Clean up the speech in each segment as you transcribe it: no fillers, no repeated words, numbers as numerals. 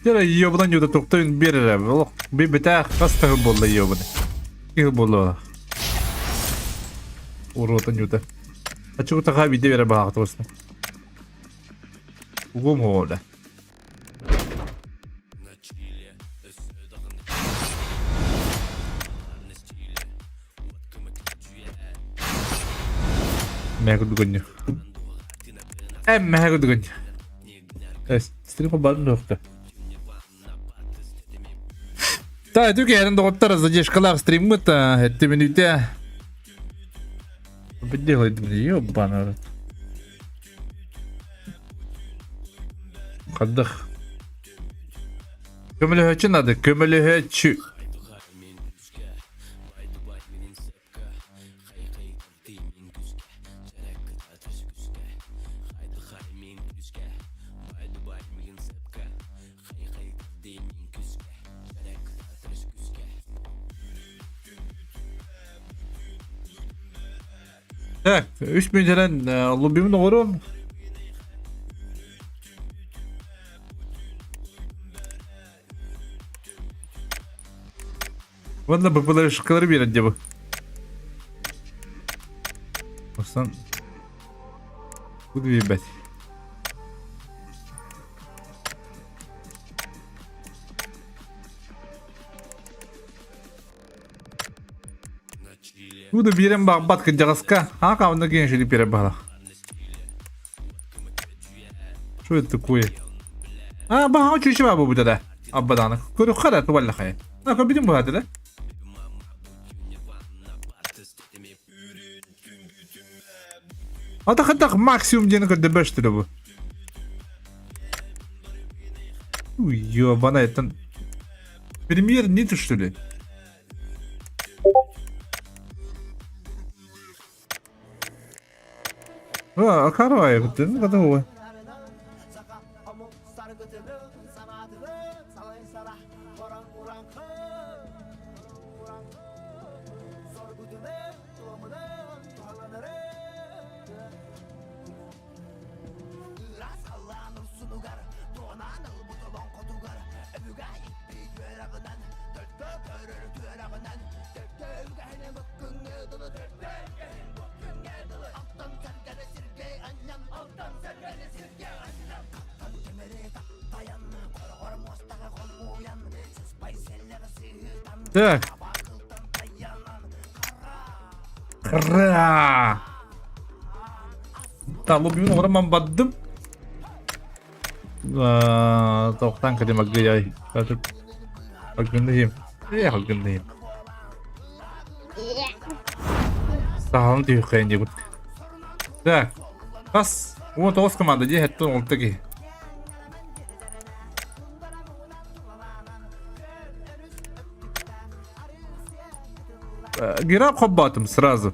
Дьэ ёбунан юда тухтан биэрэрэ. Олох битэх хас тахы буолла ёбуна. Киһи буолла. Уротан юда. Ачугу таха виде бере баҕа туосна. Угум хола. Мэ курдугунню. Мэ курдугунню. Стрим барын нөхтө. Та түкэрин доҕоттор задержкалаах стриммыт этти мүнүүтэ. Бидде хойдум ёбана. Хаддах. Көмөлөһөччү надо, көмөлөһөччү. Так, үс мүнүүтэнэн лоббимын оҕорум. Уонна БПЛшкалары биэрэр дии бу. Осан Буду биэрбэт. Буду биэрэн баҕбат кырдьаҕаска. Аа каабына киэн шили биэрэр баҕалах. Что это такое? А, баха чүчү баа бу да. Аббадааны. Көрүк хара тубалла хай. А, көбүтүн бу да. Ата хатах максимум диэн көрдөбөштүрэ бу. Уй, ёбана это премьер не то что ли? А, карай, готово. Так. Кра. Талубин ораман бардым. Тоқтан кадим аггыяй. Аггындыйым. Э, аггындыйым. Саһалын түйүккайын диэбит. Так. Бас. 19 команда дии хэттэн олта киһи. Гераб хоббатым сразу.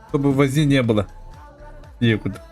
Чтобы возни не было. Некуда.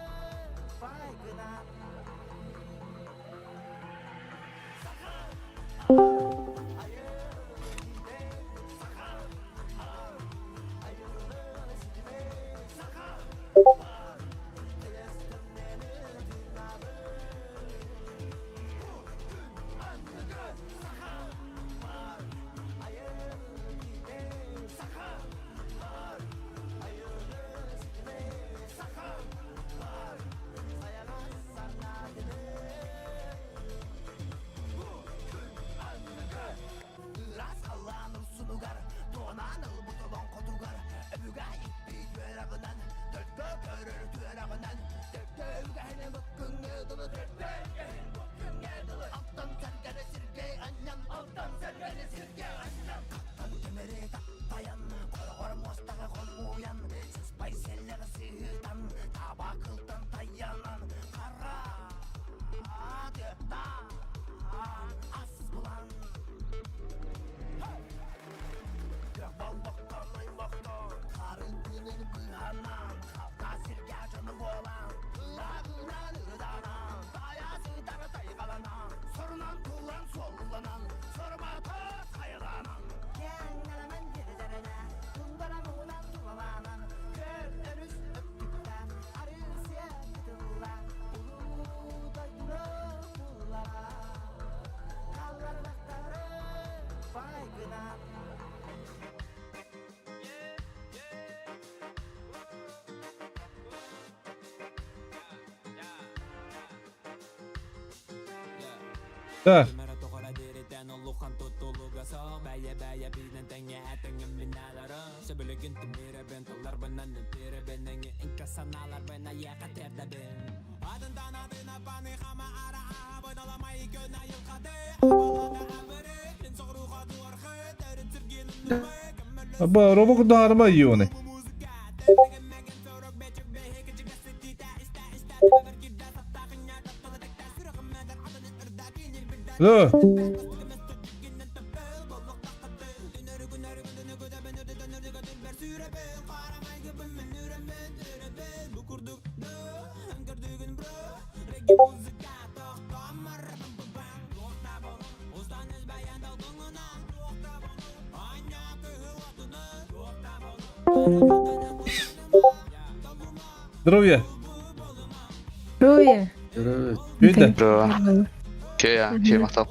Так. Аба, робок даарма юны. Да. Здоровья. Здоровья. Видно? Здорово. Че я, че махтал.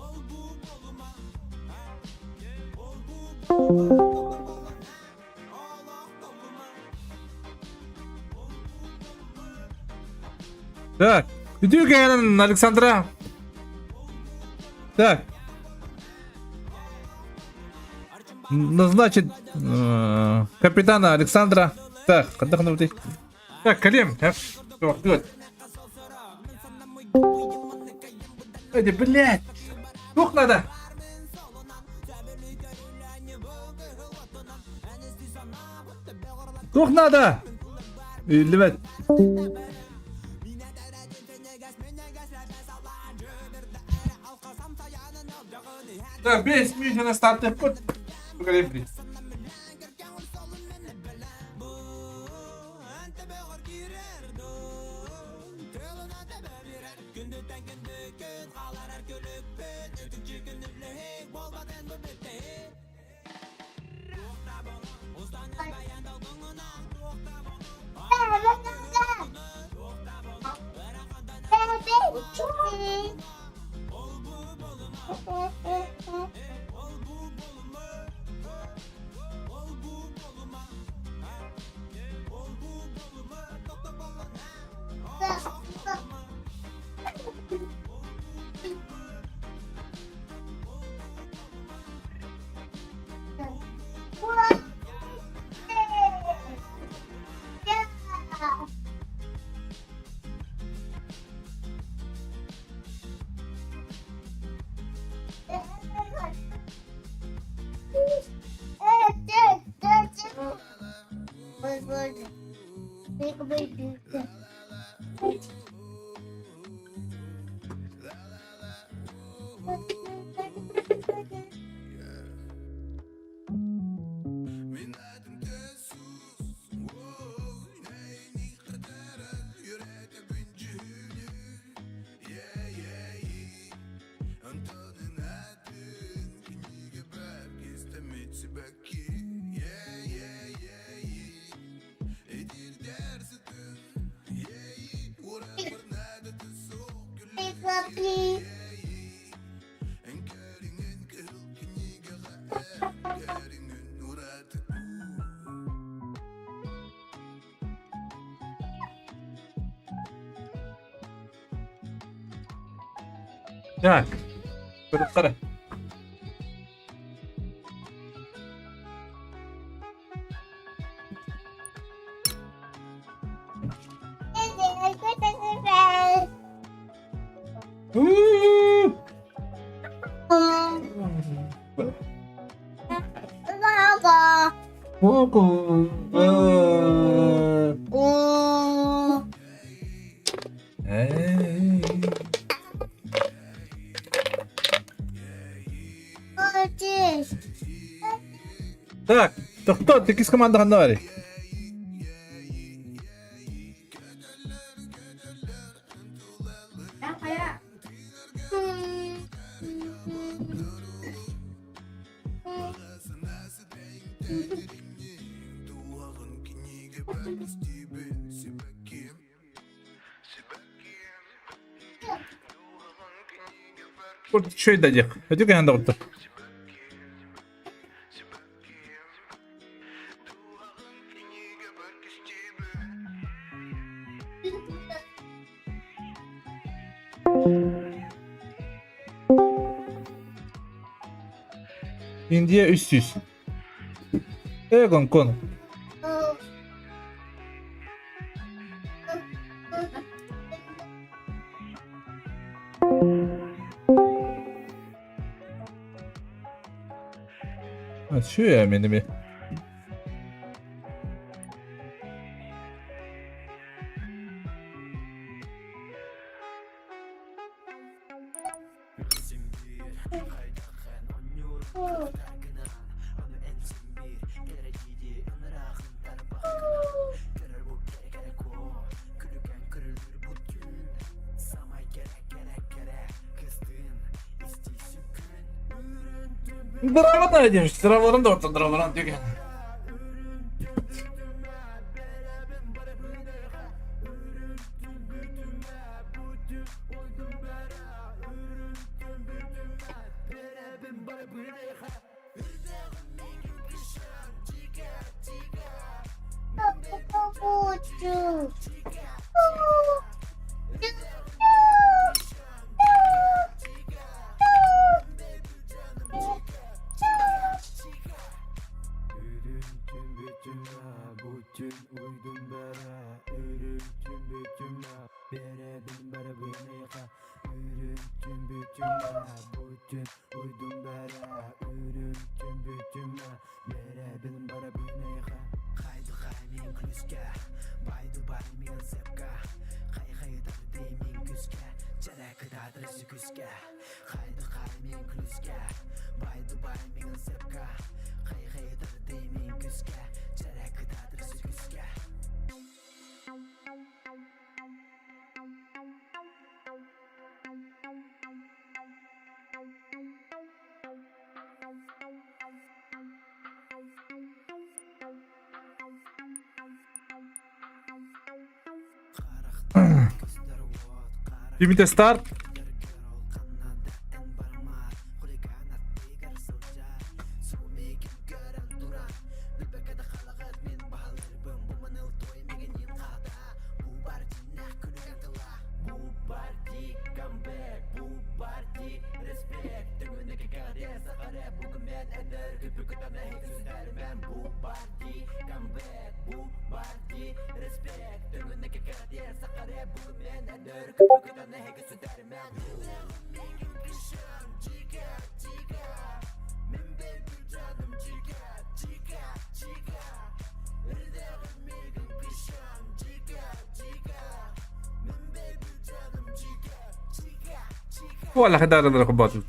Так. Үтүө кэлэн Александра. Так. Назначить капитана Александра. Так, ханна Так, кэлиэм. Эди, блядь! Туох надо? Туох надо? Үллүбэт. Так, 5 мүнүүтэ стартыппыт. Так, көрүөххэ Так, тохтоо, иккис команда ханна барый? Үчүгэй да диэх. Өтө кэһэн доҕоттор. Индия 300. Э, Гонконг. Сүө мени Драма диэн, драмаларын да орто драмаларын түгэн. Димитэ старт. Уолла хадааралара кубаатыбыт.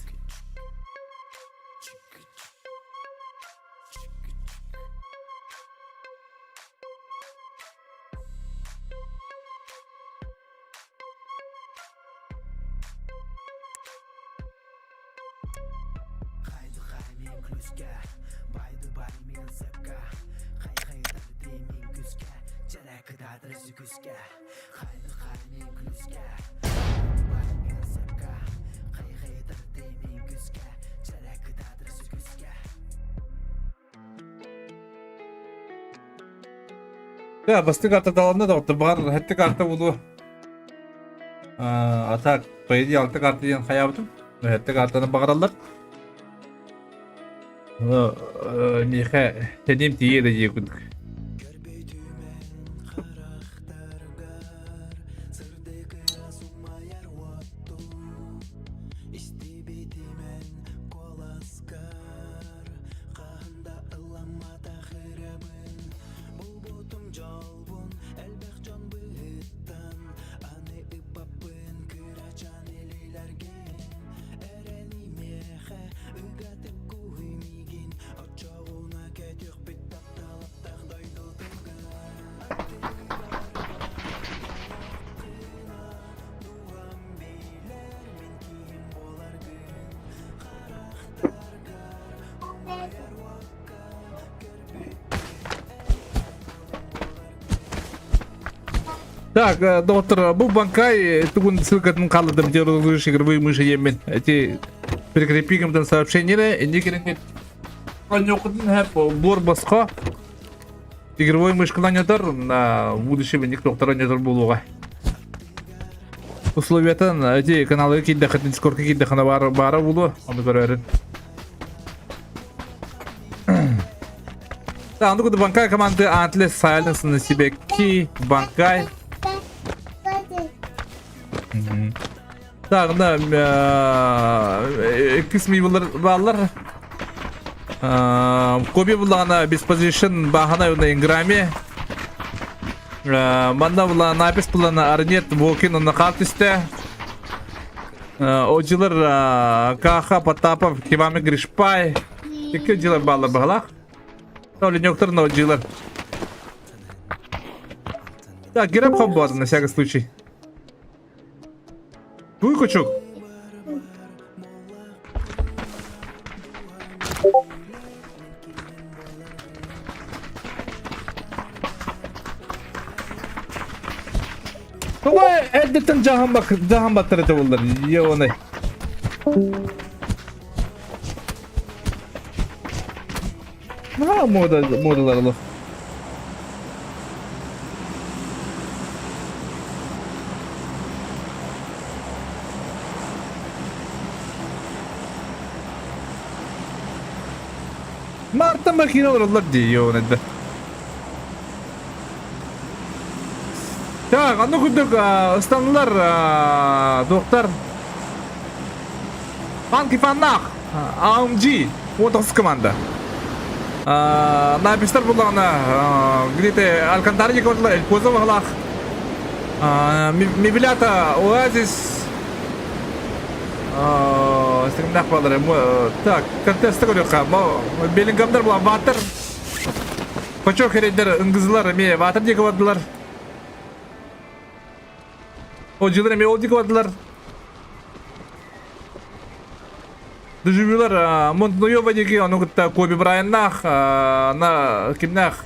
Да, бастык карта таланна да, баар хэтти карта булу. А так, по идее, алты карта диэн хайаабытым. Хэтти картаны баҕараллар. Миэхэ тэниим тиийэ да дии курдук. Так, доктор, бу банкай тугун ссылкатын хаалладым диэн игровые мыши диэммин. Эти прикрепи сообщение инди кириҥҥит Онньуоккутун хэп буор босхо игровой мышкалан ятар на будущем инник доктор онньотор буолуоҕа. Условиятын эти каналы киирдэххитин Дискордка киирдэххинэ баара баара буолуо, ону көрөөрүн. Да, оннук Банкай команды Antlers Silence на себе Ки, Банкай. Так, да, иккис мибылар бааллар. Коби буллаҕына Disposition баахана уна Инграми. Манна була Напис буллана Арнет Вокин онно хаар түстэ. Оджилар Каха Потапов Кивами Гришпай. Икки оджилар бааллар баһалаах. Оленёктар но оджилар. Так, Гераб хоббот на всякий случай. Туй кучук. Тоҕо эрдэттэн дьаһан бак дьаһан баттар этэ буоллар ионай. Наһаа мода модалар олох. Марта махина олороллор дии ионайда. Так, аны курдук ыстанылар доктор Фанки Фаннах AMG 19 команда. Напистар буллаҕына где-то Алькантара диэки Эль Позо баһылаах. Мебелята Оазис Стримнах балары. Так, контесты көрүөххэ. Беллингамдар була Ватер Хочок хэрейдер ыңгызылар эмиэ Ватер диэки бардылар. Оджилар эмиэ ол диэки бардылар. Дежавюлар Монтнойова диэки ону кытта Коби Брайаннаах на кимнээх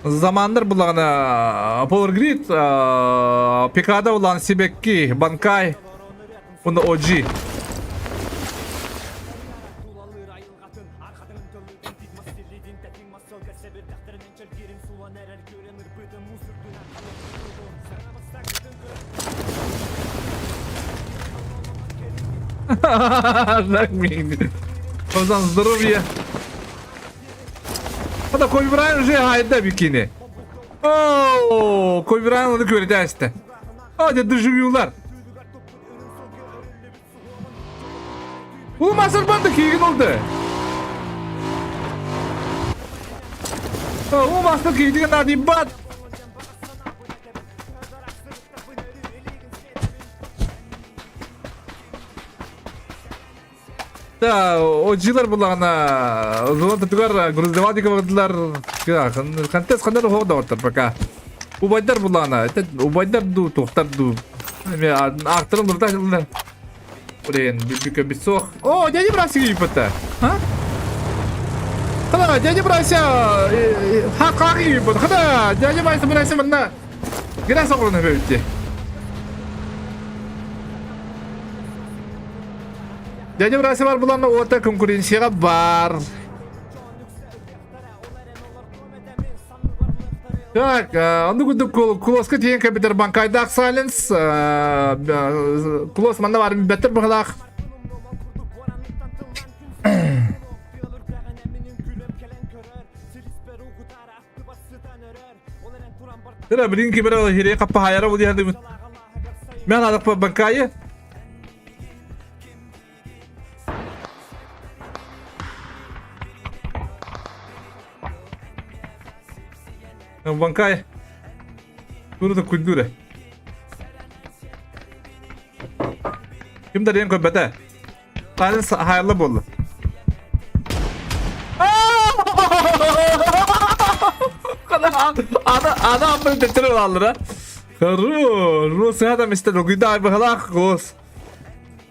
заманнар буллаҕына Power Grid Пикада улаан Сибэкки Банкай уонна OG. Так миң. Озан здоровье. Ата Коби Брайан уже хайда бикини. О, Коби Брайан оны көрдәсті. О, деді дежавюлар. Улым асырбанды кийген oldu. Улым асыр кийген надо ебать. Да, оджилар буллаҕына зона тутугар груздевадика бардылар. Контест хандар хоҕда бартар пока. Убайдар буллаҕына, убайдар ду, туохтар ду. Эме аактарын бурда Блин, бүкө суох. О, дядя Брася кииппэтэ. А? Хана, дядя Брася ха кииппэт. Хана, дядя Брася Брася манна. Грязь оҕорон өбүтти. Дядя Брася бар буланна уота конкуренцияға бар. Так, оннук курдук Кулоска тиийэн кэлбитэр Банкайдаах Silence, Кулос манна баар билбэттэр быһылаах. Тыра билин кибер хире каппахайара бу диһадыбыт. Мен адаппа Банкайы. Банкай. Тура культура. Ким да көрбөтө. Тайын хайырlı болду. Ана ана аммын теттере аллыра. Ру, ру сыһата мистер Ругида быһалаах гос.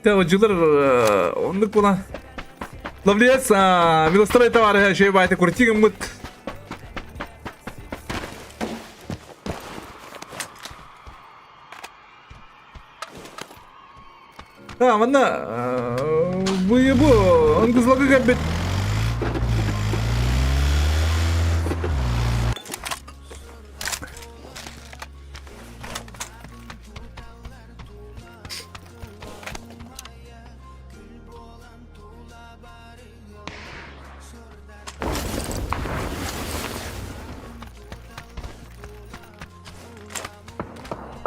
Те дьылыр оннук була. Ловлец, Милострой товарища шей байты куртигым Да, манна бу ыңгызлыгы кэлбит.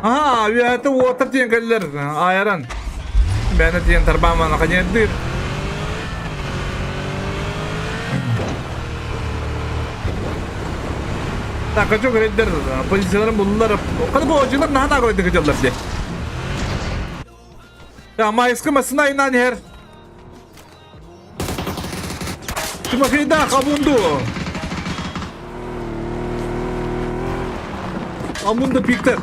Аһаа, үөһэтэ уоттар диэн кэллэр, айаран. Бэйэтэ диэн тарбаамана ханьыардыыр. Такачу көрөйдөр, позицияларын буллар. Ханы бу отжылар наһаа наҕылайды кыдьаллар дии. Я майыскы массына айнаан иһэр. Тимофейдаах Амунду. Амунду пиктер.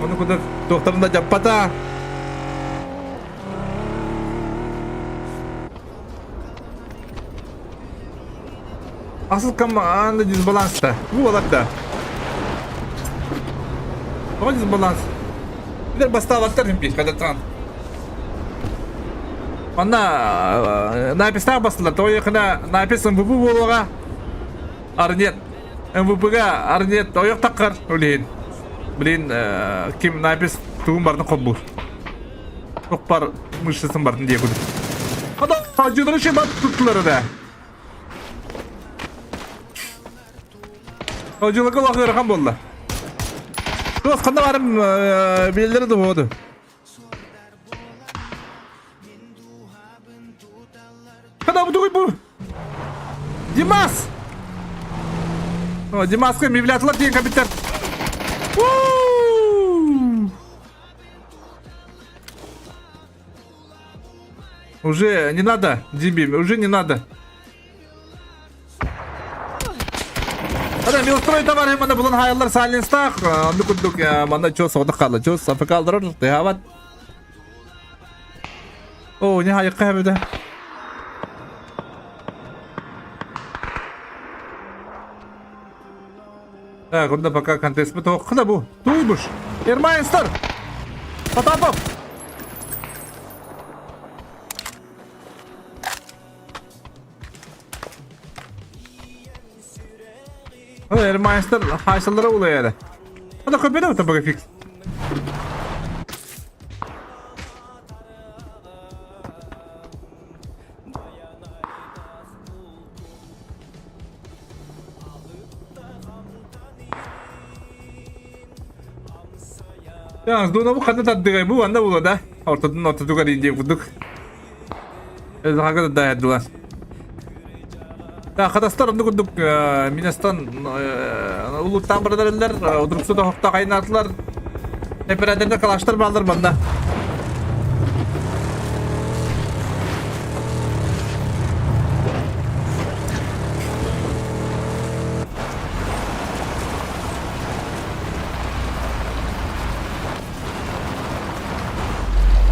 Ону куда докторын да дьаппата. Асыл команда дисбаланста. Бу балар да. Тоҕо дисбаланс? Билэр бастаабаттар химпи, кадаттан. Манна напистаах бастылар. Тоҕо якына напис МВП буолуоҕа. Арнет. МВП-га Арнет ойох таххар үлэһин. Блин, ким напис тугун барын холбуур. Тохпар мышцасын бардын диye курдук. Ада хажылары şey bat tuttular да. Хажылыка лахы ырахан болла. Дос қанда барым билелері да болады. Қанда bu bu? Димас! О, Димаска мивлятылар деген капитан. Уже не надо, Диби, уже не надо. Ана милстрой товар мана булан хаяллар сайленстах. Анды курдук мана чо соғдық қалды. Чо сафы қалдырыр, тыхават. О, не хайыққа әбіді. Так, онда пока контекст бит тоққыда бу. Туйбуш. Эрмайнстер. Потапов. Эрмайнстер хайсалара улайары. Ада көпеде өтө бага фикс. Яңыз бу ханна тардыгай бу анда була да. Ортодун ортотугар индия курдук. Өзі да дылар. Да, хатастар онды курдук минастан улуттан бардарылар, удуруксу да хокта кайнатылар. Операторда калаштар балдар банда.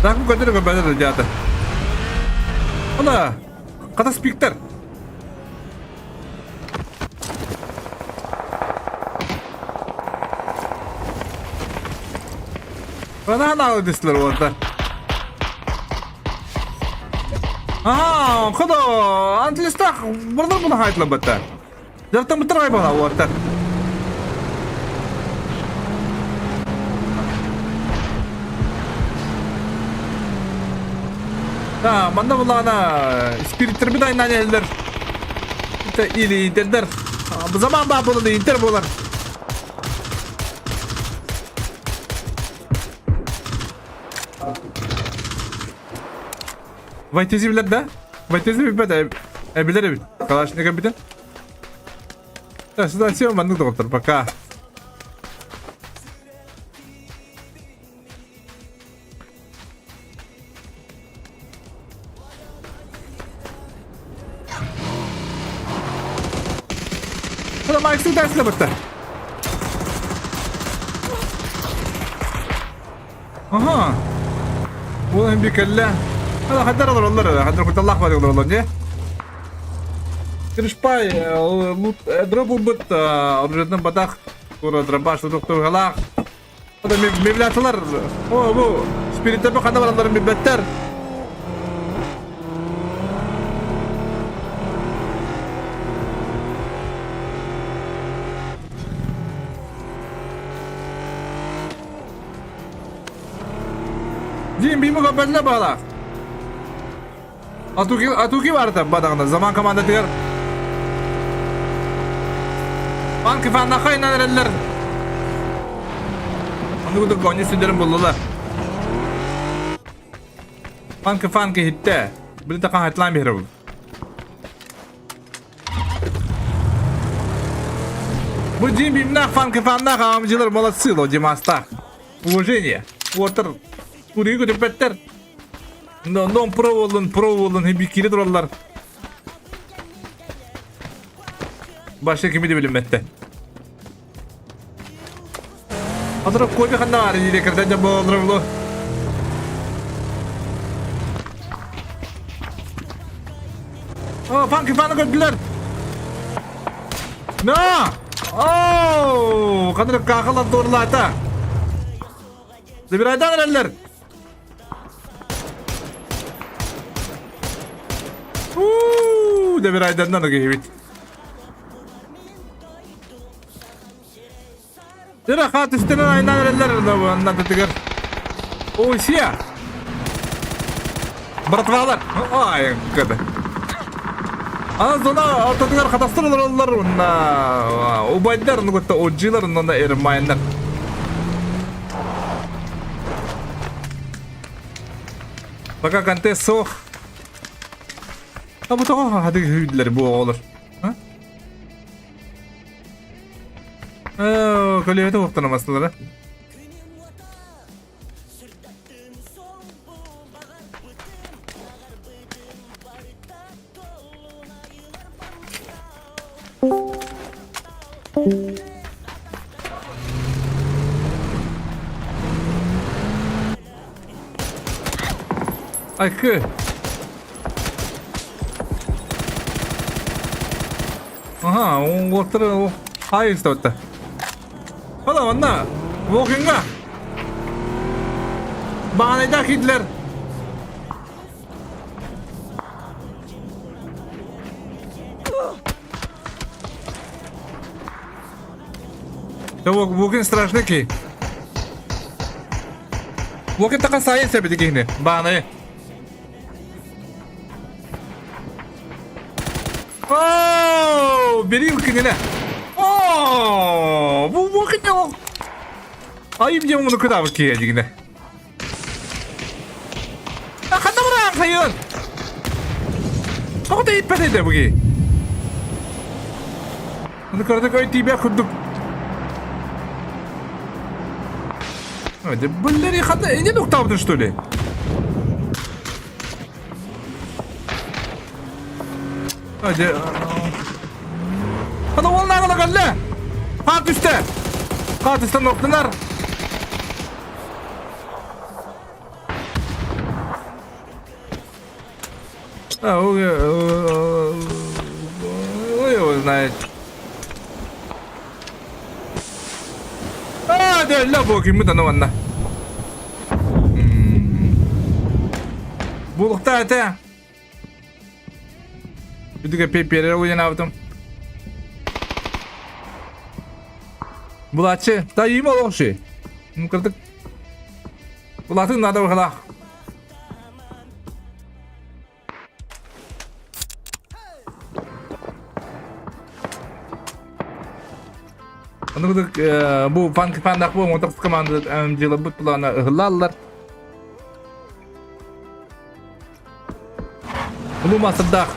Так көтөр көбөтөр дьаата. Ана, хата спиктер. Ана ана десилер орда. Аа, кодо антлистах бұрдан бұны хайтлап бітті. Жартан бітір ғайбана орта. Да, манна булана спириттер bir aynan eller. Или интердер. Bu zaman ба болын интер болар. Вайтези билер да? Вайтези билбет, билер бит. Калашников битен. Да, сюда все, маннык доктор, пока. Hadi Mike'sı dersine бітті. Аха. Ол эми кэллэ. Ана хаддар олороллор, хаддар куталлаах бар олороллор дии. Киришпай лут дроп ылбыт оружиетынан батах тура дробаш тутуктугалаах. Ада мебелятылар. О, бу спириттер ханна баралларын билбэттэр. Дим бимы көппэтилэр баҕалаах. Атуки, Атуки барда бадаҕына заман командатыгар. Банки фаннаха инан эрэллэр. Ону курдук оонньуу сүдэрин буллулар. Фанки фанки иһиттэ. Билите хаһайтлаан биһирэбин. Бу дьиҥ бимнаах фанки фаннаах аамдьылар молодцы ло Димастаах. Уважение. Уотар курии көтүппэттэр. Но ном про боллун, про боллун хибикири тураллар. Başka kimi de bilinmekte. Hatırap koybi ханна баар дире кырдан дьон буолаллара булу. О, фанки фаны көрдүлэр. На! Оу! Ханна кахалар туорлаата. Забирайдан эрэллэр. Уу, Забирайданнан киһибит. Дыра хаат үстэнэн айнаан эрэллэр аннатытыгар. Ой, сия! Братвалар! Ай, кыды. Ана зона ортотугар хатастыр олороллор уонна убайдар нугутта оджилар онно эрмайнар. Пока контест суох. А бу тоҕо хатыгы хүйдүлэр бу оҕолор. Ээ, көлүөһэтэ уохтанамастылара. Айкы. Аха, уҥуохтара хаайы истэбэттэ. Hala манна Walking-га Баҕанайдаах киирдилэр. Да Walking страшный ки. Walking така сайын себети киһини. Баанайы. Оо, берил кинилэ. Оо, бу бу кине Айым диэн муну кытаабыт киһи дигинэ. А ханна бараан хайын? Тоҕо тэйиппэт этэ бу киһи? Ону кыратык өй тиийбэх курдук. Блин, ханна не нуктаабытын что ли? Hadi. Hadi уолнааҕына кэллэ. Хаар түстэ. Хаар түстэ ноктунар. А, ой, его знает. А, да, ля бу киммит аны манна. Булукта этэ. Бүдүгэ пепперер уйанаабытым. Булааччы, та им олохши. Кырдык. Булатын надо бахалах. Ону курдук бу фанк фандах бу мотор команда дьыалабыт плана ыһыллаллар. Улуу маастардаах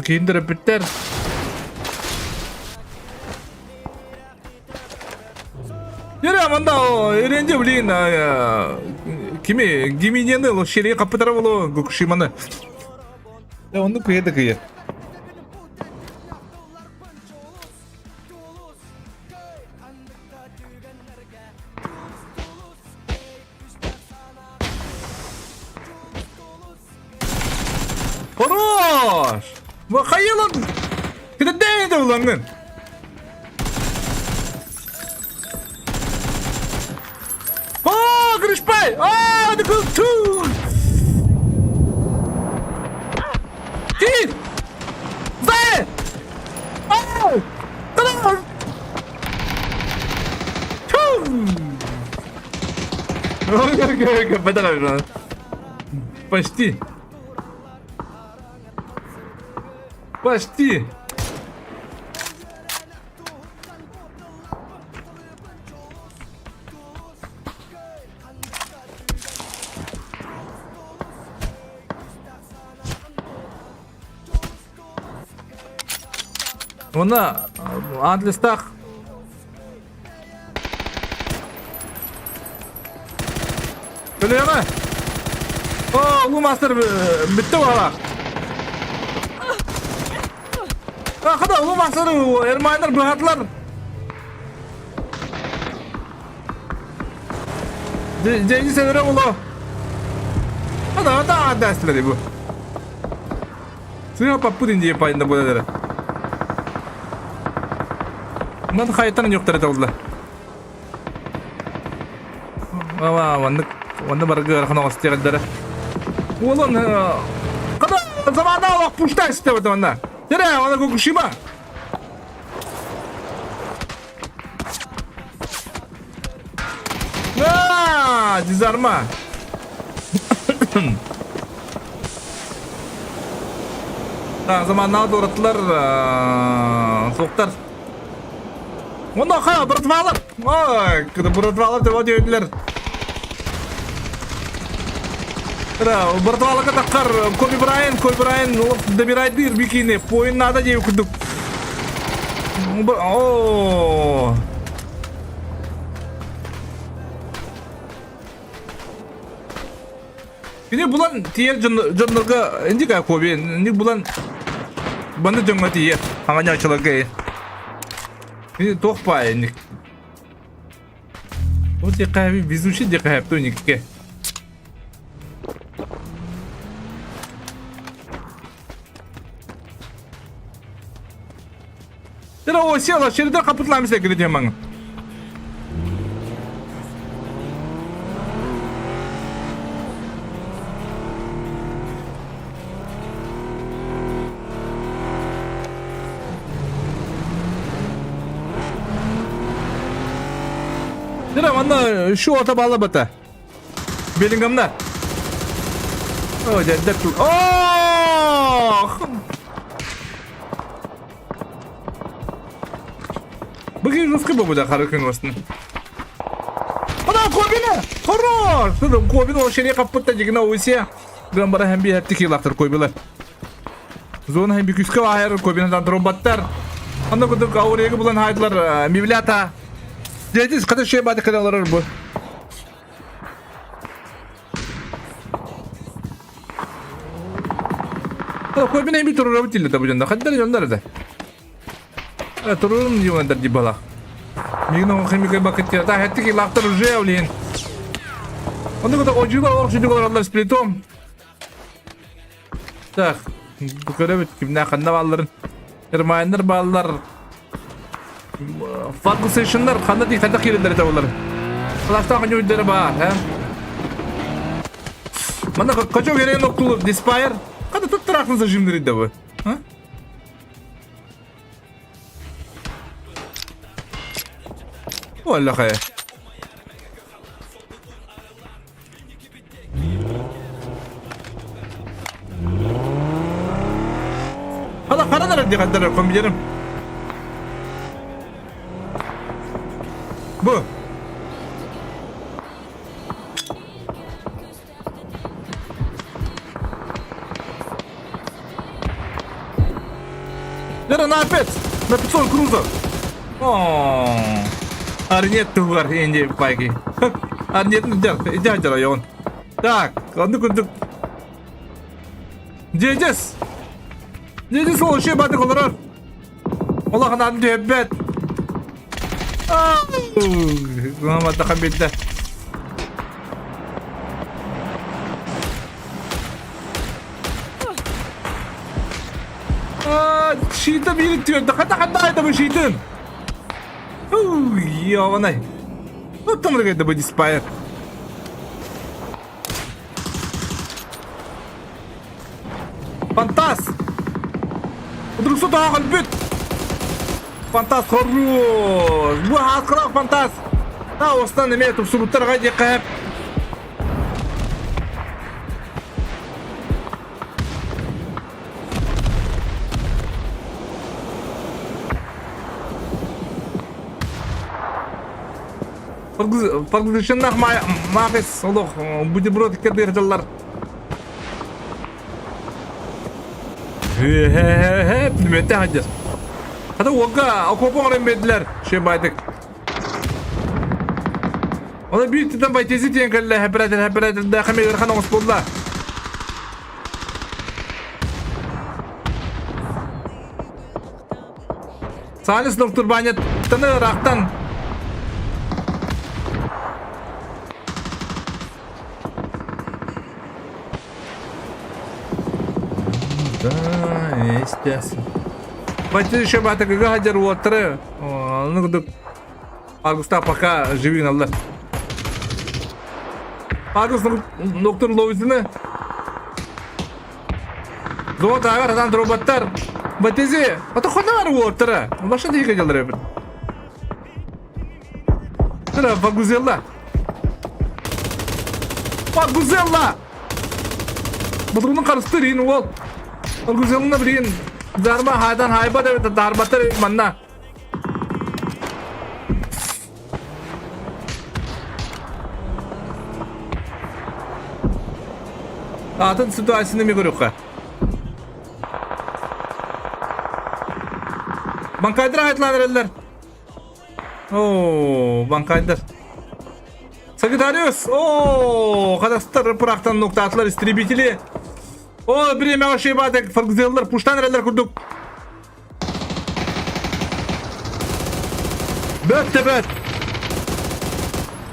киин төрөппүттэр Yere манда эренде блин кими гиминени лошери капытара боло гукшиманы. Онну кыйа да кыйа. Хорош! Михаилон! Кидэдэ улангын. О, Гришпай! А, the good two! Кит! Зай! А! Та-да! Ту! Почти. Почти. Уонна Антлистаах Өлүөҕэ! Оо, улуу мастер бүттэ буолла. Хата улуу мастер Эрмайнар быһатылар. Дьэйди сэлэрэ улуу. Хата, хата аадастылар бу. Сыа паппыт индия пайында буолар. Ман хайтан ньуктара толла. Ава, маннык онно барыгы ыарахан оҕостуйаллара. Уолун хата замана олох пушта истэбит онна. Тере, она Гукушима. На, дизарма. Так, заманнаа туораттылар суохтар. Онно ха, братвалар. Ой, братвалар деп өйдүлэр. Братваларга таххар Коби Брайан, Коби Брайан добирайдыр бикини, поин надо диye курдук. О! Кини булан тиийэр дьоннорго инди Коби, инди булан баны дьоҥҥо тиийэр, аҥаньааччыларга Кини туох баай инник. Вот диэххэ везучий диэххэ хэпту никке. Тira о села черде капытламыса кире маң. Тира манна шу ата бала бата. Беллингамна. О, дядя тут. Ох! Бүгін жестко болды қара күн осыны. Ана Кобина! Хорош! Кобин ол шере қаппытта жігіна өсе. Гран бара һәм би хәтті килактыр Кобилар. Зона һәм би күскә айыр Кобинадан тромбаттар. Анда күдік ауыр булан хайдылар мивлята. Дедис қада шей бады кадалар бу. Кобина эми турурабыт дилде бу жанда. Хаддар жондар да. Турурум дьондар ди бала. Мигин химика бакыт та хәтти лактар уже блин. Онда куда ожуга ор шүдү олар сплитом. Так, көрөбүт кимнә ханна балларын. Ермайнер баллар. Фаркл сешнлар ханна ди ханна кирелер да олар. Класста ханю бар, ха? Мана качок ерен октулу Диспайр. Када тут трахны зажимдыр да бу. А? Валла хая. Хала харанар ди хаддар компьютерим. Бу. Лера на опять! На 500 крузер! О, Арнет тугар инди пайки. Арнет дядя район. Так, онды күндүк. Дедес! Дедес ол ше бады колорор. Олахан атын түһэппэт. Маматахан билдэ. Шиитэ биир түөрдэ хата ханна айда бу шиитин? Ёбанай. Ну там это будет спайр. Фантаз! Вдруг что-то өлбүт! Фантаз хорош! Бу хаскалаах фантаз! Та остан эмиэ тупсубуттар диэххэ Подключенных махис олох бутерброд кедырдылар. Хе-хе-хе, мүтэ хадыр. Хата уолга окуопа оҥорон биэрдилэр. Шебайдык. Оны биир титан байтези диэн кэллэ хэпэрэтэр хэпэрэтэр да хаме ыарахан оҥос буолла. Сааныс доктор Баняттан ыраахтан Да, естественно. Бачча еще батыкыга хадьар уоттары, ну кудук Августа пока живин аллар. Август доктор ловитыны. Золото агар атан роботтар. Батези, ата хонар уоттара. Баша дейге жалар эбит. Тыра Фагузелла. Фагузелла! Бұдырының қарысты рейін ол. Фагузелланы білейін. Дарма хайдан хайба деп дарбаттар манна. Атын ситуацияны мен көрөккө. Банкайдыр айтылан эреллер. Оо, банкайдар. Сагитариус! Оо, Казахстар пырахтан ноктаатылар истребители. О, биремеҕэ шейбатек фаргзеллар пуштан эрэллэр курдук. Бөт да бөт.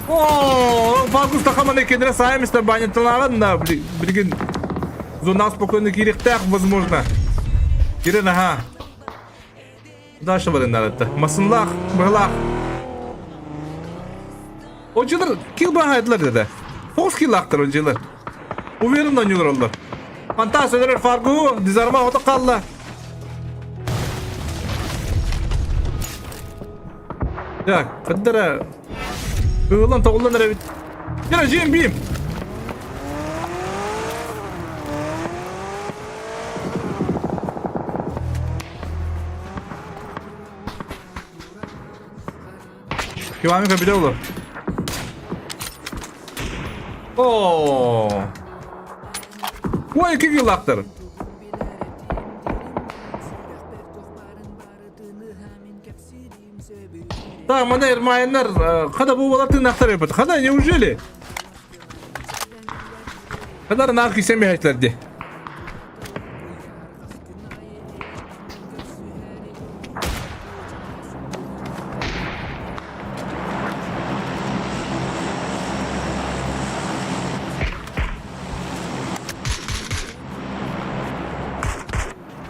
О, Фаргус тахаманы кенре сааймыстар банятылааҕын да билигин зона спокойно киириэхтээх возможно. Кирен аха. Дальше барыннаратта. Масынлаах, быһылаах. Отжылар кил баһайдылар деді. Тоғыз киллаахтар отжылар. Уверен ойнуулар оллар. Фантаз өлөрөр Фаргу, дизарма ото қалла. Так, кыддара ылан тоғулан эрэбит. Кира жием бим. Километр биле olur. Oo. Ой, iki килактыр. Так, мана Ермайыннар қада бұл бала тыңнақтар епет. Қада, неужели? Қадар нақ кисен бейхайтлар де.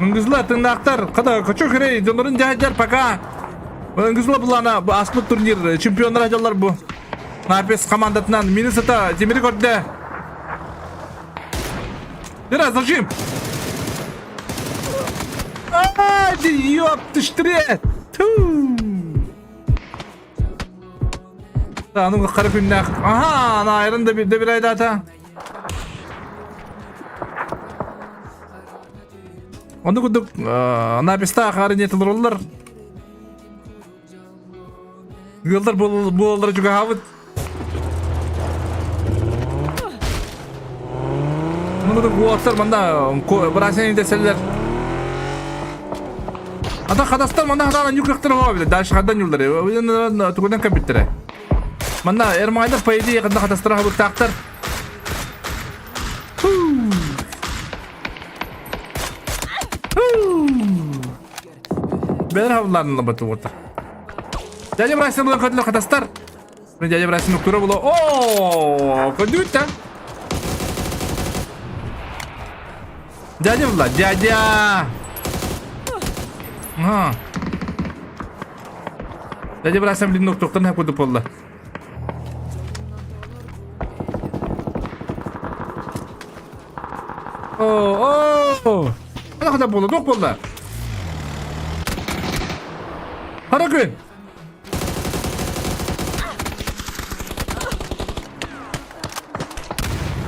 Ыңгызла тыңнақтар, қада кочо керей, донорын жайдар пока. Ыңгызла булана бу аспыт турнир чемпиондар ажалар бу. Напес командатынан Миннесота темири көрдө. Раз, зажим. Ай, ёп, ты штрет. Ту. Да, ну қара күннәк. Аха, ана айрын да bir, de bir айдата. Онда курдук написта хары не тылроллар. Ыаллар буолаллара чугаһаабыт. Муну уоттар манна бырасен дэсэллэр. Ата хадастар манна хадана нюкрактар хоа биле. Дальше хадан юллары. Тугунан кабиттер. Манна Эрмайдар по идее хадна хадастар хабыктаахтар. Бэлэр хабылларын баты уоттар. Дядя Брайсон булан көтүлөр хатастар. Дядя Брайсон уктура було. О, көдүүттэ. Дядя була, дядя. А. Дядя Брайсон блин нуктуктан хакуду болла. О, о. Ана хата буолла, туох буолла? Хара күн.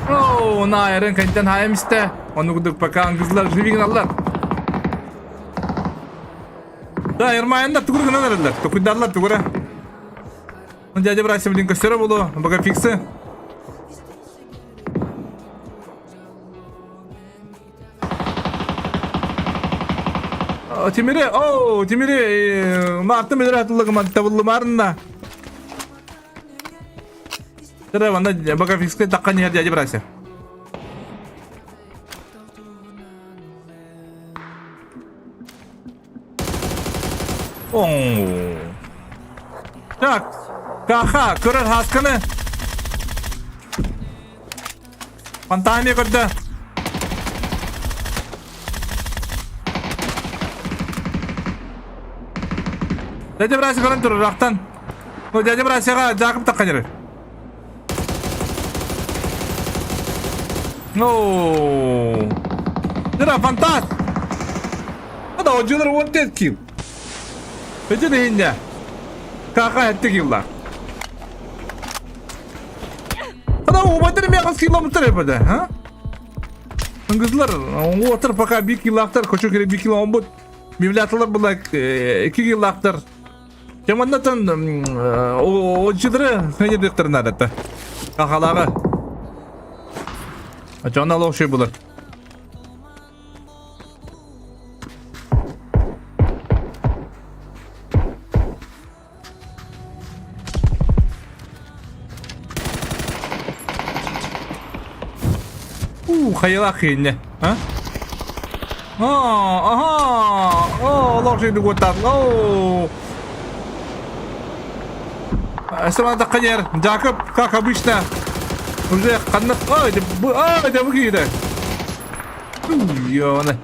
Оо, наайрын кэнтэн хаайым истэ. Ону курдук пока ангызлар живигин аллар. Да, Ермайында тугур гынан эрэллэр. Токуйдарлар тугура. Дядя Брася, блин, көстөрө болу. Бага фиксы. Тимири, о, Тимири, Мартын билер атыллыгыман табыллымарынна. Тыра, манна Бакафикскай таққан иһэр дядя Брася. Так, Каха, көрөр хасканы. Фонтаны көрдө. Дядя Брася көрөн турар рахтан. Ну, дядя Брасяға Жакып таққан жері. Ну. Дыра, фантаст! Ада, отжылар 14 килл. Өтін иһиннэ. Каха этти килла. Ада, убайдар эмиэ хас километр эбэдэ, а? Ыңгызлар, отыр пока бир килоактар, көчө керек бир кило омбут. Мивляталар была 2 килоактар. Жаманнатан отжыдыры хэнедиктер надо. Кахалага. Жана лохши булар. Уу, хайалаах кииннэ, а? Аа, аха! Оо, олох шейдик уоттаат. Оо! Эсэмэ Ханер, Жакоб, как обычно, уже ханнык... Ой, ой, дэ бу киирэ. Ёны.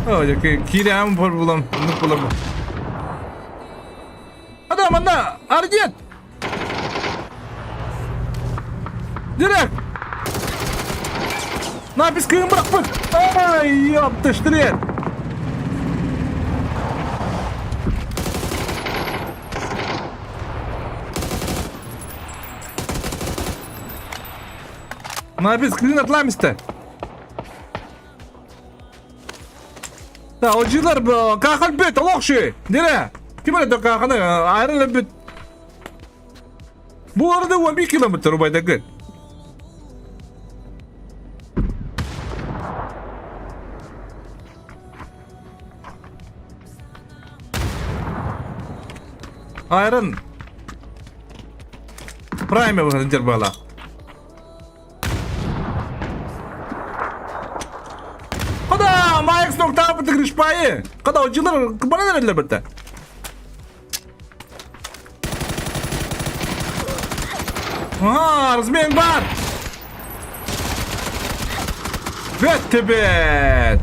Ой, киирээм булам, оннук булам. Адам, манна, Ардет! Директ! Напис кыым бырахпыт! Ай, ёпта, штрет! Напис кыын атламиста. Да, отжылар кахал бүт, олохши! Дире! Ким эрэ каханы айрыл бүт. Бу арада 11 километр убайдагы. Айрон Прайме выходит была. Куда? Майк снуктап гришпайы. Куда отжилар бана берилер бітті. Ага, размен бар. Бетті бет.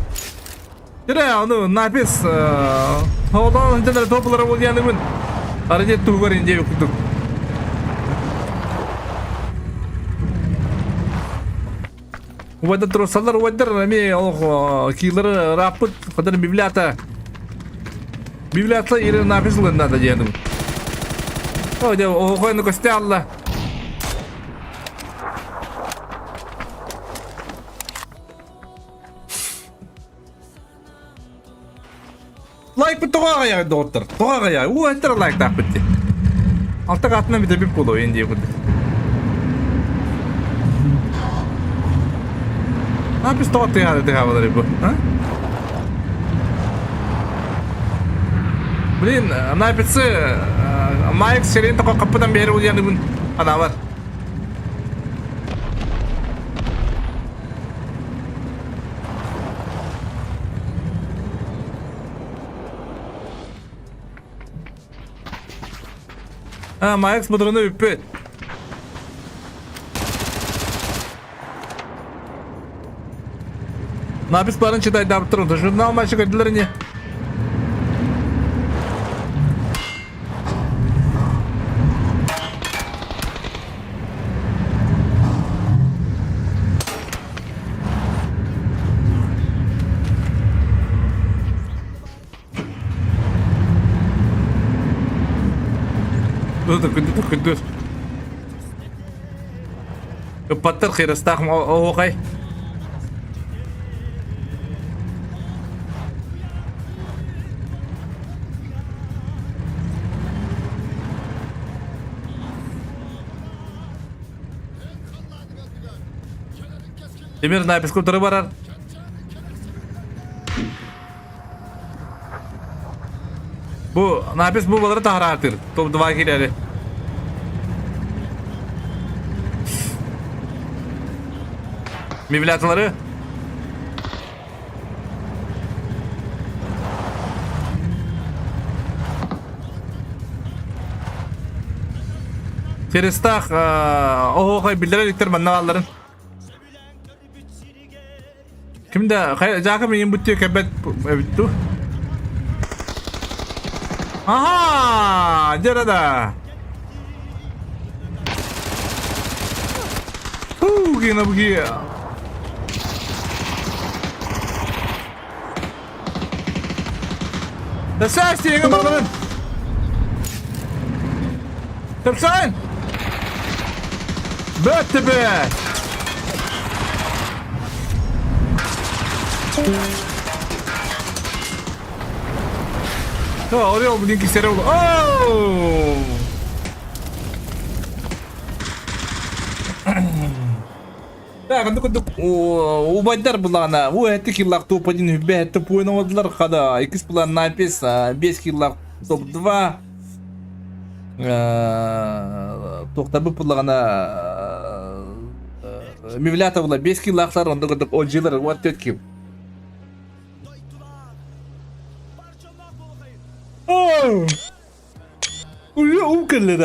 Дирэ, ону напис одан интернет топлары бол яныбын. Арыдет тугар инде курдук. Убайдар тросалар убайдар эми олох киилары раппыт кадар библиата библиата ире напис надо диэным. О, де оҕойну көстө алла. Лайкпыт тоҕо аҕыйаҕый доҕоттор? Тоҕо аҕыйаҕый? Уу эттэр лайктаахпыт дии. Алта атынан бүтэбит буолуо иэн дии курдук. Напис тоҕо тыаһаата тыаһаабалар бу, а? Блин, напицы Майк сирин тоҕо хаппытан биһэр улуйаныбын анаабар. А, Майкс мудруну бүппүт. Напис барын читайдаабыттар, онтон журнал мальчик көрдүлэр ини. Dur dur dur dur. Ыппаттар хирастаах оһуохай. Тимир написка утары барар. Бу напис бу балары таһараатыр. Топ-2 киирээри. Мебеляталары. Терестах оһоохой биллэр иликтэр манна баалларын. Ким да Жака миигин буттуйа кэлбэт эбит дуу? Аха! Дьэ да! Фу, гина буги. Тапсай, стенге барыларын! Тапсай! Бөт тебе! Орел, блин, кисерел. Оу! Да, курдук курдук убайдар булаана у эти киллах топ-1 үбэ топ оҥордулар хада иккис булаан напис 5 киллах топ-2 туохтарбыт буллаҕына Мивлята була 5 киллаахтар онно курдук OG-лар 14 килл. Уйа уу кэллэ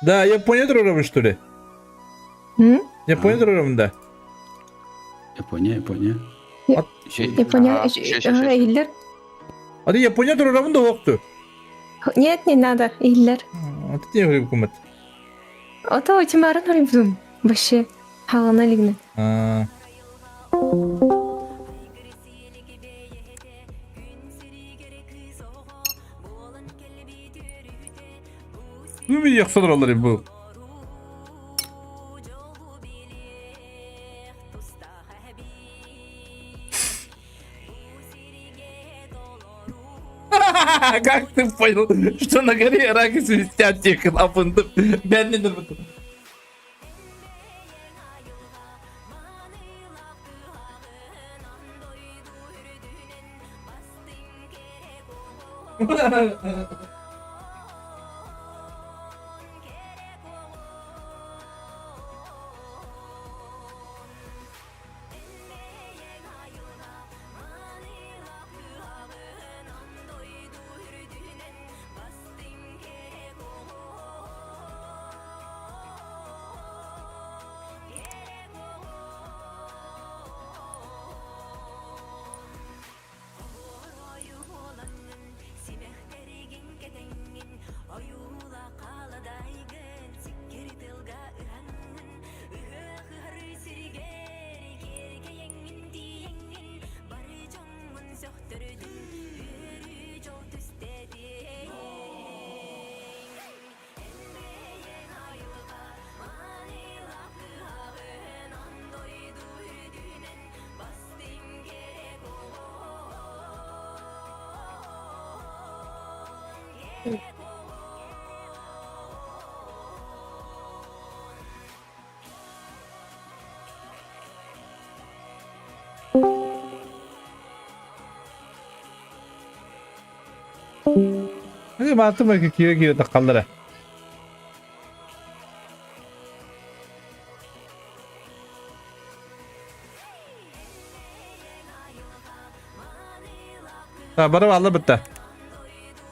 Да, Япония туруорабын что ли? М? Япония туруорабын да. Япония, Япония. Япония иһиллэр. Ады Япония туруорабын да уокту. Нет, не надо, иһиллэр. Аты не говорю Ото очимарын хорибдум. Вообще, халана лигне. Ну, яхшы олороллор бу. Как ты понял, что на горе раки свистят те клапан? Бәрінен Маатым кире-кире таххаллара. Бары алла бітті.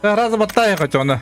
Разы баттай хочу оны.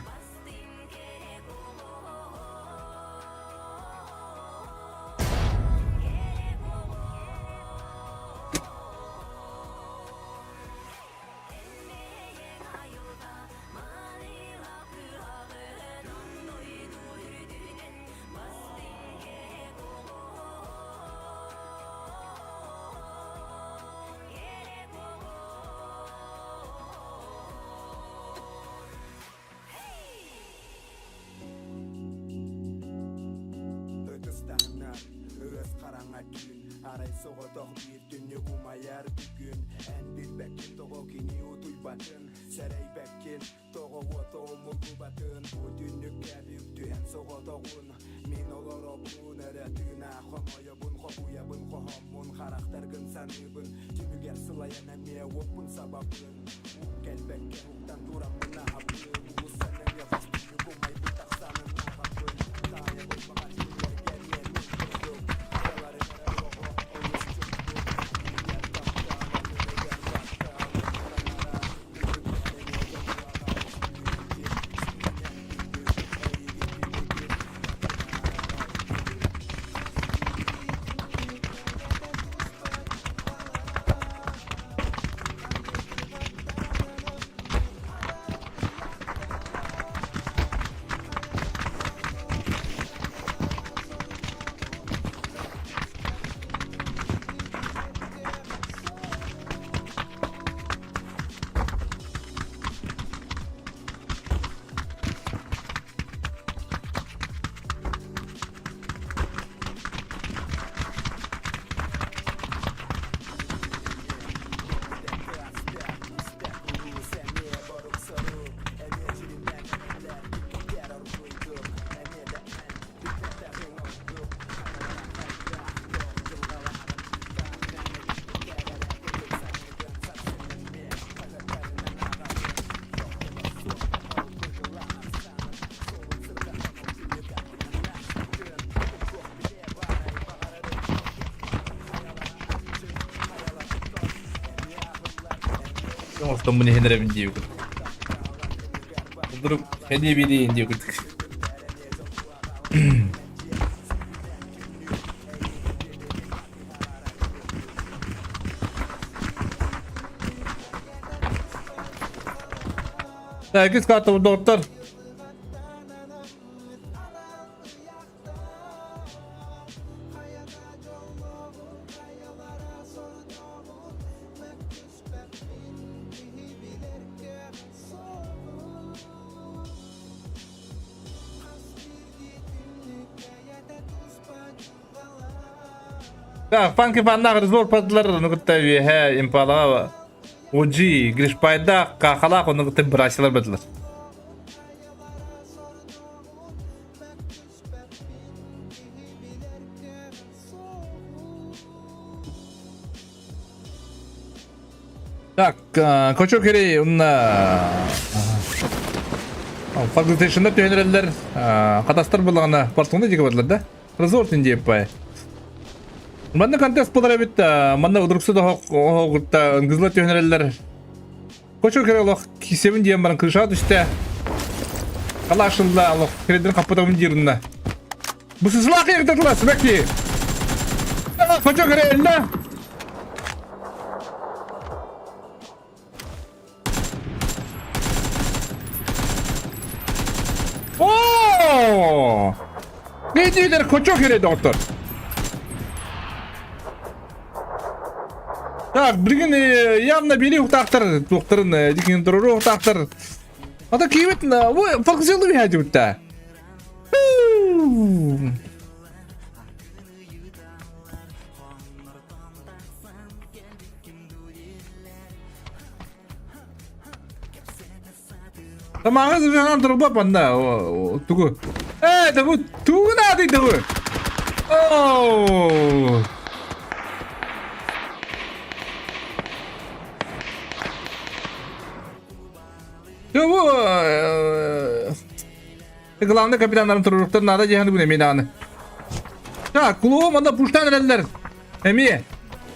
Оҥостоммун иһэн эрэбин диэбит. Вдруг хэнии бириин диэбит. Сәйкес карта доктор. Да, фанки фаннах разбор падлар, ну кытта үөһэ импалаҕа OG Гришпайдаах Кахалаах ону кытта бырасилар бардылар. Так, Кочо Керей уонна факультатившында түһэнэрэллэр хатастар булаҕына портуна диэки бардылар да Резорт индиэппай. Манна контест буолар эбит манна удуруксу да оһоҕутта ынгызла түһэнэрэллэр Кочо Керей олох кисебин диэн баран крыша түстэ Калашылла олох кредин хаппытабын диирунна Бу сызлаах ягдатыла сибэки Кочо Керей эллэ Оо! Ne diyorlar koçok here doktor. Так, билигин явно били ухтаахтар, туохтарын дикин туруру ухтаахтар. Ата киибит, фокусилы биһээдибитта. Тамаҕы сыһыанан турбат манна тугу? Ээ, да бу тугу наадый да бу? Оо! Да бу главный капитаннарын туруруктар наада дьиһаны бу эмиэ даҕаны. Так, клубу манна пуштан эрэллэр. Эмиэ.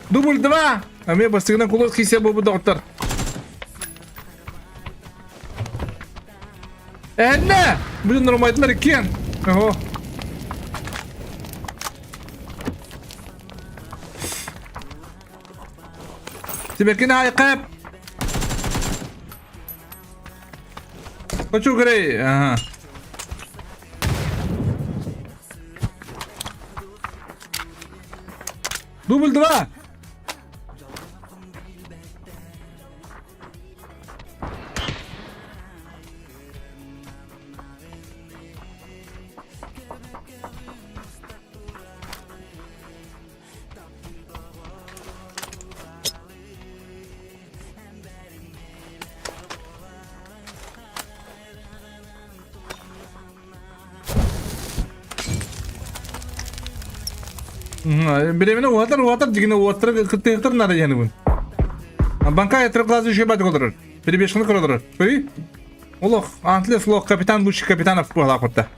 Дубль 2. Эмиэ бастыгынан кулуос кисе буолбут доҕоттор. Энне! Бүтүн нормайтылар иккиэн. Ого. Тибекин айқап. Хочу грей. Ага. Дубль 2. Беременна уһатар уһатар дигини уоттара кыттыһыктар нара диэнибин. Банка трехглазый еще бать олорор. Перебежканы көрөлөр. Көрүй? Олох, антлес лох капитан лучший капитанов буолаахутта.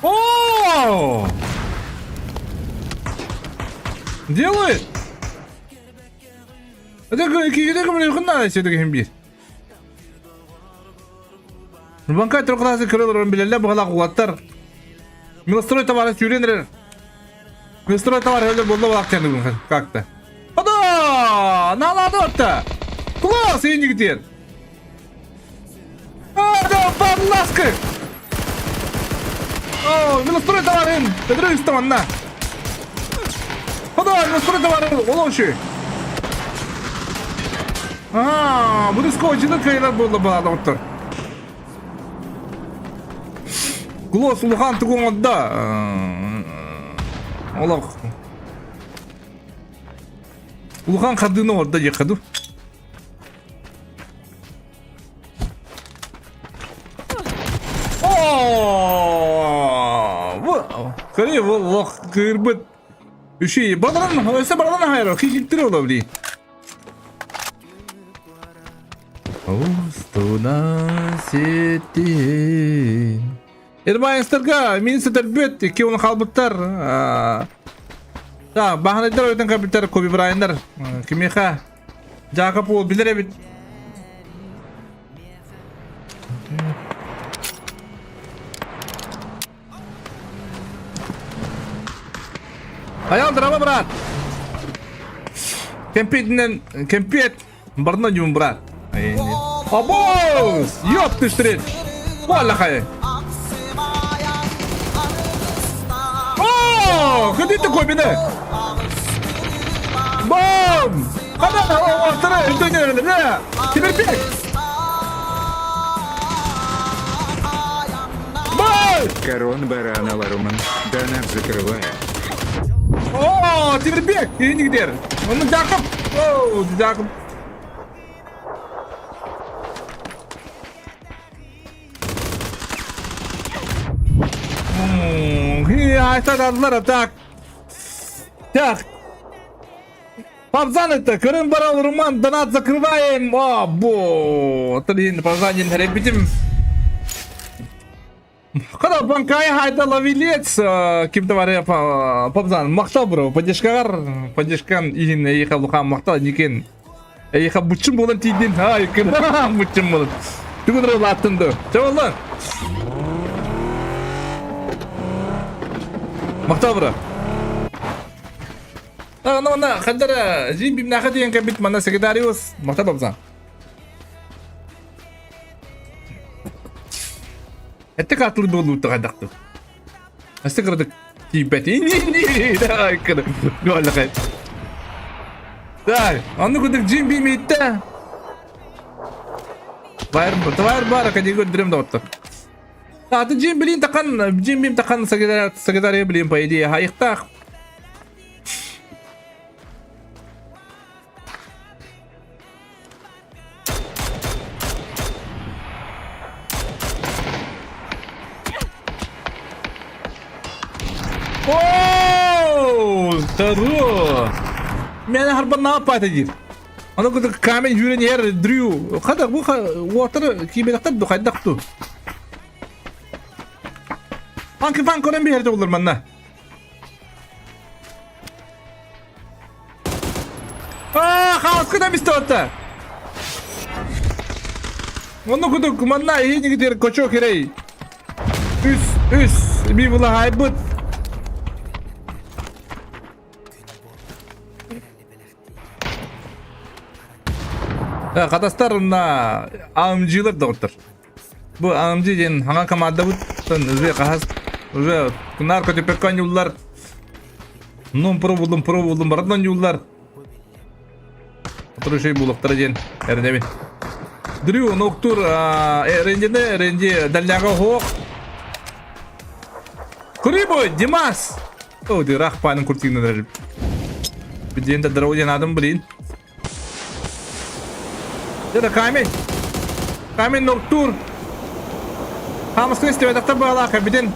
О! Делает! Это кигиде кымын надо все-таки бир. Банка трехглазый көрөлөр билеллер бугалак уаттар. Милострой товары сүүрен эрэр. Милострой товар өлөр болла балак тянды как-то. Ада! Налады отта! Класс, енігітер! Ада, подласка! О, милострой товарын! Петро Истаманна! Ада, милострой товарын! Олошы! Аа, бу скотчыны кыйлар болла балады оттор. Глос улахан тугун отда. Олох. Улахан хардыны орда диэхэ дуу. О! Көрү бу лох кыырбыт. Үшүй балан өсө балан хайро хихиттир олобли. Устуна сетин. Эрбайнстарга мин сетэрбүт икки уну хаалбыттар. Да, баһанайдар өтөн капитар Коби Брайандар. Кимиэхэ Жакоб уол билэр эбит. Аял драма, брат. Кемпетинен кемпет барна дьюм, брат. Абоз! Ёп ты штрит! Валахай! О, ходи такой беде! Бам! Хада, о, второй, Теперь пек! Корон барана Ларуман. Донат закрываю. О, Тимирбек, нигдер. Он Жакоб. О, Жакоб. Айтадалар так. Так. Павзан это, Крым барал Руман, донат закрываем. О, бо. Трин, Павзанин, репетим. Хада банкай хайда ловилец, ким товары Павзан, мактал бро, поддержкагар, поддержкан иһин эйиха лухан мактал никен. Эйиха буччум болан тиидин, ай, кым буччум болан. Түгін рылаттынды. Чабалла. Мактал бро. Ана ана хаддара жин бимнаха диэн кэбит манна секретариус мактал Павзан. Эттик атлы буолуутта хайдахтык. Өссө кыратык тиийбэт. Так, онну курдук Джим биимиттэ. Байр, твайр бар, кадиго дрем доттор. А ты Джим блин такан, Джим бим такан сагидар блин, по идее, хайыктах. Оо, здорово! Мен харбаннаҕа паата диир. Ону кытта камень сүүрэн иһэр Дрю. Хата бу уоттары киибэтэхтэр ду хайдах ту. Фанки фан көрөн биһэрдэ олор манна. Аа, хаоска да мистотта. Онно кудук манна иһинигитер кочок ирей. Үс, үс, би булаһайбыт. Хатастар на AMG-лар доҕоттор. Бу AMG диэн хаҥа командабыт уже хаһас уже нарко көтүппэккэ оонньууллар. Ну пробуллум пробуллум барытын оонньууллар. Оторушей булуктара диэн эрэнэбин. Дрю ноктур Рендини Ренди дальняга хоох. Курибой Димас! О, ди рах панын куртигнен эрэр. Билиэн да здорово диэн аадым блин. Это камень. Камень ноктур. Хамыскын истибэтэхтэр баалаах эбитин.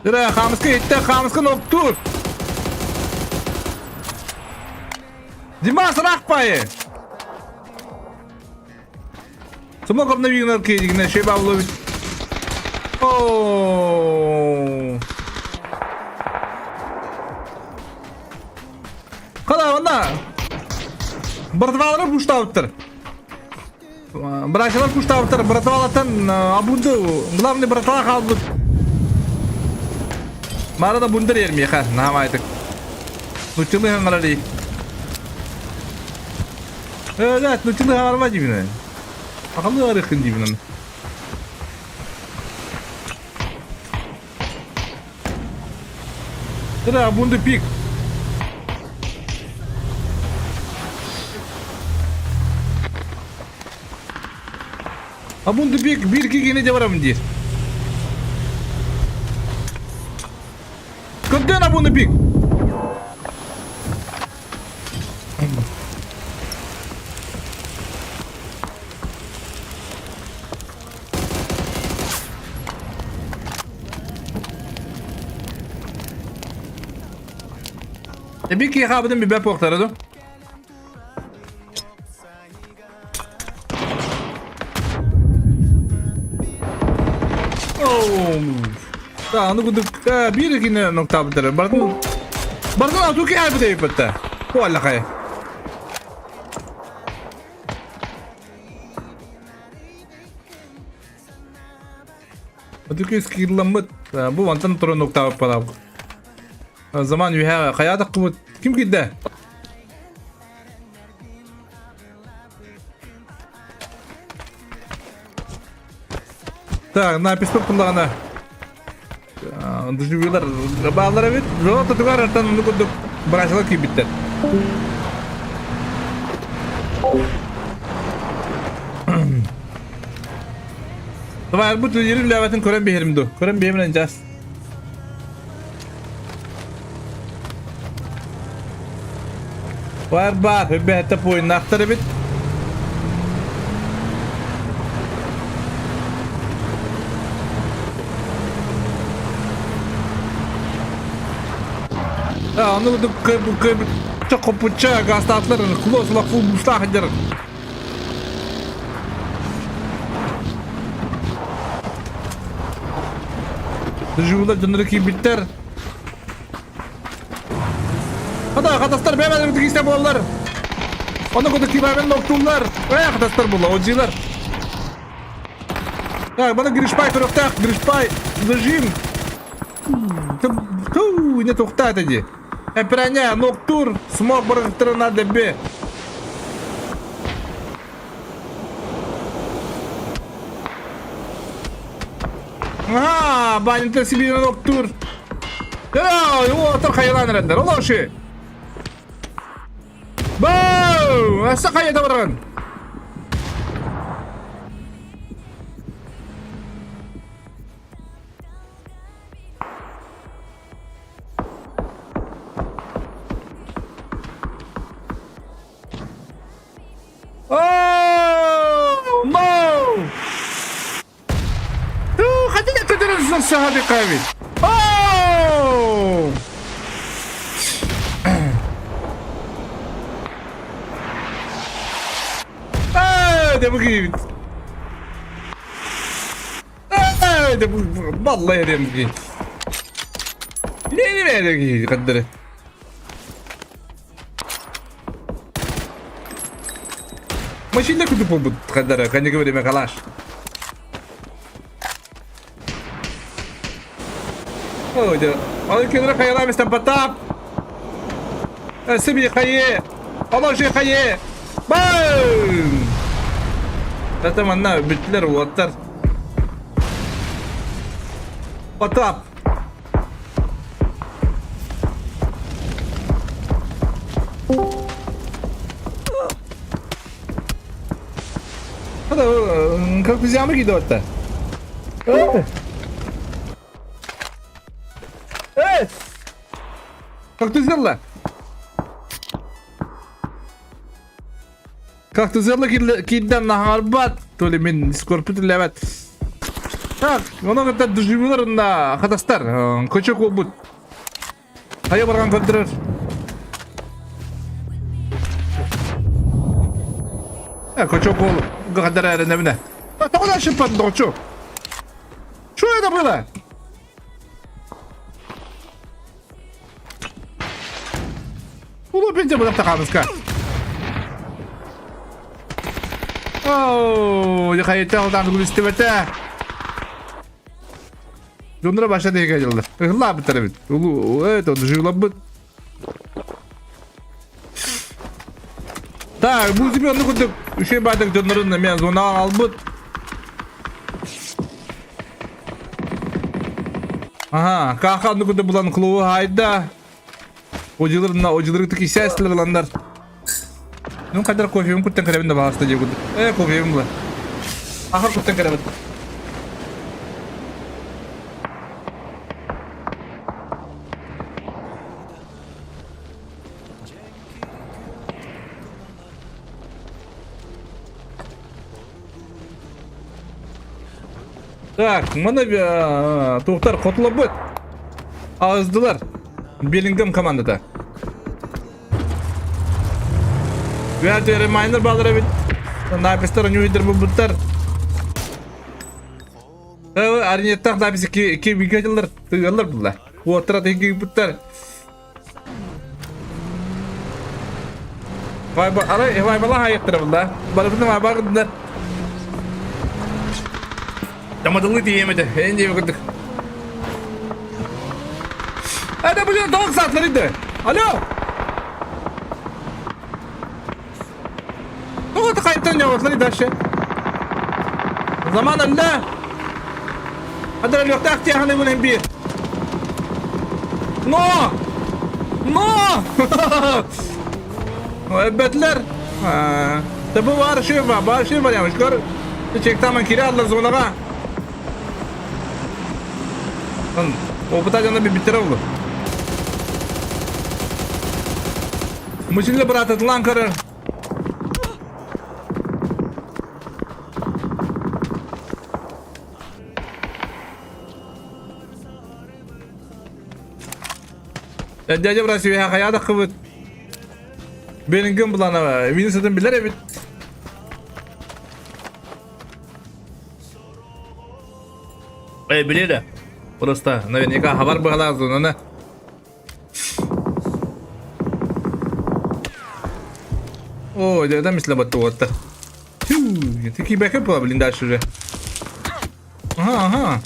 Дыра, хаамыска иттэ, хаамыска ноктуур. Димас рахпайы. Смог обновил Киригна, Шейбавлович. О! Кала, онна. Братвалары пуштауттыр. Братьялар куштаабыттар, братвалаттан абунду, главный братва хаалбыт. Мара да бундар ермиэхэ, наамайтык. Нуччалыы хаҥарар дии. Э, нуччалыы хаҥарма диибин. Сахалыы арыххын диибин. Тыра, бунду пик. Абунду пик биир кигини де барамын диир. Көрдөөн абунду пик. Эби киһи хаабытын билбэт буолуохтара дуо? Да, аны кудук биир кине ноктаабыттара. Бардын бардын атуу киһи дейбитте. Буоллахай. Өтүкүс киирламмыт бу мантан туран уктаабыппалаабыт. Заман үһэ хайаатахпыт ким киирдэ? Так, написпыт куллаҕына доживилар бааллар эбит. Жоо тутугар артан ону курдук бырачалар киирбиттэр. Давай, бу турниры үлээбэтин көрөн биһэрим ду. Көрөн биһэмин час. Бар бар, бэһэтэ пуойнаахтар эбит. Аны копуча гастатлар клос лафу бустах дер. Дежурда дьоннору киирбиттэр. Хата, хатастар бэйбэлэрин тигистэ буоллар. Ону куту кибабын ноктуллар. Э, хатастар була, оджилар. Так, бана Гришпай көрөктәк, Гришпай, зажим. Ту, не тухтат иди. Эпраня, ноктур, смог барахтырына дебе. Ага, банята себе ноктур. Отыр хайылан эрэллэр, ол оши. Бау! Аса хайа баран. Oh, no! Хатина көтөрөн саһаби кави. Oh! Аа, det bu gibi. Аа, det bu vallahi det bu gibi. Ne ne ne kadar. Машина куда побут кадара, кане говорим калаш. Ой, да. Ал кенре хайла местан потап. Сиби хайе. Положи хайе. Бам! Это манна бүттүлэр уоттар. Потап. Хата, как взял кидота. Эй! Эй! Как ты сделала? Как ты сделала киирдэн наһаарбат, то ли мин скорпит үлэбэт. Так, ону кытта дежурнар на хатастар, кочок буолбут. Хайа барган көрдөрөр. Кочок уол гахадар эрэнэбинэ. Тоҕо да шиппат доҕоччу? Что это было? Улуу пенсия буолар хаамыска. Оо, хайыта алдан күлүстүбэтэ. Дьонноро баша диэки дьыллар. Ыһыллаабыттар эбит. Улуу, это дожиглабыт. Так, бу тебе онну курдук үчүгэй баатык дьоннорун эмиэ зонаҕа албыт. Ага, кааха онну курдук булан клубу хаайда. Одьылырына одьылырык исээстилер ыланнар. Ну кадар кофебин куттан кэрэбин да баҕаста дии курдук. Э, кофебин була. Ахыр куттан кэрэбин. Так, маны туохтар хотуларбыт. Аыздылар. Беллингем командата. Бәтері майнер балар эбит. Напистар ньюйдер булбуттар. Арнеттах написи ки бигатылар тыгалар булла. Уоттара тыгыппыттар. Вайба, арай вайбала хайыктыра булла. Барыбытын вайба гыннар. Тамадылы тиемеді. Энди курдук. Это блин, долг сатлар Алло! Ну вот хайттан яватлар дальше. Заман әллә. Хәдер әлләктә тяханы белән бир. Но! Но! Эбетлер. Tabi var şey var, var şey var yani. Gör. Çektaman kiri aldılar zonaga. Lan, опыта жана bir биттере oldu. Мучинле брат атлан карар. Дядя брат сүйе хаяда кыбыт. Белингем булана, Винсентин билер эбит. Э, билер. Просто наверняка хабар быгалаах зонаны. О, да мисле баттуотта. Тю, такие бэкэп была, блин, дальше уже. Ага, ага.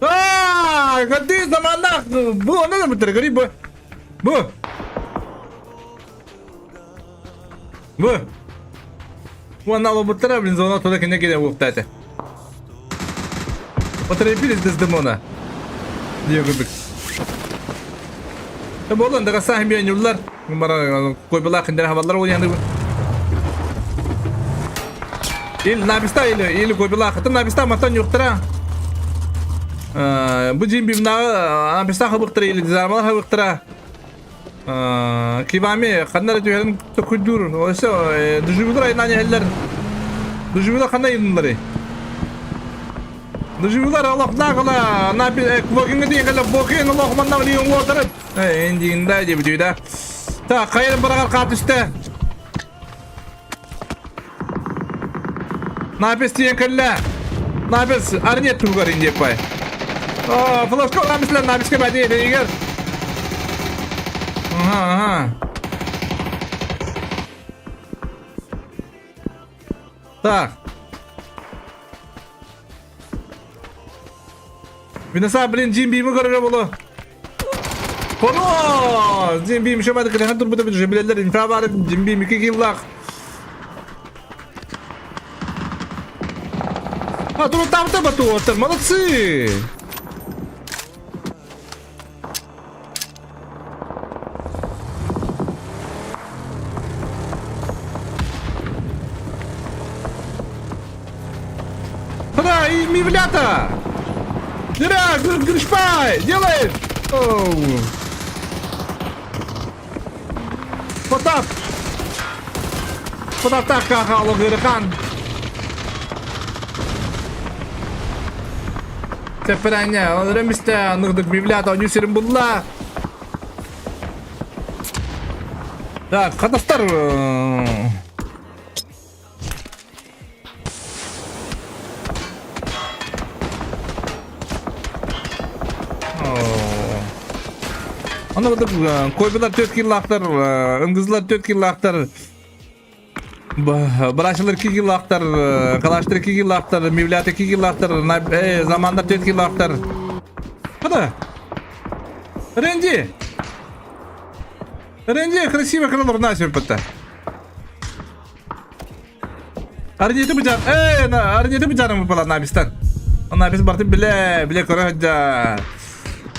Аа, кадыы заманнаах бу онно да бүтэр көрүй бу. Бу. Бу. Уонна олобуттара блин зона туда кине кире буолта этэ. Поторопились Дездемона. Диэ курдук. Буолан да саһын биэньуллар. Бара койбалаах киндер хабаллар уйанды. Ил написта или или койбалаах хатын написта матан юктара. Бу жин бимна написта хабыктара или дизармал хабыктара. Кибами ханна эрэ түһэрин токуйдуур. Өссө дежурдар айнаан иһэллэр. Дежурдар ханна ыйынныларый? Дежурдар олохтоох ыла Квокиҥҥа тиийэн кэллэ. Квокин олох манна билигин уотарын. Индиинда диэбитий да. Так, хайа быраҕар хаа түстэ. Напис тиийэн кэллэ. Напис арнет тугар индиэппай. Флешка намислер написка бәди егер. Ага, ага. Так. Минаса, блин, Джим Бимы көрөрө болу. Хоно! Джим Бим шамады кылыхан турбута бит жебилелер инфа бар Джим Бим 2 киллах. А, тут там там тут, молодцы! Мивлята! Дыра, Гришпай, делаешь! Оу. Потап! Потап хаалыгырхан. Тэппэрээнньэ, ол эрэ мистэ аныгдык Мивлята онньуу сирин булла. Так, хатастар. Аны курдук койбулар төрт киллаахтар, ыңгызлар төрт киллаахтар, Бырачылар 2 киллаахтар, калаштар 2 киллаахтар, мивлят 2 киллаахтар, замандар 4 киллаахтар. Куда? Рэнди! Рэнди, красиво крылор на сөппөттө. Арнеты быжар, эй, арнеты быжарым была набистан. Набис барты биле, биле көрө хыджар.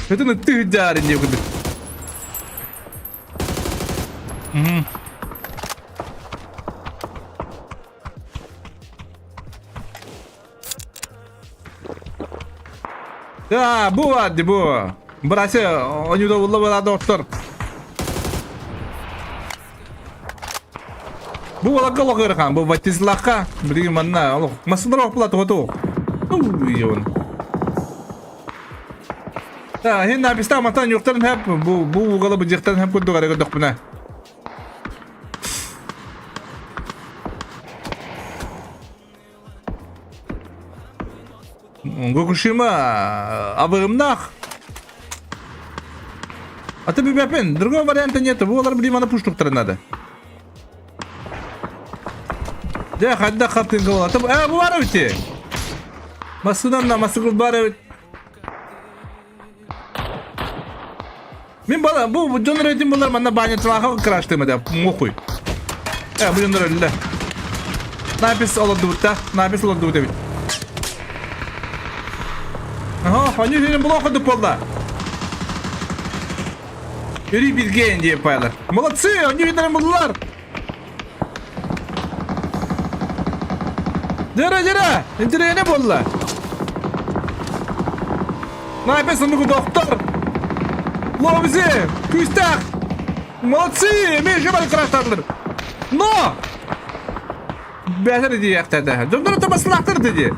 Өтін үтті хыджар инде күдік. Угу. Да, бу бар ди бу. Бырасы, онюда улла бара доктор. Бу балакка олох ыарахан, бу Ватизлахха билигин манна олох массыналар оппула тоҕо Уйон. Да, хин написта матан юктарын хеп бу бу угалы быдьыктарын хеп курдук эрэ көрдөхпүнэ. Гокушима абырымнах. А ты бибепин, другого варианта нету. Буолар билим аны пуштуктары надо. Дэ хадда хаттын кылла. Э, бу бар эбити. Массынан на массыгыл бар эбит. Мин бала бу дьон рейтинг булар манна банятылаха краштыма да мохуй. Э, бу дьоннор өллө. Напис олордубут да, напис олордубут эбит. Ага, они сенин булан курдук буолла. Өрүү билген диэн пайлар. Молодцы, они видели буллар. Дера, дера, интириэне буолла. Напис оннугу доктор. Лобзи, күүстээх. Молодцы, эмиэ еще бары краштадылар. Но! Бэхэр диэхтэтэ. Дьоннор табасылаахтар диди.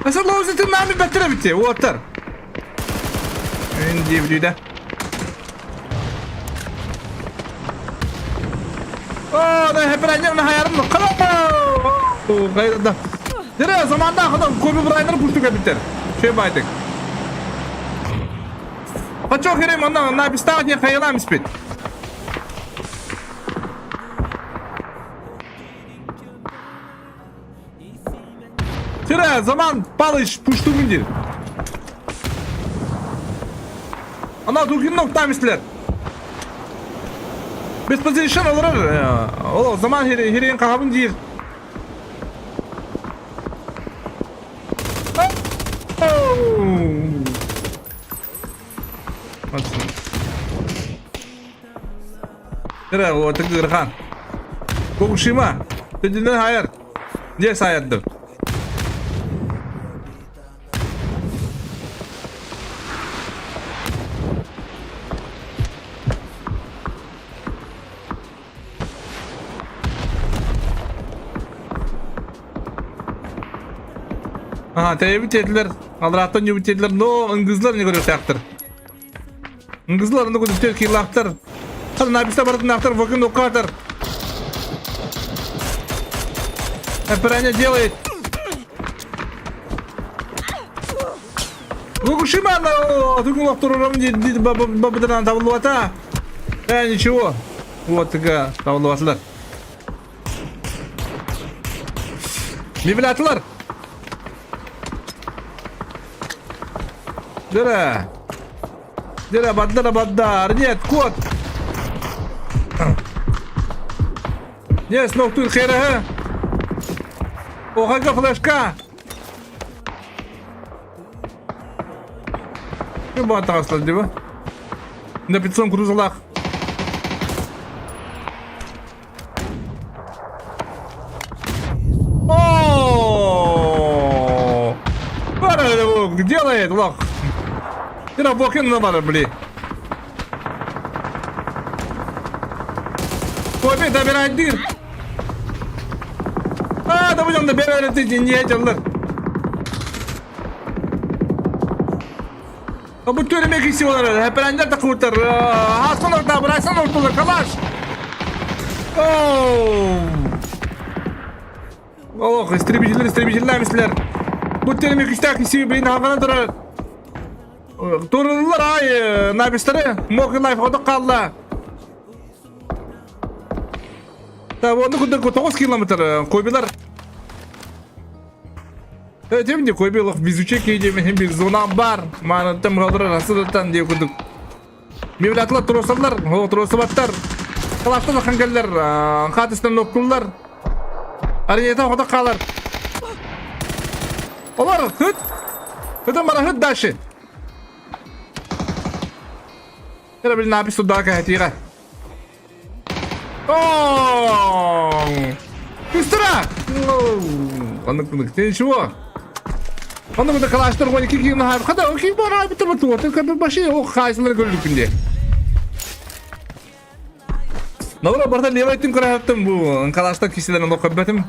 Asa лобзи тыннаами бэттэр эбити, уоттар. Эн диэбитүүдэ. Оо, да хэпэрэнньэ хаярым да. Дere заманда хадан Коби Брайнер пуштук эбиттер. Шей байтык. Хачок херем онна напистаах не хайылам испит. Тире, заман Палыч пуштугун диир. Ана Туркиннок там истилер. Без позишн олорор. Ол заман хирин кахабын диир. Тире, вот Гырхан. Кукушима. Төдүнөн хайар. Дьэ саайардым. Аха, тэйбит этилер, алрааттан ньюбит этилер, но ыңгызлар не көрүөхтээхтэр. Ыңгызлар ону күтүктэр киилаахтар. Хар написта барытын вокин укатар. Операние делает. Гукушима тугун лохторором бабыдан табылуата. Э, ничего. Вот такая табылуатылар. Мивлятылар. Дыра. Дыра, баддара, баддар. Нет, кот. Нет, снова тут хера. Охага флешка. Ким таҕаслар диба? На пиццон крузалах. Убивает, лох. Рабокин бар, бли. Коби добирает дыр. А, да будем добирать эти не этеллер. Бу төрүмэ киси олар, хэпэрэннэр да куутар. Хасан орта, бырайсан ортулар, калаш. Оу. Ох, истребителлер, истребителлер мислер. Бу төрүмэ кистээх киси блин хагана турар. Турулар ай, набистары, мог лайф ходок қалла. Та оны кудак 9 километр койбилар. Тем койбилах везучий кейде бир зонам бар. Маны тым қалдырар асыдаттан деп кудук. Мевлатлар тросалар, о тросабаттар. Калаштан ахангеллер, хатыстан ноккуллар. Аренета хода қалар. Олар хыт. Хытын бара хыт дальше. Тера бил напис туда кахатира. О! Быстро! Аны ты чего? Аны буда калаштар гони кики на хада ки бара битер бу ты как баши о хайсылар көрүлүкүнде. Набра барда левый тим көрәттем бу калашта киселерин окуп бетим.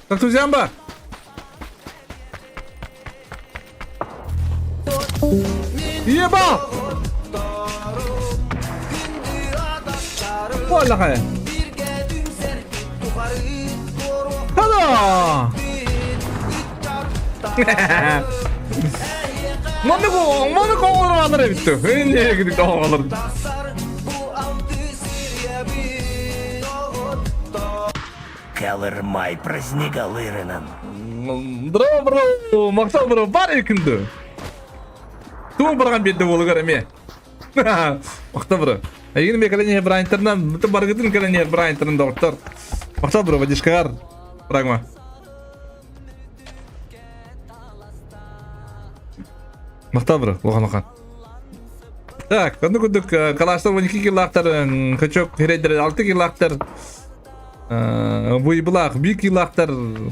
Так, Тузямба! Ебал! Оллаха! Хала! Маннык оҕолор алар эбитти. Эмне кидик оҕолор. Кэлэрмай празднигалырынан. Бро, бро, мактал бро, бар экинди. Туң барган бетте болугар эме. Мактал бро. Эгин ме калене Брайантернан, бүтүн баргытын калене Брайантернан доктор. Мактал бро, водишкагар. Прагма. Мактал бро, лохан лохан. Так, онну курдук калаштар 12 килактар, качок херейдер 6 килактар, буйбулах 1 килактар,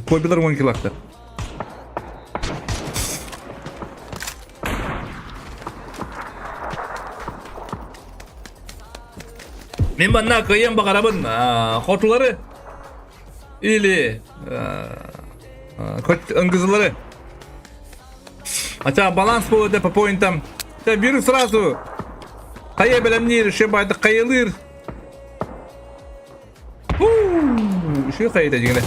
койбилар 10 килактар. Мен манна кыйын баҕарабын хотулары или ыңгызылары. Хотя баланс болады по поинтам. Беру сразу. Хайа бэлэмниир, шө байды хайылыр. Шө хайда дегене.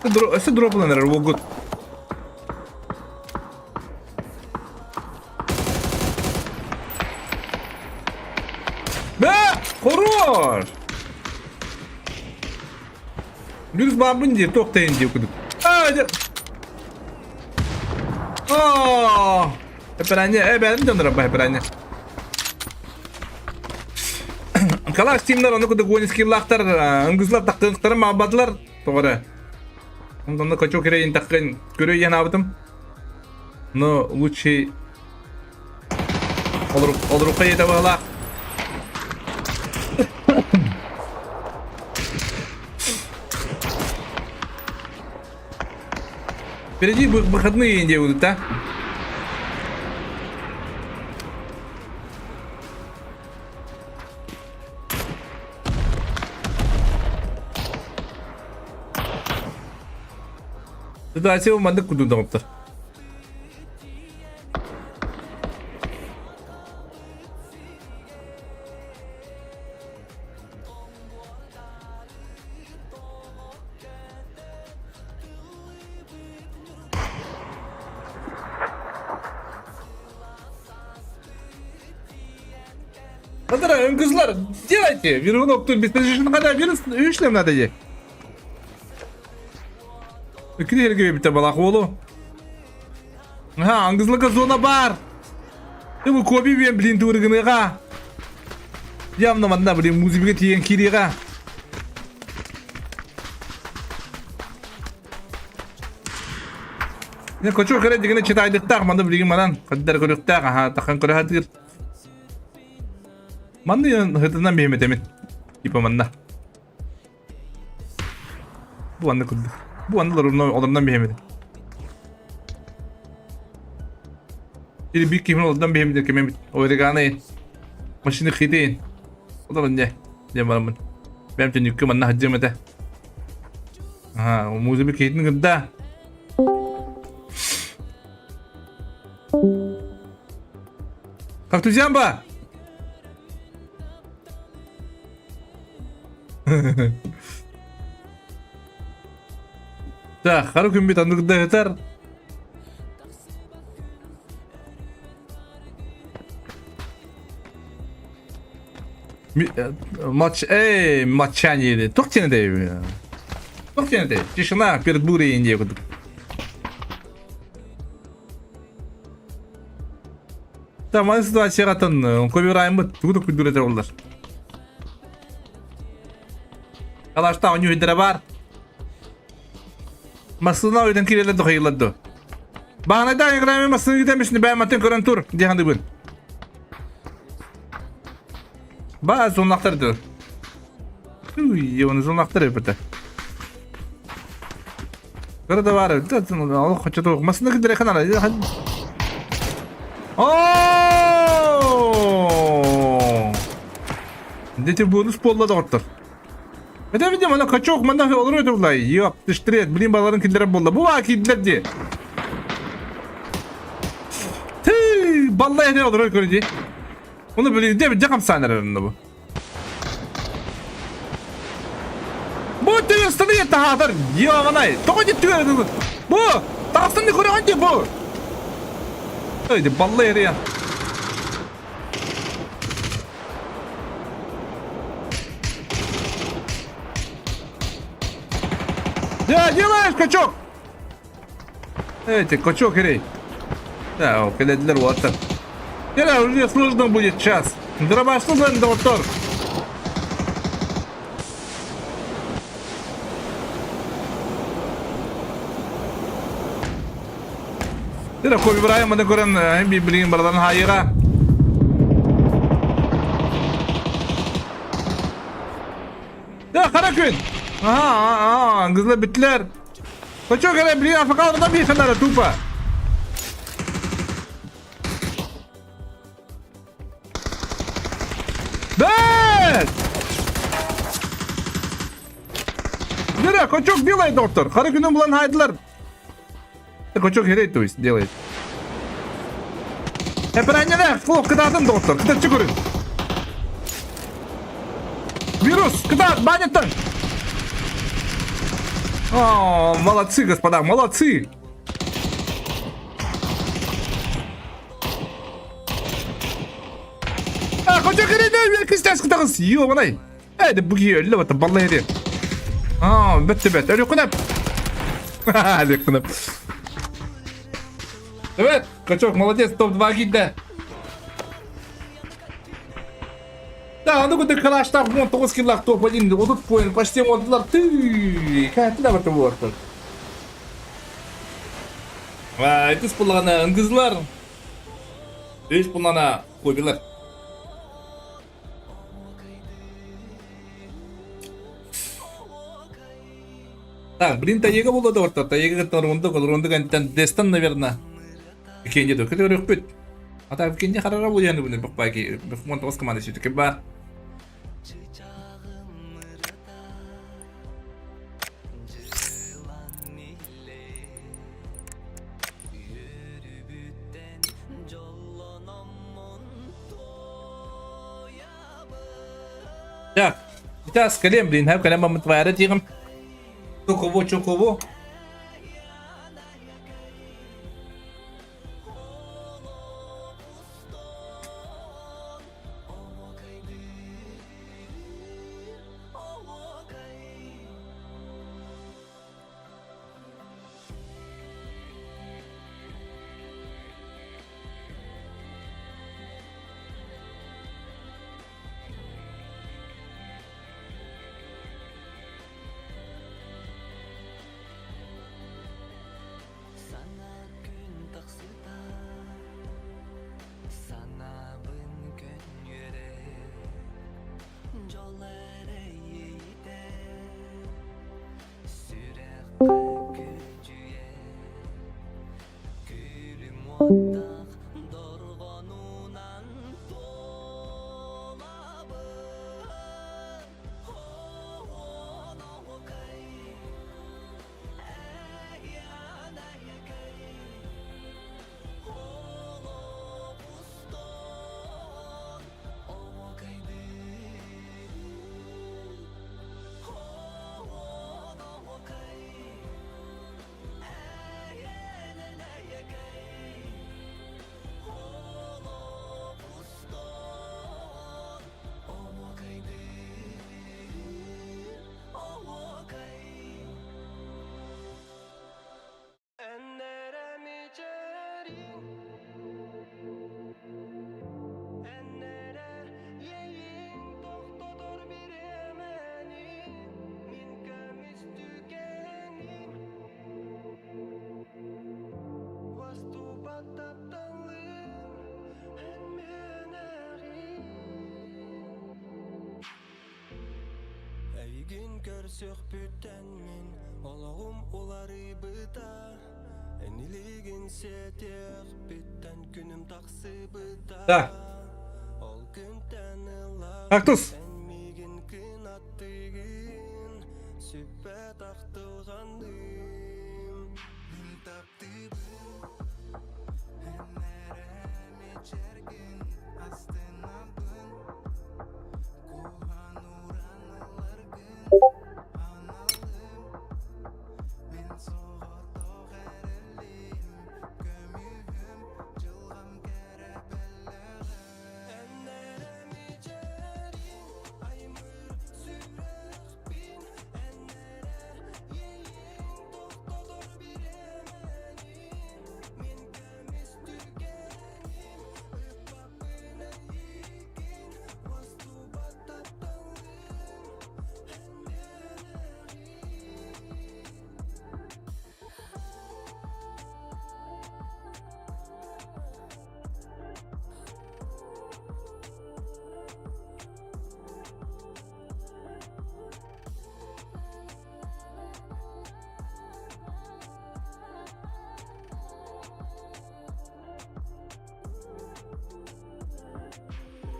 Өсө дропланар, гуд. Бә, хорош! Вирус бабын де, тоқтайын деп күдік. А, Эпәрәне, эбәрін жандыра ба эпәрәне. Калаш тимнер оны күдік ойнский лақтар, ыңгызлар тақтығықтары мабадылар. Тоғыры. Онда качок керейін таққын көрі ен абытым. Но лучше олрукка ете бағалақ. Впереди выходные не будут, да? Да, сен мандык кудун доғыптыр. Надо, ыңгызлар, делайте. Вирунок тут без когда вирус үшлем надо же. Үкүн эрге бите балак болу. Ага, аңгызлыка зона бар. Бу коби бен блин тургыныга. Явно манда блин музыка тиен кирига. Кочур кэрэ дигини читайдыктаах манна билигин манан хаддар көрүөхтээх аха тахан көрө хатыыр. Манны хытынан биһиметемин. Типа манна. Бу анны курдук. Бу аннылар олорунан биһиметем. Или бик кимин олорунан биһиметем кимемит. Ойрыгааны машина хитин. Олорун не. Не барамын. Бэм түнүккү манна хаджым этэ. Аха, музыка киһитин кытта. Как ты ба? Так, хара күн бит аннык да ытар. Матч, эй, молчание диэн. Туох диэн этэй? Туох диэн этэй? Тишина перед бурей диэн курдук. Та маны ситуацияҕа көбүрайыммыт тугу да күндүрэтэр оллар. Калашта оонньуу иһдэрэ баар. Массыына ойдан киирэлэр дохайылар дуо? Баанайда играми массыына китэмишни бэйматын көрөн тур диэхандыбын. Ба зонлақтар ду. Уй, оны зонлақтар эбите. Кыра да бар, ол хочет массыына кидере ханара. О! Дети бонус полла доҕоттор. Это видимо, ана качок манна олору өтө Йоп, тыштрет, блин, баларын киллерен болла. Бу ба киллер ди. Ты, балла эне олору көрү Оны блин, де де хамсан эрэрин бу. Бу ты станы таһаатар, йоҕанай. Тоҕо дит түгэр Бу, тахсан көрөҕөн ди бу. Ой, балла эрия. Да, делаешь, качок! Эти, качок, эрей. Да, кэлэдилэр уолаттар. Кэлэ, уже сложно будет сейчас. Дробашны дан доктор. Дere Kobe Bryant маны көрөн билигин бараларын хаайыга. Да, хара күн. Ага, ага, кызлар биттилер. Кочо кэлэн билигин афакалардан биэхэннэрэ тупо. Бэт! Дere, кочок делай, доктор. Хара күнүн булан хайдылар. Кочок хэрэй, то есть, делает. Эпраннеде, фу, кытаатын, доктор. Кытаччы көрүн. Вирус, кытаат, баняттан. О, молодцы, господа, молодцы. А, кочок хэрэй, кистес кытагыз. Ё, Эди бу киһи өллө бата балла эри. Аа, бөттө бөт. Өлүкүнэп. Өлүкүнэп. Evet, качок, молодец, топ-2 киирдэ. Да, аны кудык калаштаах 19 киллах топ-1, 30 поинт, почти оҥордулар. Тыы, кэһэтилэр барта буолар. Итис буллаҕына ыңгызлар. Үс буллаҕына кобилар. Так, блин, Таега буолла да орто. Таега кытта Рондо, Рондо кэнниттэн Дестон, наверное. Кенди да көтө көрүөхпүт. Ата Кенди харара буолуон бүгүн бакпаки. 19 команда сүтүкэ бар. Так, сейчас кэлиэм, блин, һэп кэлэн баммыт вайра тиҕим. Чукубу, чукубу. Так. Кактус.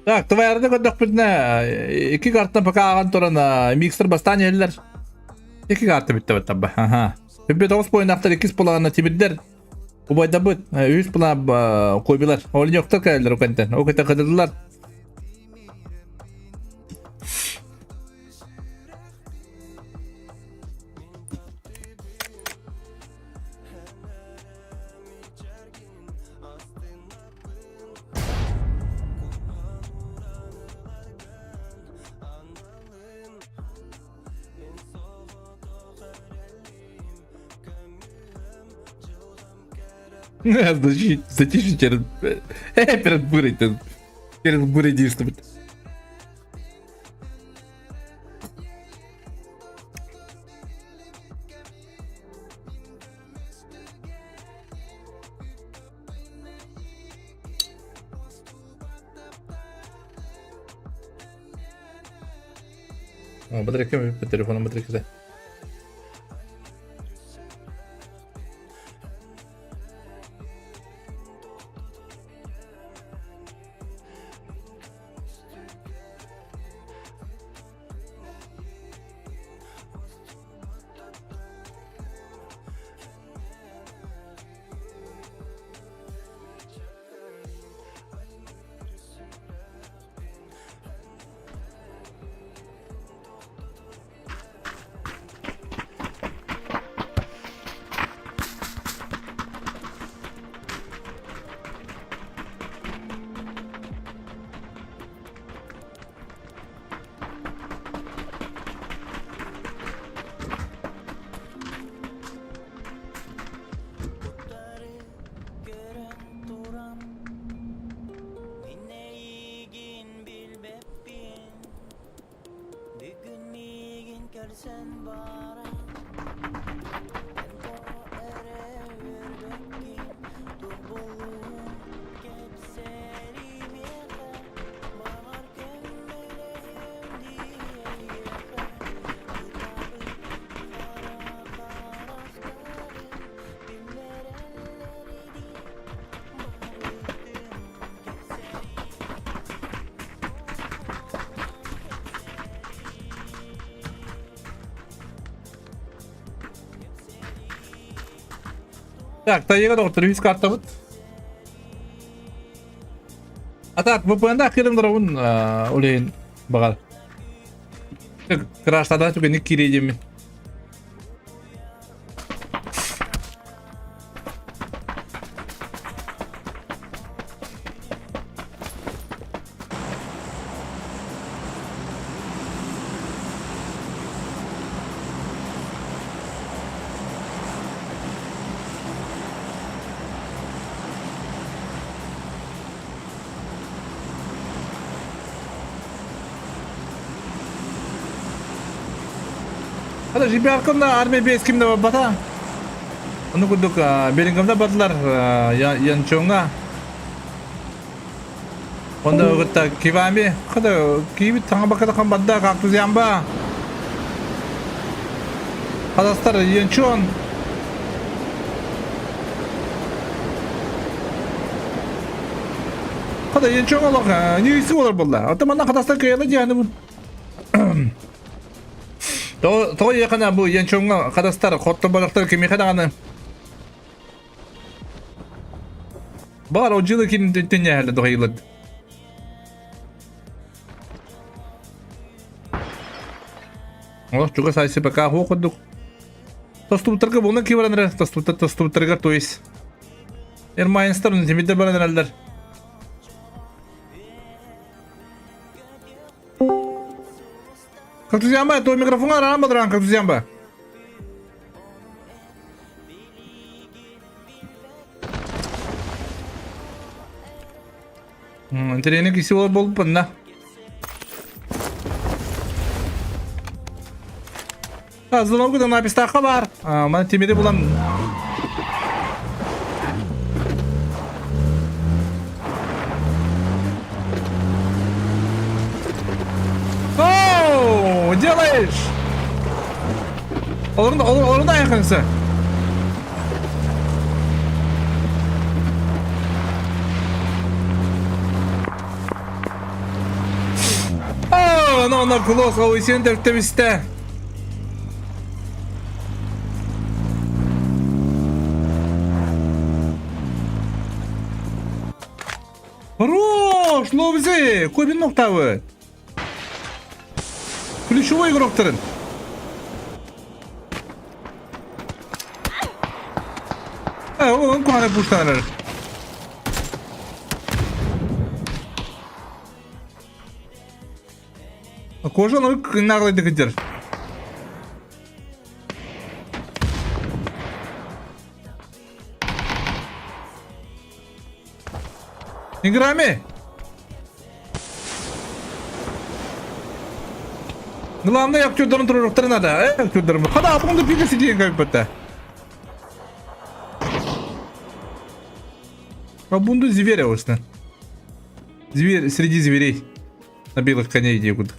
Так, твоярды көрдөхпүтүнэ икки картан пока ааҕан туран микстер бастаан иһэллэр. Икки карта бүттэ баттарба. Аха. Бүппүт оҕус буойнаахтар иккис булаҕына тимирдэр. Убайдабыт үһүс булаа койбулар. Олиньоктор кэлэллэр окентен. Ол кытта кыдыллар. Затиши перед бурей, перед бурей действовать. Батарейка по телефону батарейка. Так, тайга доктор үс картабыт. А так, ВПН-да кирим дорогун улейн бағар. Краштада түгені кирейдемін. Хата Жибяркамда армия бес кимде бата. Ону курдук Беллингhamда бардылар Янчоҥҥа. Онно кытта Кивами хата киибит саҥа бакката барда кактузямба. Хатастар Янчон. Хата Янчон олох ньыйсы олор буолла. Оттон манна хатастар кыайла диэни бу. Тоҕо иэхэнэ бу Янчоҥҥа хатастар хотто балыктар кимиэхэ даҕаны Бар о дьылы ким тэнньээһэлэ дохайылар. Олох чугас АСПК хуо курдук. Тостубуттарга буолна ки баран эрэ, тостубуттар тостубуттарыгар то есть. Эрмайнстар тимирдер баран эрэллэр. Как то микрофон араан бадран как Интэриэһинэй киси буолбуппун да. Звонок да напистаахха баар. Маны тимири булан Оу, делаешь! Олорун, олорун айахыңсы. Оо, ну она класс, ол сен тәптемісті. Хорош, ловзи, Кобин ноктавы. Ключевой игроктарын. Э, он кухана пуштанар. Кожа наглый дыхадер. Играми! Главное, актердарын туруруктары надо. Э, актердарын. Хада, апыңды пилесі деген как будто. Абунду зверя осна. Зверь среди зверей. На белых коней идет.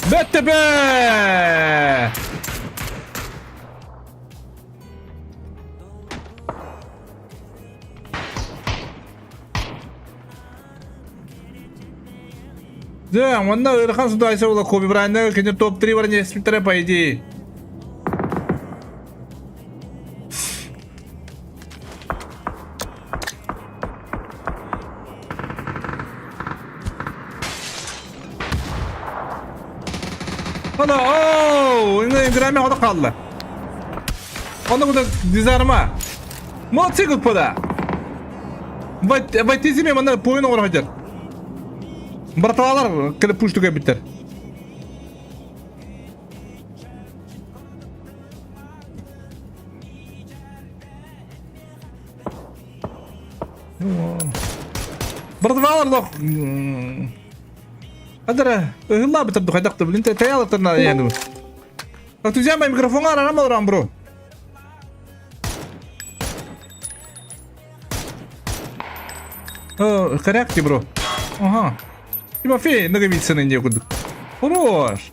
Бэттебе! Да, манна ыарахан ситуация була Коби Брайанна кини топ-3 баран эспиттэрэ по идее. Ана, оу, играми ода қалды. Онда куда дизарма. Молодцы, господа. Войти зиме, мана поин оңор хотер. Браталар, келіп пуштуга биттер. Братвалар лох. Адара, ыһылла битер духайдакты, блин, таяалыктырна яны. Друзья мои, микрофон арам алрам, бро. Коряк бро. Ага. Тимофей, ноговицыны некуда. Хорош.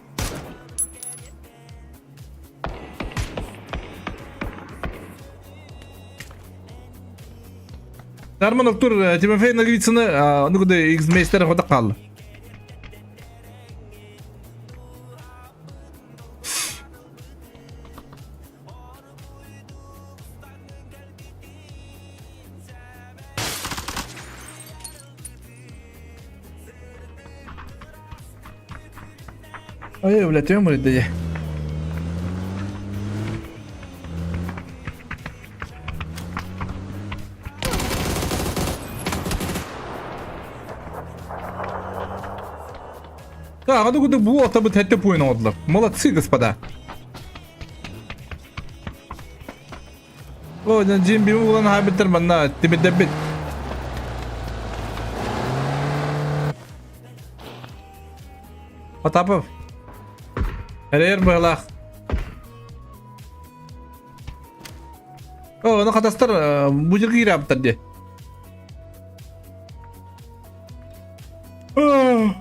Дарман Октур Тимофей Ноговицыны ну куда X-мейстер хода қалды. Ой, блядь, өмір деді. Да, аду куда было, то бы тәтті пуин олдылар. Молодцы, господа. О, джим бим улан хабиттер манна, тимиддебит. Потапов. Эрер быһылаах. О, ону хатастар бу жерге киирээбиттэр дии. Уу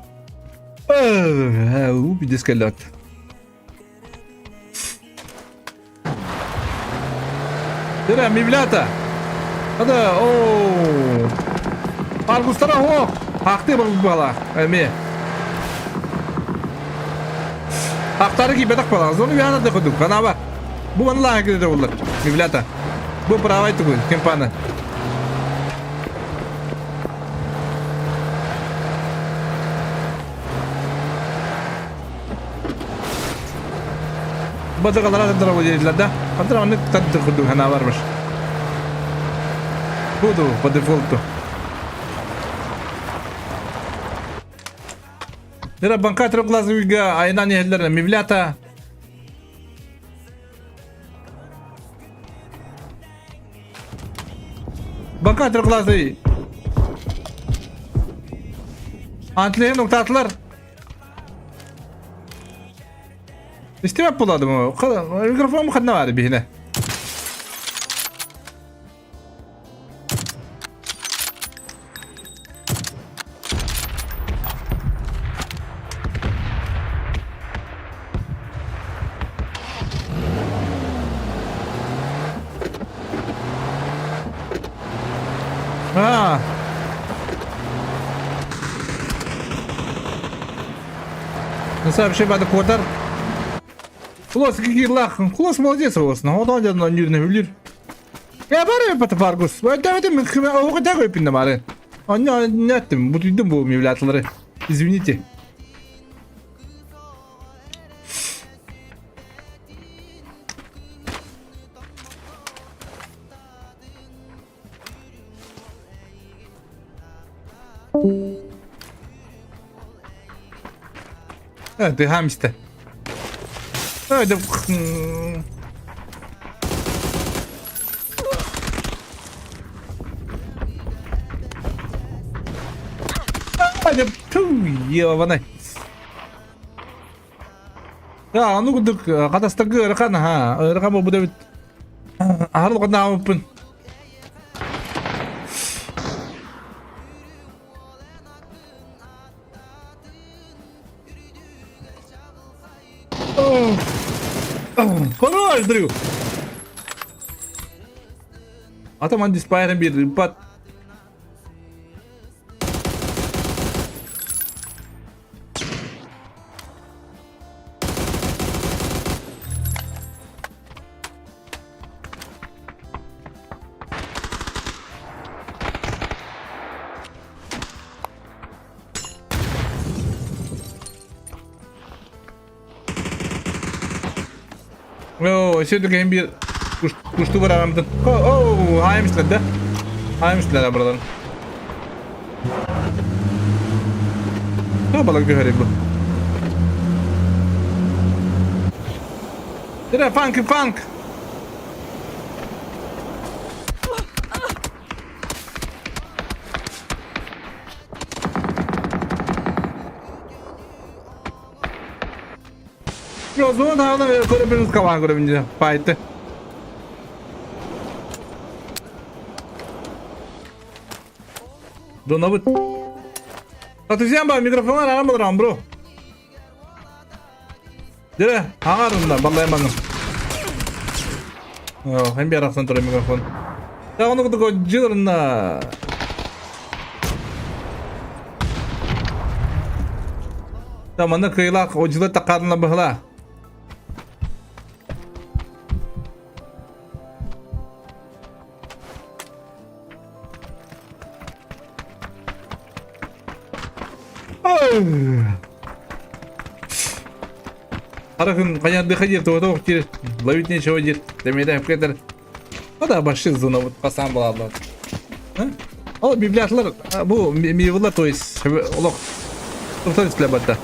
дискеллет. Дere мивлята. Hadi о. Аргустара хо. Хакты бала. Эме. Хактары ки бетак бала. Зону яна да кудук. Канава. Бу манла киде буллар. Мивлята. Бу правай тугу кемпана. Бадыргалара тардара диэтилэр да. Хантан маннык тардыр курдук санаа барбыш. Буду по дефолту. Нера банка трехглазыйга айынан иһэллэр мивлята. Банка трехглазый. Антлehen уктаатылар. Истибэт буладым. Микрофон ханна баар биһинэ. А. Сообщи бады куотар. Хлос кикирлах. Хлос молодец у вас. Но он один на нюрный үлір. Я бары пата Фаргус. Давайте оҕо көпүннэ бары. Анна неттим. Бутуйдум бу мивлятылары. Извините. Ты хамста. Да. Ёбаный. Да, ону курдук хатастарга ыарахан аха. Ыарахан буолбут эбит. Аһар улаханнаабыппын. Хорош, Дрю! Атаман диспайрын биир ыппат. Оо, сөдүкэһин биир кустуу барарамтын. Оо, хаайымыстылар да? Хаайымыстылар абыраларын. Тоҕо балык түһэрий бу? Дere фанк фанк! Зона таҕына көрөбүн кабаан көрөбүн дии паайты. Донабыт. Татызян ба микрофон арам болрам бро. Дere, аңарында баллайманым. Hem bir arasından тура микрофон. Да, оны кудук жылырында. Да, манна кыйлак, о жылы такарына быһыла. Арахын хайа диир, тугата диир, ловить нечего диир. Демейде хепкетер. О да баши зона вот пасан была. Ол библиатлар бу мивылар, то есть олох тоқтар батта.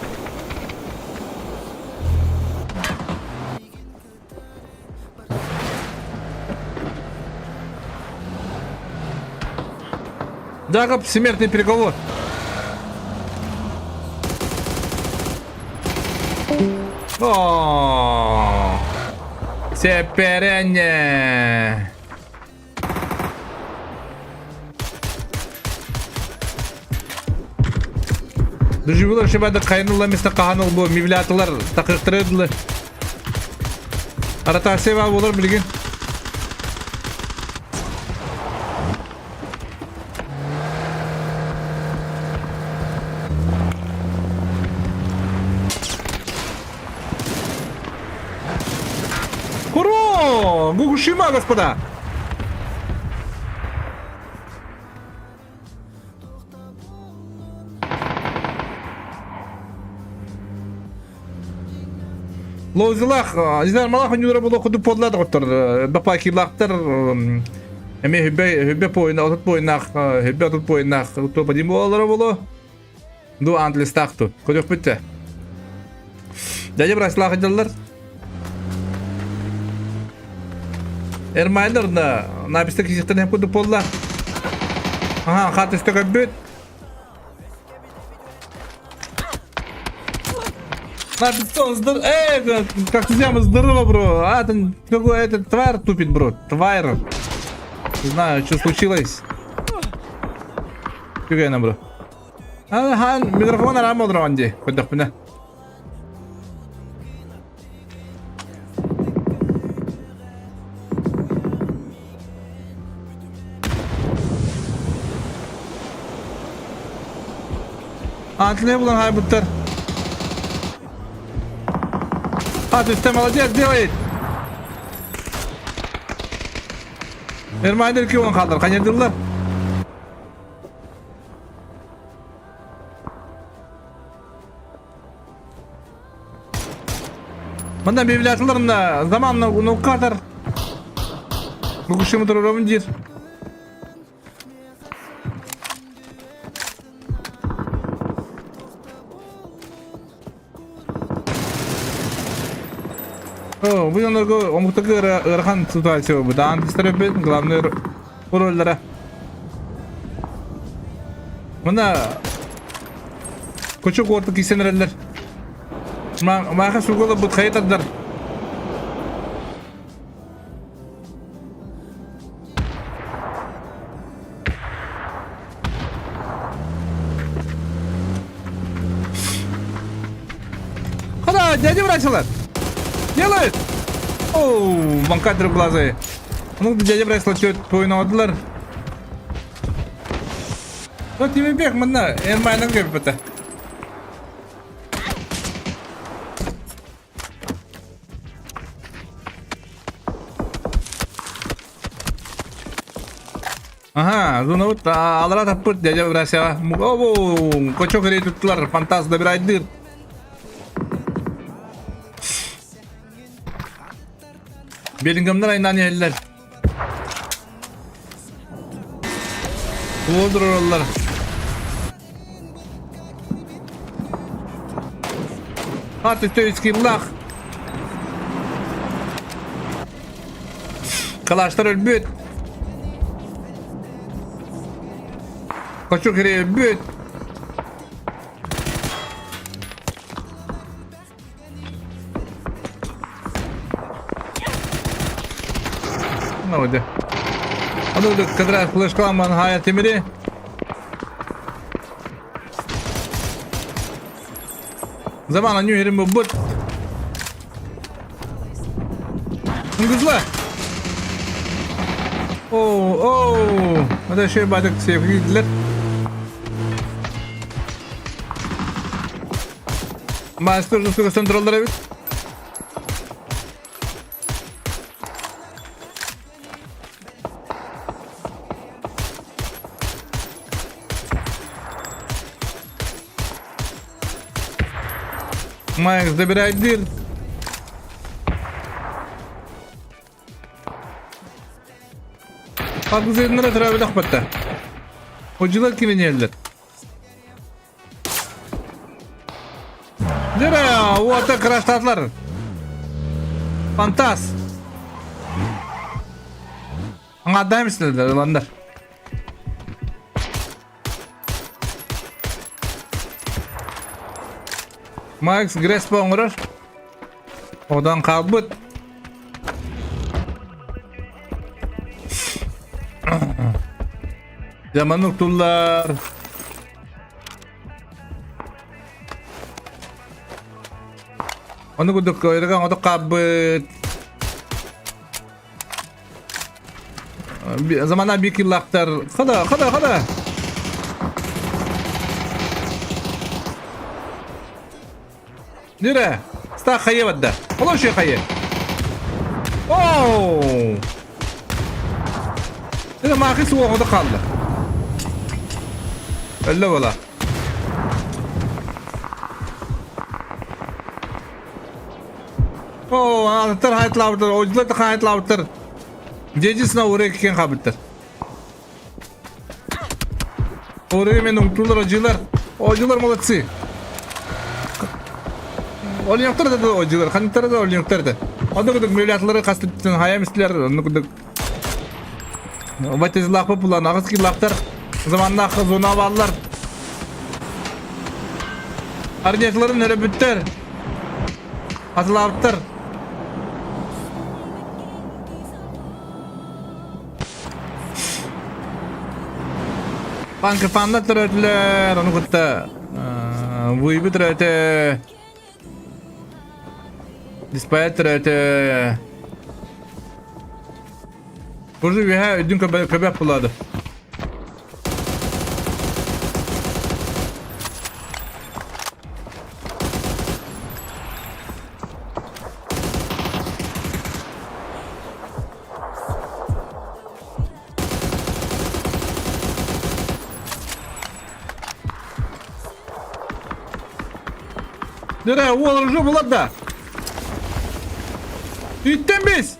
Дагап смертный приговор. О, Сеперене. Дужибылар шибады кайнылла место кахан ол бу мивлятылар такыктырыдылы. Ротация бар болар билигин. Куро! Гугушима, господа! Лозилах, не знаю, малах нюра было ходу подла доктор. Бапакилахтар эме хүбе хүбе пойна, отут пойнах, хүбе отут пойнах, то падим болары боло. Ду антлистахту. Көдөх бүтте. Дядя браслах дьаллар. Эрмайнер на написта кисихтен хем курдук буолла. Аха, хат өстө көрбүт. Написал, здор... Эй, как друзья, здорово, бро. А, там какой этот тварь тупит, бро. Тварь. Не знаю, что случилось. Түгэнэ, бро. Ахан, микрофон арам олорон дии, көрдөхпүнэ. Антоны булан хайбыттар. А, то есть ты молодец, делает. Эрмайдер кион қалдыр, қанерділер. Манна библиотекаларында заманна нуккатар. Бүгүшүм турурабын диир. О, бу дьоннорго омуктарга ыарахан ситуация бу. Даан бит главный роллара. Мына Кучук уорта кисэн эрэллэр. Мааха сугала бут хайа тардар. Хана, дядя бросила! Делает! Оу, банкатры глазы. Ну, дядя бросила, что твой Тимирбек манна Эрмайнан көрбөтө. Ага, зонабыт алара таппыт дядя Врасяға. Обу, кочок эрей туттулар, фантаз добирайдыр. Белингамнар айнан иһэллэр. Уолдураллар. Ат үстө Калаштар өлбүт. Кочук өлбүт. Оде. Аны кадра флешкаламан хая темири. Заман аню ерим бут. Ngызла. О, о, это şey бадык sevgililer. Master Rusya контроллер эбит. Майкс забирает дыр. Агызырыннара төрөөбөтөх батта. Одьулар киминиэллэр. Дьэ, уота краштаатылар. Фантаз. Аҥаардаһым истэллэр ыланнар. Макс Греспо оҥорор. Одан хаалбыт. Заман уктуллар. Ону курдук ойрага оҥото хаалбыт. Замана биир киллаахтар. Хада, хада, хада! Нүрэ, ста хайа барда. Олоши хайа. Оу! Это маахи суоҕа да хаалла. Өллө буола. Оо, ааттар хайтлаабыттар, ойдулар да хайтлаабыттар. Дьэдьисна урек кен хаабыттар. Oraya мен уктулар, ожылар. Ожылар молодцы. Олиоктар да ожылар, ханниктар да олиоктар да. Онно кудук мөлятылары хастыттан хаям истилер, онно кудук Ватизлахпы пулан ағыз киллахтар заманнах зона баллар. Арнетларын өрөбүттер. Атылаабыттар. Панкыпанна төрөтүлэр, ону кытта вуйбу төрөтө, диспайт төрөтө. Бу үһэ өйдүн көбөк булады. Нere уол уже булар да. Үттен biz.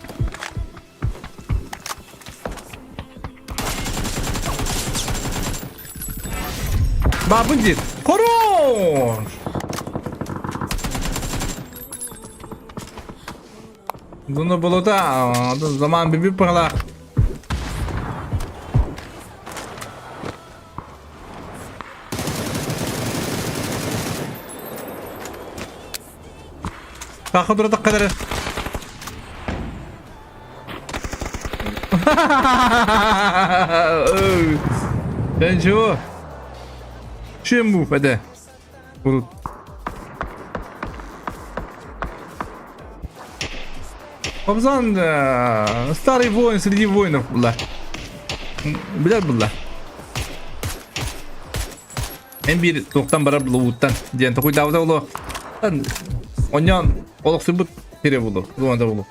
Бабын дед. Хорош! Дуна болота, заман биби пала. Тахы дуратак кадары. Sen чего? Чем був, это? Будут. Кобзан старый воин среди воинов была. Билэр булла. Эн биир туохтан барар булууттан диэн токуйдаабыта буолуо. Онньоон олохсуйбут сирэ буолуо, зоната буолуо.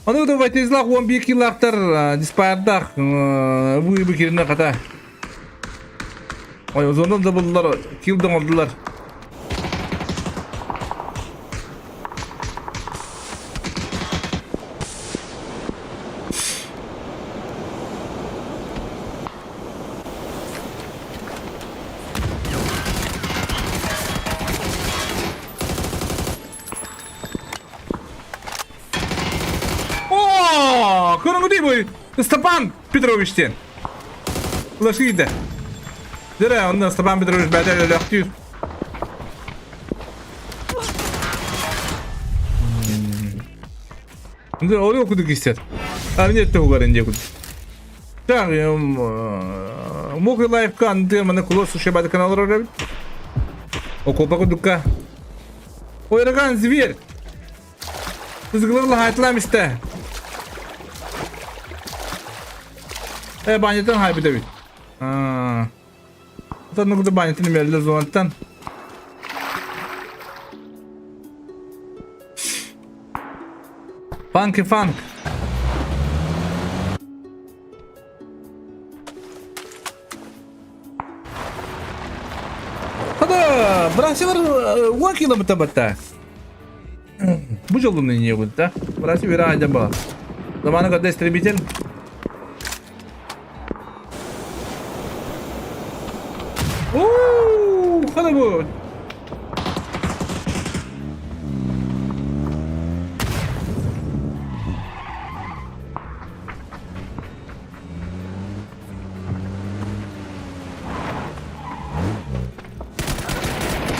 Ону да Ватизлах 11 килаахтар диспаердаах бу киринэ хата. Ой, зондан да буллар, кил да оҥордулар. О, көрүҥүтүй бу Степан Петровичтен. Лашида. Дөрө, онно Степан Петрович бәдә өлөктүүр. Орел кудук истер. А мне тугар инде кудук. Так, Мокрый лайфка анды маны кулос ушебады канал роль. Окопа кудукка. Ойраган зверь. Ызгылырла хайтлам исте. Э, банятан хайбы дебит. Оттон банятын имеллер зонаттан. Фанки фанк. Хада, братьялар 10 километр батта. Бу жолун не да? Братья вера айда Заманы когда истребитель. Уу, хада бу.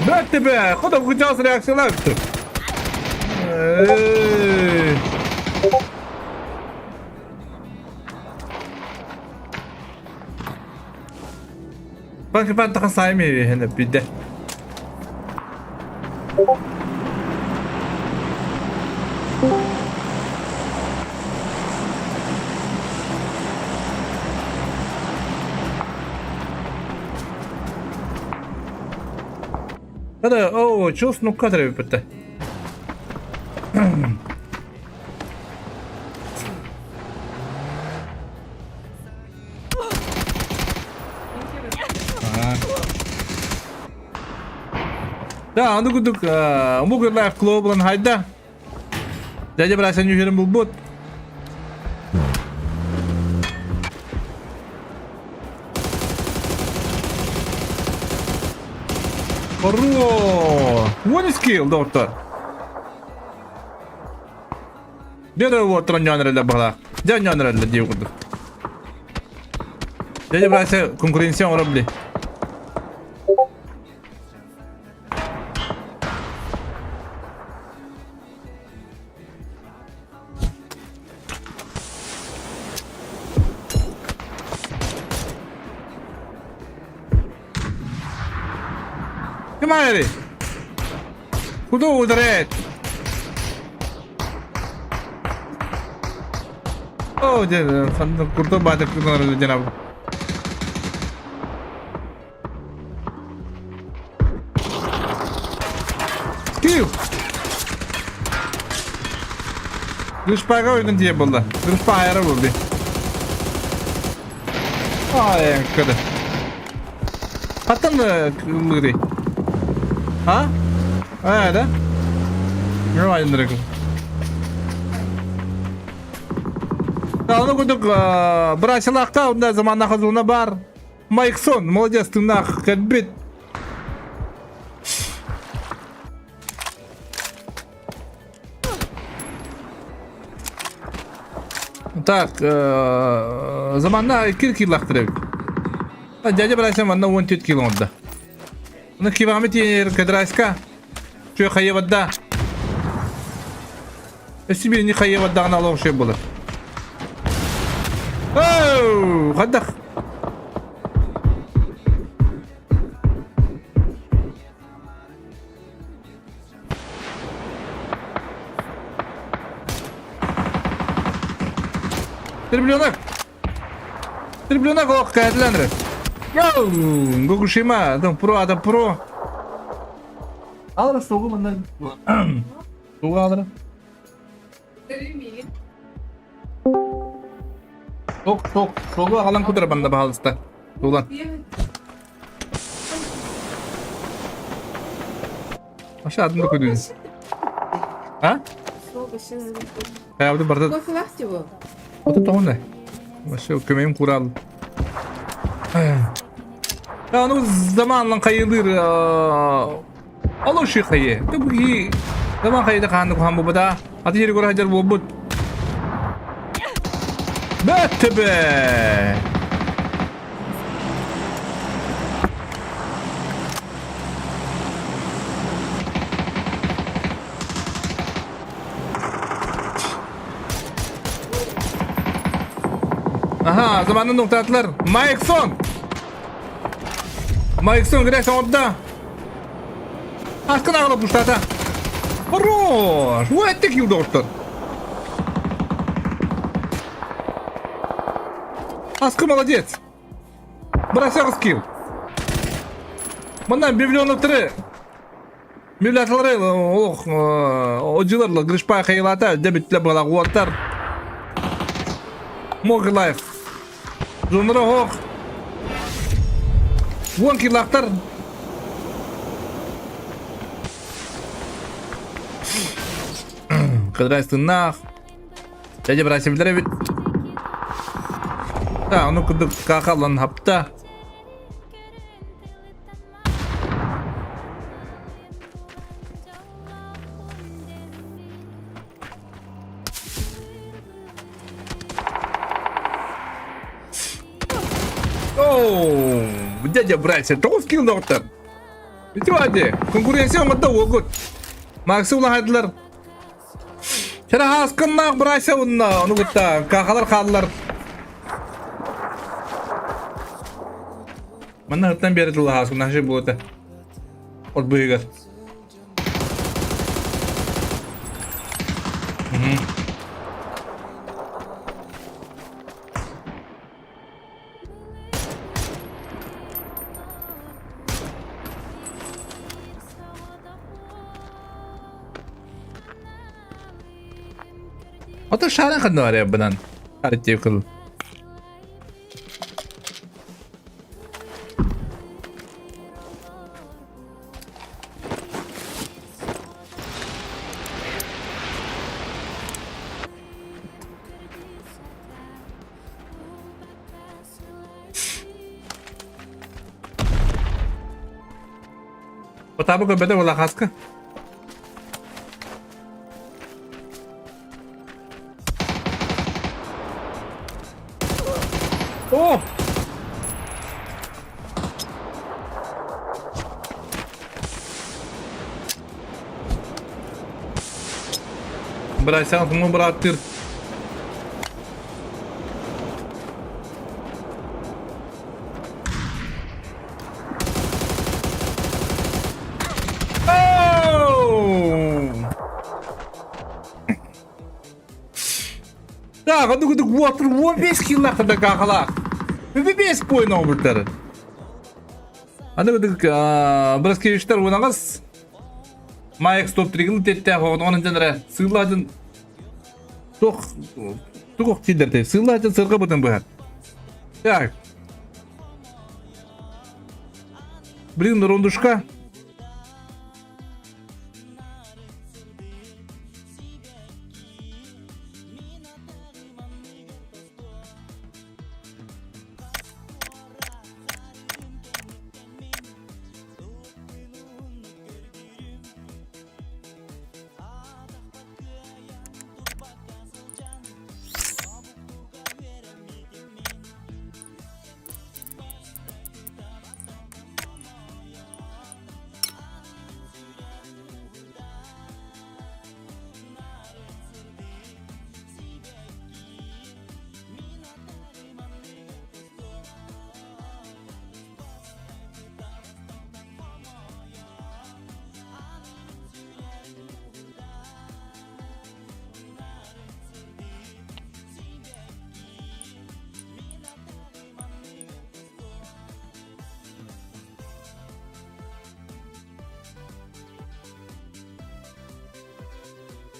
Бэт тебе! Хода включался реакция лайф. Бак бантахан сайми хэнэ бидэ. Hadi о, чус нукка төрөппүттэ. Да, аны курдук омук Life Club хайда. Дядя Брася нүһүрүн булбут. Хорош! One skill, доктор. Дядя вот троньон бала. Дядя ньон диye курдук. Дядя Брася конкуренция оҥоробли. Ким аайы? Куда ударяет? О, дьэ, курдук баатыр дьанабы. Киев! Грышпайга ойдун тиийэ буолла. Грышпа айара буолла. Ай, кыды. Хаттан ыллыырый? А? А, да? Нормально. Ону курдук бырачылаахта онда заманна хазуна бар. Майксон, молодец, тыыннаах кэлбит. Так, заманна 2 кило эбит. Дядя Брайсон манна 14 кило оҥордо. Ону кивами тиэнэр кадрайска. Чүө хайыбадда. Өссө биирини хайыбаддаҕына олох үчүгэй буолар. Оу, хайдах? Трибленок! Трибленок олох кээтилэн эрэр. Йоу! Гогушима, там про, ата про. Алра сугу манна. Сугу алра. Ток, ток, сугу аҕалан кутара банна баһалыста. Тулан. Аша атын да көдүүн. А? Хайабыты барда. Ото тоҕун Вообще көмөйүм курал. Аны заманнан хайылыр Олох үчүгэй хайы. Бу заман хайыда хааннык уһаан буолбата. Аты жери көрө сылдьар буолбут. Бөттөбө! Аха, заманын нуктаатылар. Майксон! Майксон грязь оҥордо. Аскын аҕала пустата. Хорош! Уэттик килл доҕоттор. Аскы молодец. Бросил скилл. Манна библионоктары Библиотекалары олох одьылар Гришпай хайылата дебитле была уоттар. Мог лайф. Зонра хох. Вон килактар. Кыдрайстыннах. Дядя братья бит. Да, ону курдук каахалан хапта. Оу, дядя братья, тоҕус килл доҕоттор. Ити конкуренция оҥордо уолгут. Максы улаһайдылар. Чара хааскыннаах братья уонна ону кытта каахалар хааллар. Манна ыттан биэрэ тыллаһаас наһы буота. От быыгар. Ото шарын ханна барыабынан артикл. Потапы көрбөтө була хаска. О! Брат, сен брат, Так, а ну вот, вот весь хилах тогда кахалах. Весь понял бутер. Аны Браскевичтер унаҕас Майк стоп тригыл тетте оҕон дьоннора сыылаатын туох туох тиидэртэй сыылаатын сырга бытын быһар. Так. Блин, рундушка.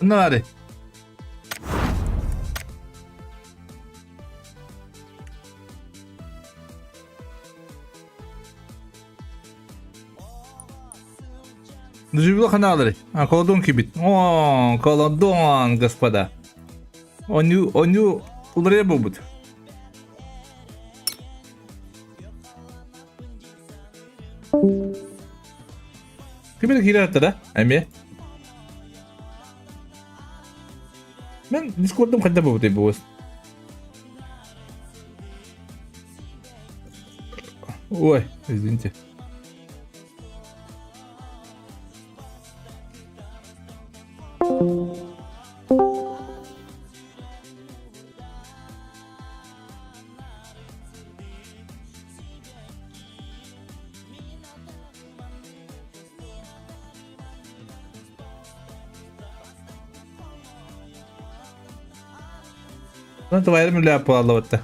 Нари. Доживила ханалары. А, колодон кибит. О, колодон, господа. Оню, оню уларыйа буолбут. Ким эрэ киирэ да, эмиэ. Мен Дискордум хайда буолбутай буос. Ой, извините. Ну, твоя мля палата.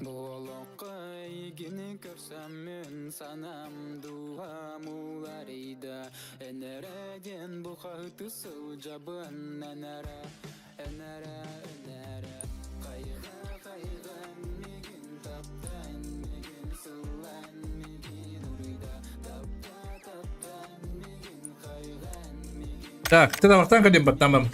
Буолуохха эйигини көрсөммүн санам дууһам уларыйда Эн эрэ диэн бу хаһыты сылдьабын Эн эрэ, эн эрэ, эн эрэ Хайҕа, хайҕа миигин таптаа Миигин сыллаа, миигин уруйда Таптаа, таптаа миигин хайҕа Миигин Так, ты тавартан кадим баттамам.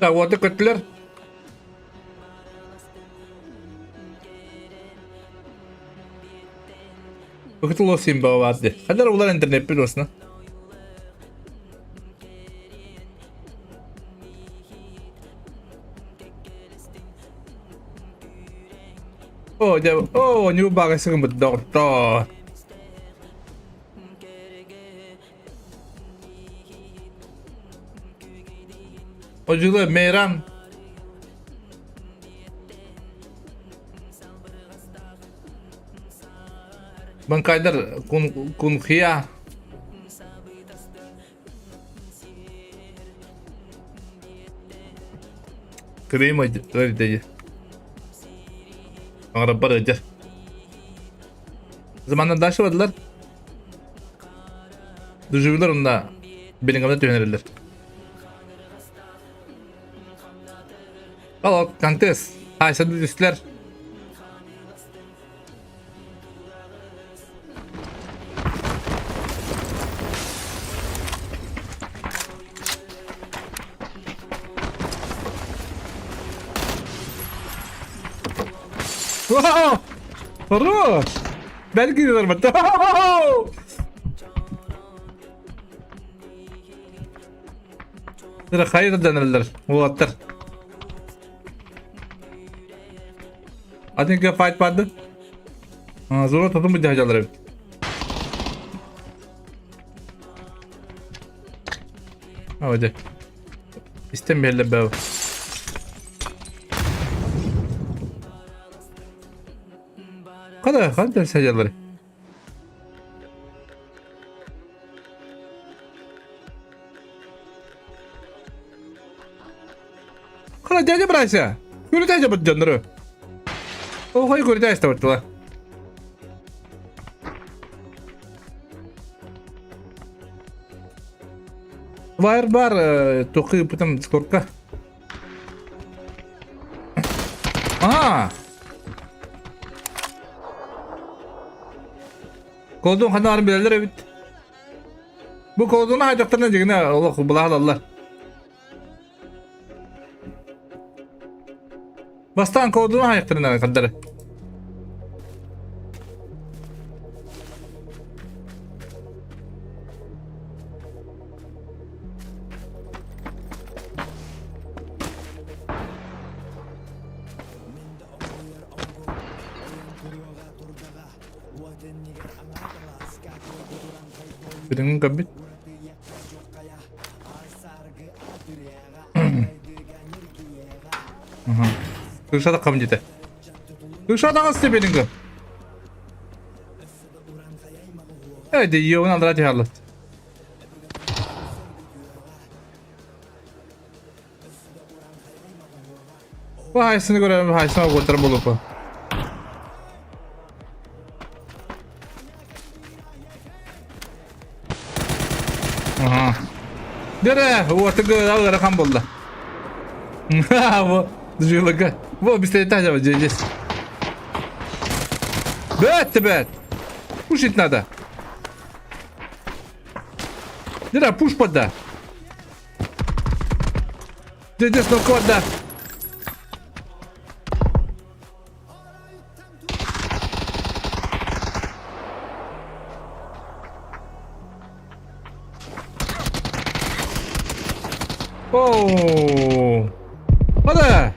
Уота көттүлэр. Быкытыл син баҕа Хандар улар интернеппит осна. О, дьэ, о, ньуу баҕа сыгыммыт доҕоттоо. Одьулу Мейран Банкайдар кунхия Крым öyle Аҥарабар ыдьар. Заманнар дальше бардылар. Дуживилар онна билиҥҥэ түһэн эрэллэр. Ал контест. Айса түстүлэр. Вау! Хорош! Бәлки барбат. Хайыр дэнэллэр уолаттар. Один файт барды. Зура тутум бу дьаһалар эбит. Hadi. İstemeyelim be. Kadar kadar sacaları. Кара дядя брайся. Көрі дядя бұд жандыры. Охой көрі дядя істеп Бар бар тоқи потом дискордка. А! Колдун ханарын билэллэр эбит. Бу колдуну хайдахтарына дьигинэ олох былаалаллар. Бастаан колдуну хайахтарына хардары. Билиҥҥин көрбүт. Ышата кам дете. Ышата кас тебелинге. Эди йоун алдыра тихаллат. Бу хайсыны көрөм, хайсына оҕуттар болупа. Ага. Дere, уотыгы ыарахан буолла. Бу дьылыга. Бу бистете жаба здесь. Бэт, бэт. Пушить надо. Дere, пуш пода. Здесь нокода. Оу. Hadi.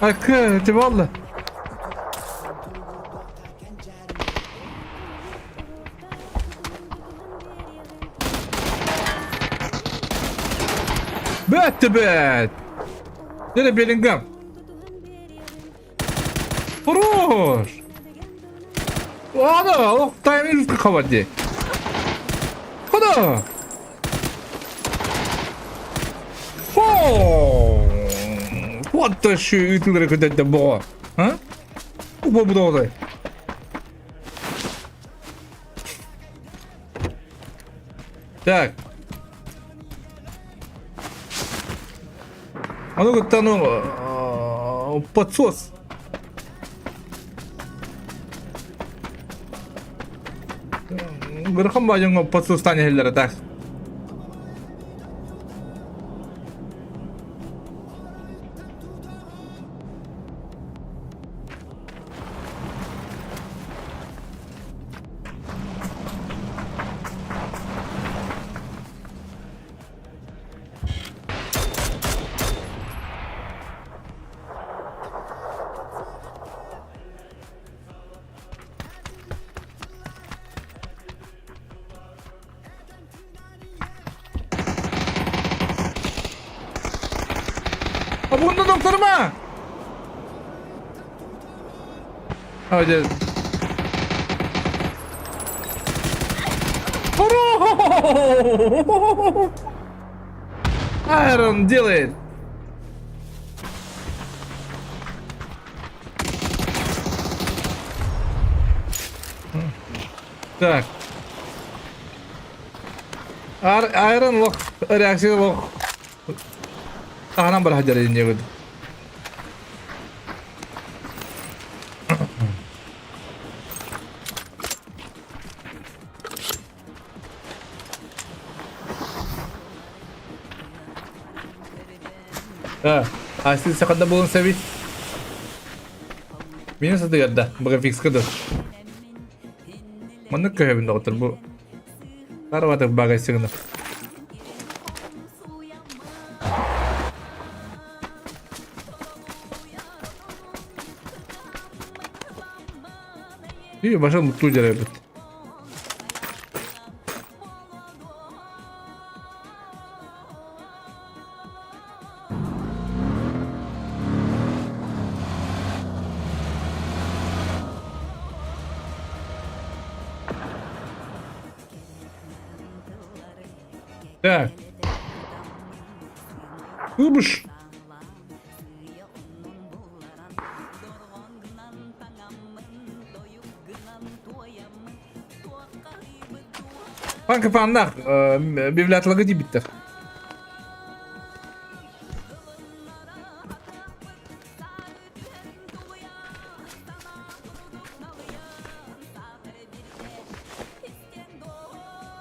Акы, ти буолла. Бэт бэт! Дere Беллингем. Хорош! Ана, ох, тайминг хабар дии. Хода! Хо! What the shit ыытылары көтөттө боҕо? А? Бу бу Так. А ну кытта ну подсос. Гырхан баайыҥҥа подсостаан иһэллэрэ так. Абонда докторма! Hadi. Айрон делает. Так. Айрон лох реакция лох. Таһынан бар хадьар инньэ Айсыл саханда буолан сэбит. Минус атыгар да, фикска да. Маннык көһөбүн доҕоттор бу. Тарабатык багай сыгына. И баша муттуу жарайбыт. Так. Выбыш. Панка-паннах, библиотека дебиттер.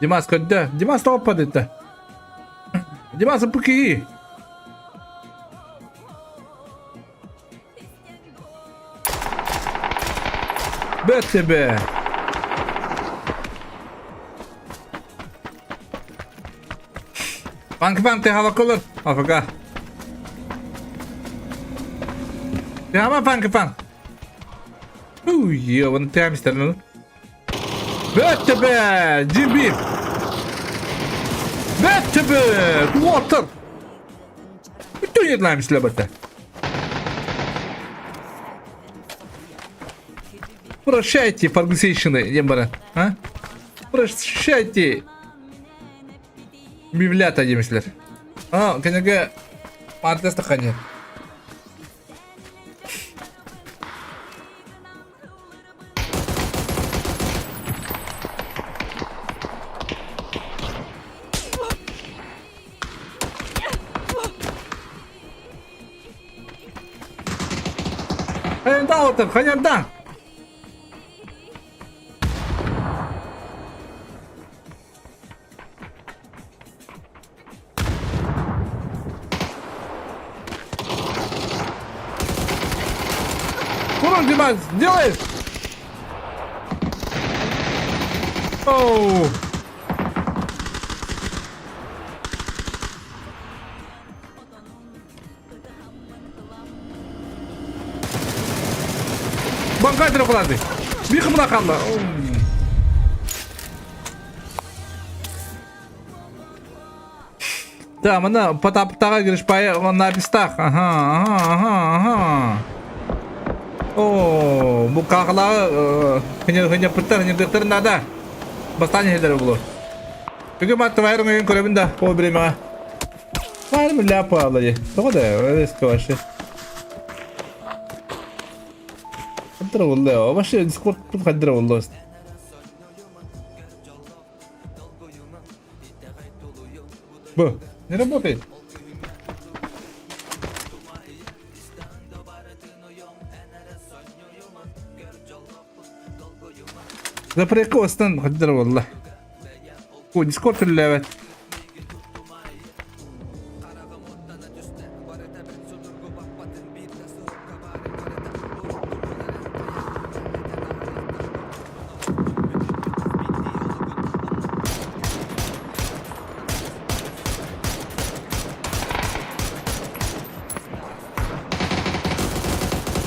Димас көрдө. Димас тоҕоппот Димас ПКИ. Бэт тебе. Панк-пан ты халаколор. Афака. Ты хама панк-пан. Уй, оны тәмістер. Бөттө бе, Джимби. Бөттө бе, Уотер. Бүтүн ерлаймышлар бата. Прощайте, фаргусейшины, диэн баран. А? Прощайте. Мивлята демешлер. А, кенеге Мартес тахане. Хайандан отыр, хайандан. Курон, Димас, делаешь? Оу. Банкайтер кылады. Бир кымына калды. Да, мына Потаптаға кириш бай напистах. Ага, ага, ага, ага. О, бу кахла хыня хыня пыттар, хыня дыктар надо. Бастан хедер булу. Бүгүн матты байрың үйін көрөбүн да, о биремеҕэ. Баарым ляпа алайы. Тоҕо да, резко вообще. Хаддыра болла, вообще Дискорд тут хаддыра болла. Б, не работает. Запрекка устан хаддыра болла. О, Дискорд үллээбэт.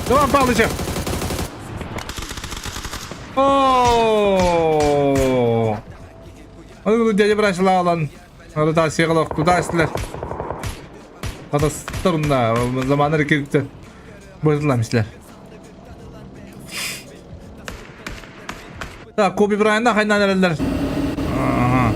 Давай, Павлычев! О! Аны дядя брашла алан. Ротация куда силер. Катастырында заманыр кирикте. Бозуламышлар. Так, Коби Брайанна хайнан эрэллэр. Ага.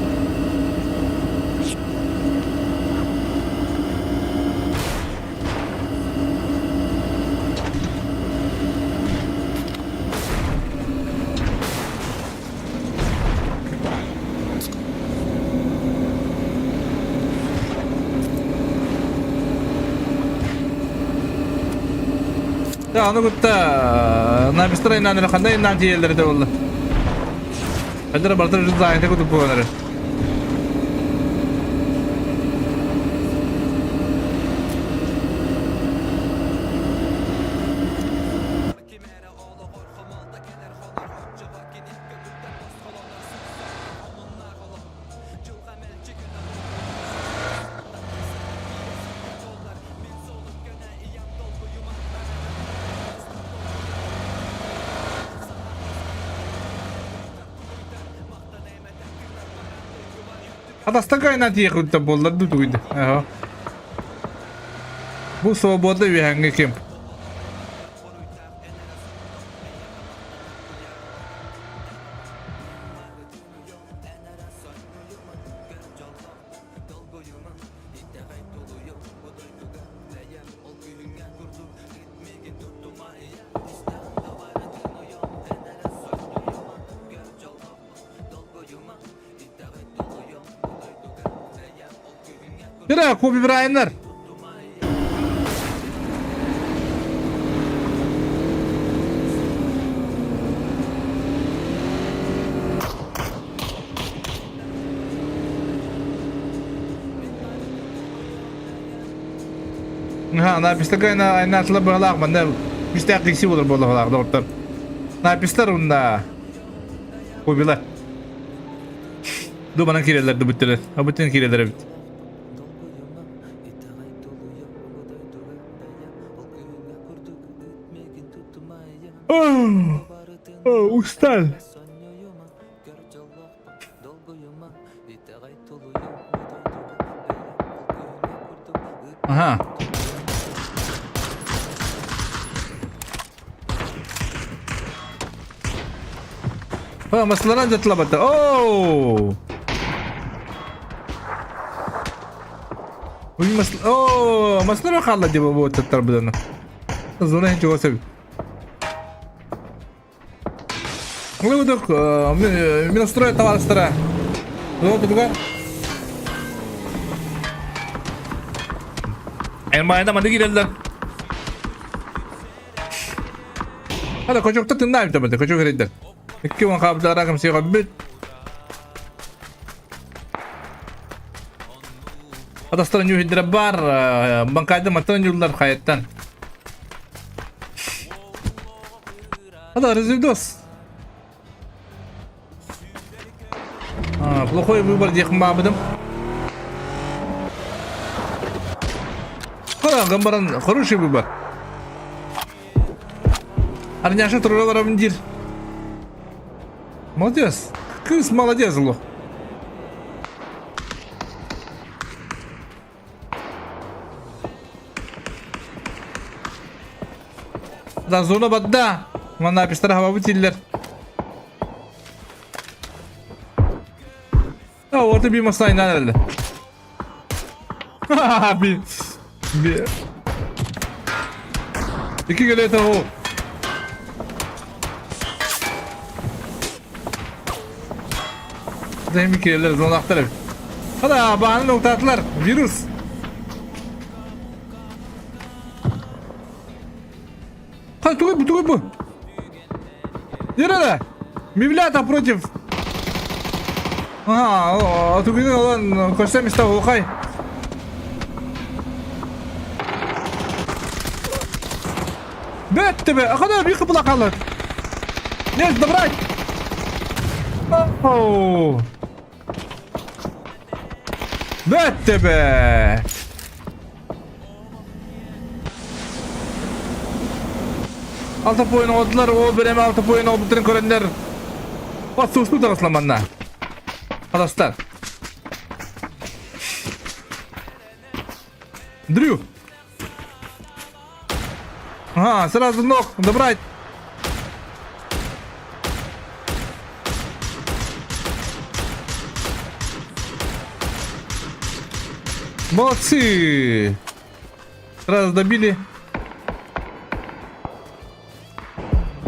Да, аны кытта намистра инан ханда инан тиеллер де болду. Хадыр бартыр жүз айты күтүп буонары. Атастака инан тие күтүп боллар ду тугуйду. Ага. Бу свобода үһәңге кем? Бira Kobe Bryant'lar. Ха, напистага на айнатла быһалаах манна бистэх киси болар боллахалаах доҕоттор. Напистар унна Кобилар. Ду манан киирэллэр дубуттары. Абытын киирэллэр эбит. Устал. Ага. О, масларан жатылабата. Оу! Оо, маслара хаалла дии бу таттарбытын. Зона хин чугас эбит. Выводок, Минстрой товарыстара. Золотуга. Элмайда маны киреллер. Hadi кочокта тынна бит кочок керейдер. Икки он хабдара кым сига бит. Атастар ньюхиддere бар, банкайда маттан юллар хайаттан. Hadi разведос. А, плохой выбор диэх баабыдым. Хара, баран хороший выбор. Арняша тураларым дир. Молодец. Кыз молодец, лох. Да, зона бадда. Манна пистара хабабы тиллер. А, orta bir masa inen herhalde. bir, bir. İki göle tavuğu. Zemin kirliler, zonaklar. Hadi bahane nokta Virus. Hadi тугай бу, тугай бу. Nerede? Мивлята против. Ага, тугай olan көстем истә улкай. Бетте бе, акада бик кыпла калды. Нет, добрать. Оу. Бетте бе. Алты поин олдылар, о береме алты поин олбуттарын көрендер. Бас сусту тағысламанна. Қазақстан. Дрю. Ага, сразу ног добрать. Молодцы! Сразу добили.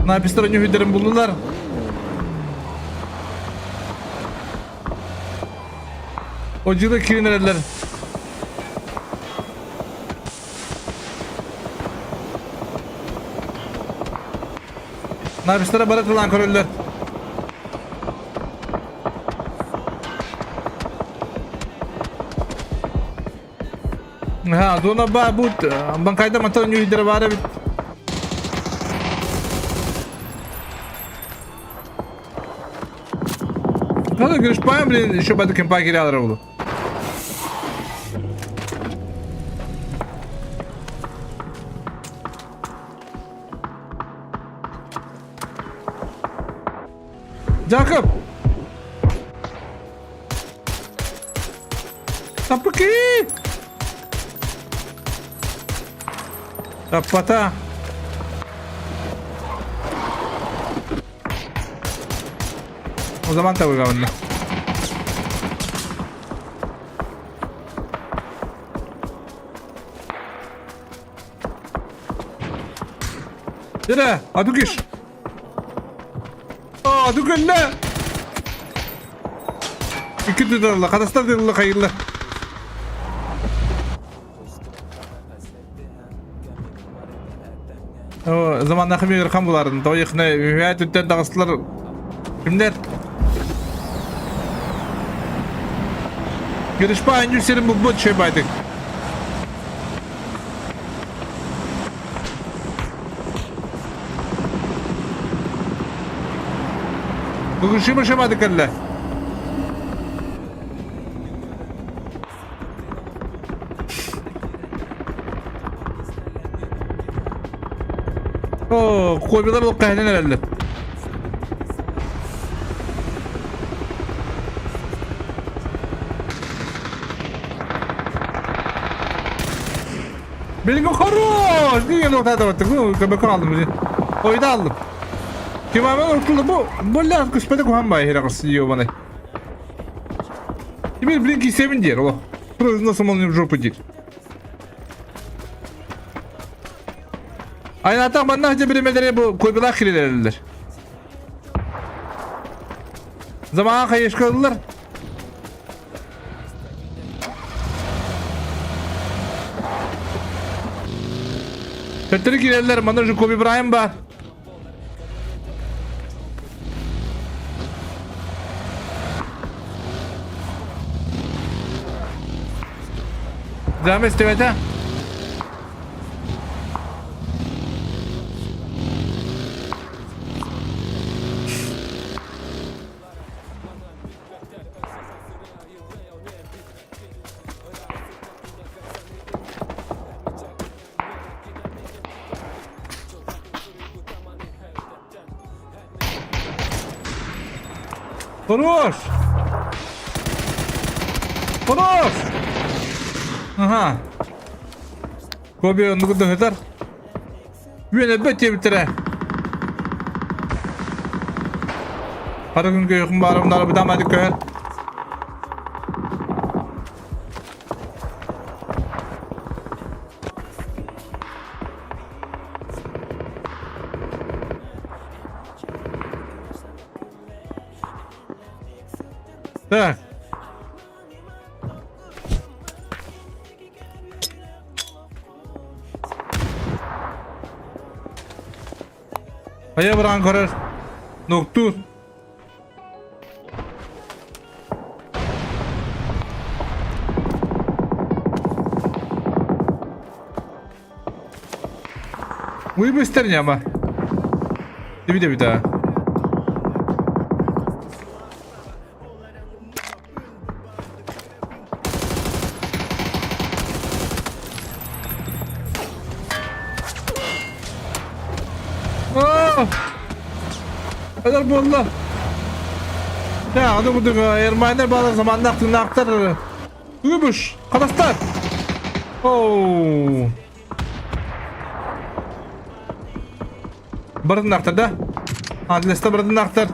На пистолет хүдерин булдулар. O cılı kirinlerler. Nabistara barat lan köröller. Ha, зона ба бут банкайда матан нюхидер бара бит. Надо говоришь, паем, блин, еще бады кемпа кирялар буду. Jacob! Тапыки! Таппата! O zaman tabii gavunlu. Yere, Adukiş. Aa, Adukella. İki düdürlü, kadastar düdürlü hayırlı. О, заманнахы мигр буларын. Тойыхны үһә түттен тагыстылар. Кимдер? Görüşme aynı senin bu bu şey baydık. Bugün şu başamadık elle. О, койбалар ол кайнан herhalde. Билигин хорош! Деген отаатабаттык. Көмөкөр алдым били. Ойда алдым. Кимамен уртулда бу болля күспәтә кухан бай хирагыс ёбаный. Теперь блин кисебин дер, о. Просто самол не в жопу дер. Айната манна хәҗә биремеләре бу койбылак киреләрләр. Заман кайышкалылар. Төттөрү киирэллэр, манна уже Коби Брайан бар. Даме истибэтэ. Хорош! Хорош! Ага. Коби оннук дыһытар. Үөн элбэт диэбиттэрэ. Хара күн көйөхүн баарым бытаам адык көһөр. Так. Хайа быраҕан көрөр. Нуктуур. Уйбыстар ньама. Дибит-дибит аа. Оо! Эдэр буолла. Дьэ, аны курдук Эрмайнер баалар заманнаах тыыннаахтар Үбүш! Хатастар! Оу! Барытыннаахтар да? Адлеста барытыннаахтар.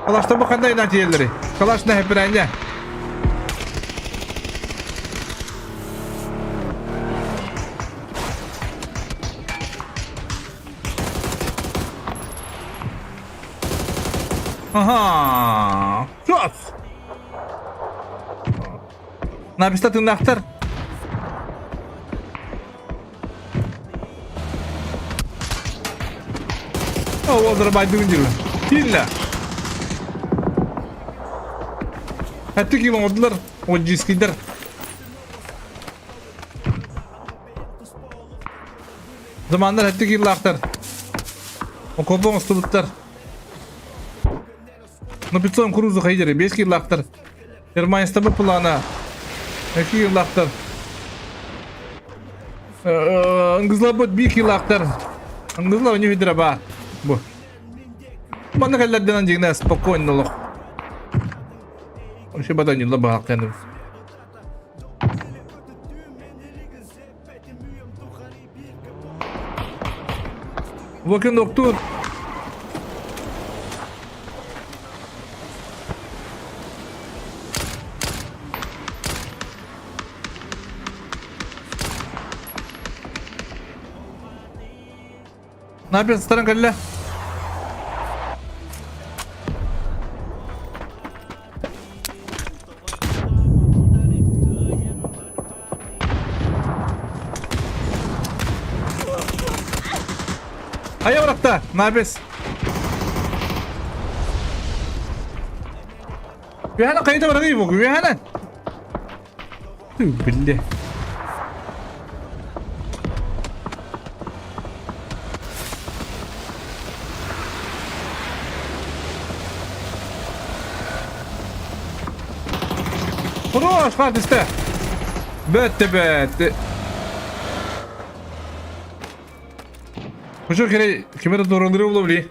Калашта бу ханна инаа тиийэллэрий? Калаш нэһэппирээнньэ. Аха! Чуас! Написта тыыннаахтар. О, дырбайдыгын диир. Кииннэ. Хатты кило оҥордулар, оджискийдер. Заманнар хатты киллаахтар. Окопа оҥостубуттар. Ну 500 курузу хайдери, 5 киллаахтар. Германияста плана. 2 киллаахтар. Ыңгызлабыт 1 киллаахтар. Ыңгызлар не видера ба. Бу. Манна кэллэрдэнэн дьиҥнэ спокойно олох. Вообще баданьылла баһаактаным. Bakın doktor. Ne yapıyorsun Staran Kalile? Хайа барахта, Набес. Үөһэнэн хайыта барарый бу, үөһэнэн. Билле. Хорош, хватит Бөттө бөттө. Хошо кere кемере доролары булабили.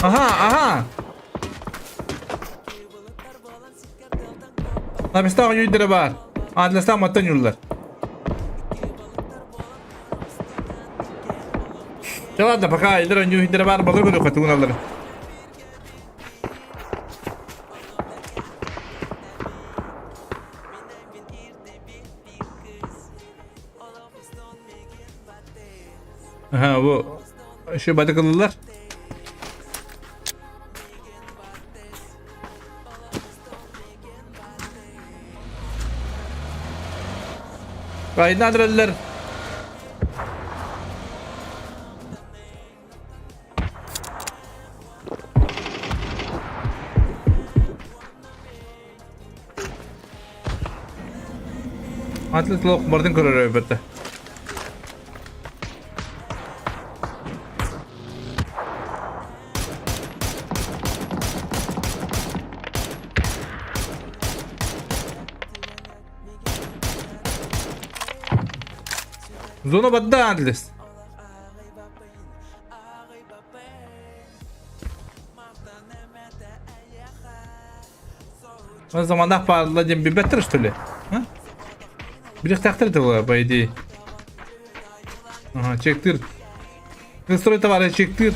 Аха, аха. Намистаҕа өйдөрө баар. Атластан маттан юрлар. Чэ ладно, пока илдер онньуу иһиндэрэ баар балыр көрүөххэ тугун аллары. Аха, бу еще бадыкылылар. Айнадраллар. Атлас лох бардын көрөр өбөттө. Зона бадда Атлас. Заманах баалла диэн билбэттэр что ли? А? Билиэхтээхтэр да по идее. Ага, чектыр. Настрой товары чектыр.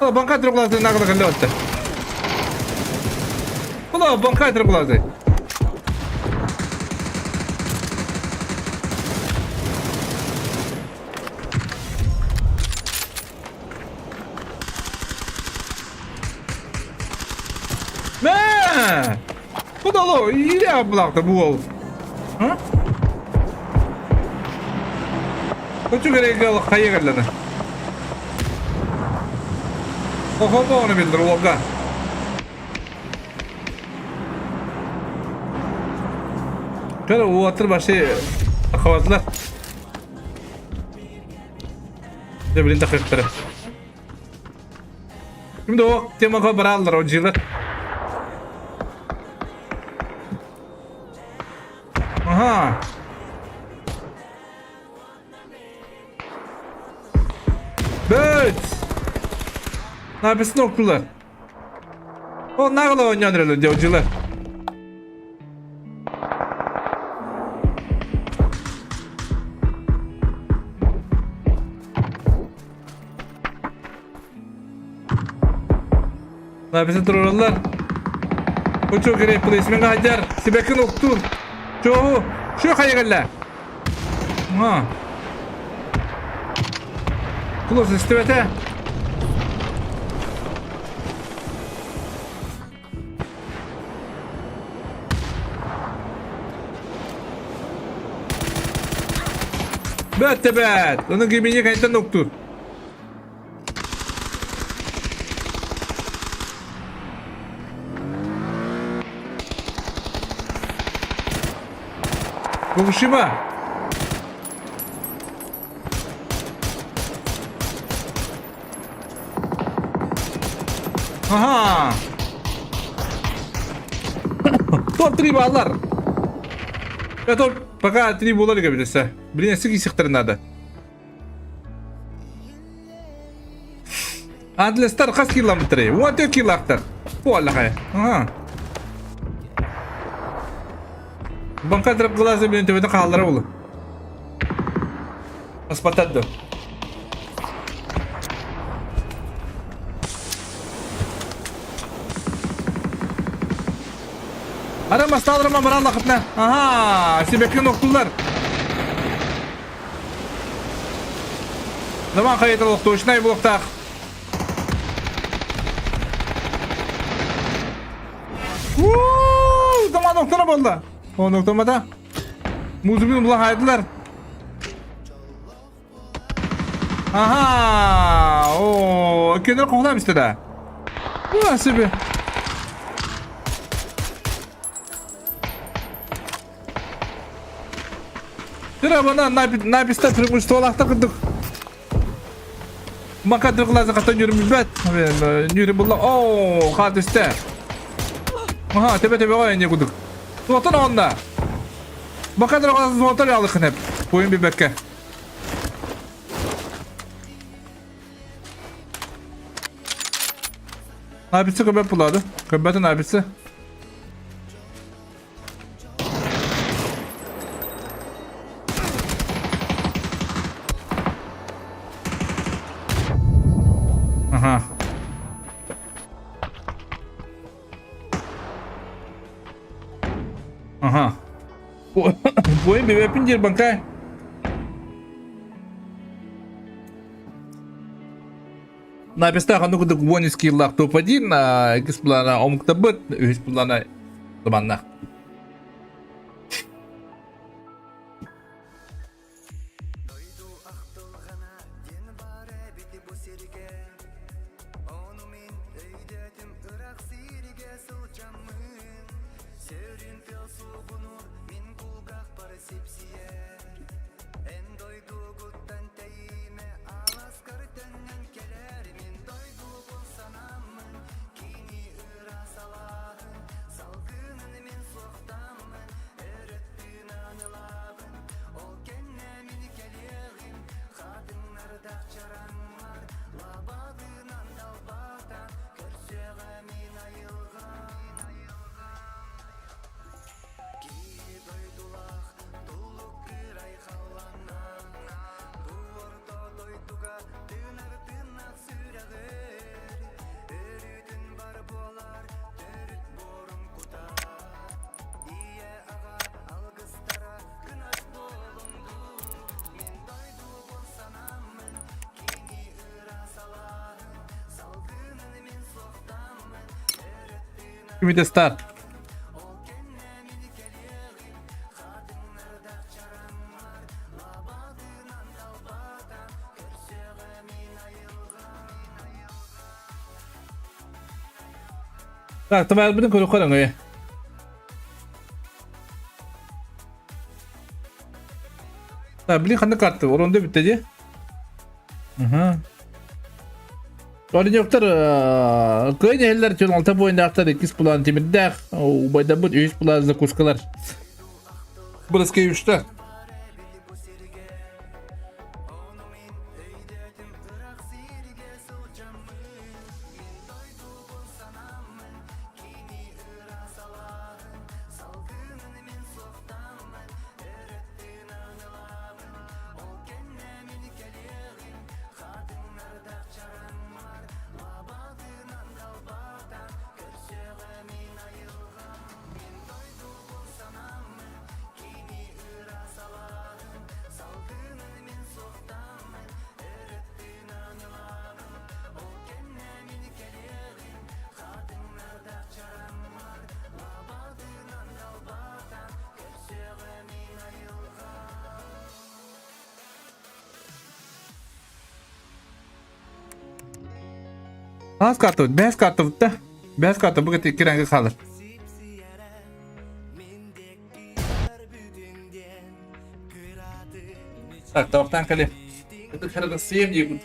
О, банка трёхглазый нагло кэллэ О, банка трёхглазый. Мэ! Куда Илья булаахта бу уол. А? Хочу керек хайа кэллэне. Охо ону билдир уолга. Көр уотыр башы хавазлар. Дэ билин тахыктара. Şimdi o темаға баралар о жылы. Ага. Бөт! Написано октулар. О, нагло ойнан реле жылы. Написано тураллар. Учу керек плейсмен хаджар. Сибекин уктур. Чоу. Şu хайгалла. А. Кулос истебете. Бэт бэт. Оны кимини кайтан уктур. Fukushima. Ага. Топ-3 баллар. Я топ пока 3 буолар эбитесе. Блин, сик надо. Адлестар хас километры? 14 километр. Буоллаҕай. Аха. Банка глазы билин төбөтө хааллара булу. Аспатадды. Ара масталарыма баран лақытна. Ага, себеккен оқтулар. Заман хайытылық точнай бұлықтақ. Заман оқтыра болды. Оны оқтырмада. Музыбин бұлақ айдылар. Ага, о, кенер қоғдам істеді. Бұла себе. Тыра бана написта преимуществолахта кырдык. Мака дыргылазы ката нүрүм бет. Нүрүм булла. О, хат үсте. Ага, тебе тебе ой не кудук. Туотан онда. Мака дыргылазы туотан ялыкын хеп. Буйын бибекке. Nabisi köpek buladı. Köpeğin abisi. Ага. Ага. Буойун бэбэппин диир банкай. Напистах ону курдук 10 скиллаах топ-1, иккис плана омуктарбыт, үһүс плана туманнаах. Give me the start. Так, табаарбытын көрүөххэ өҥөйө. Так, блин, ханна карта? Оронда бүттэ дии. Аха. Оленёктар кыайан иһэллэр, чон алта буойундаахтар иккис план тимирдээх, убайдарбыт үһүс план закускалар. Бырыскай үстэ. Хас картабыт? Бэс картабыт да. Бэс карта бу киранга хаалар. Так, тавақтан кэлиэм. Это харагасыйым диэбит.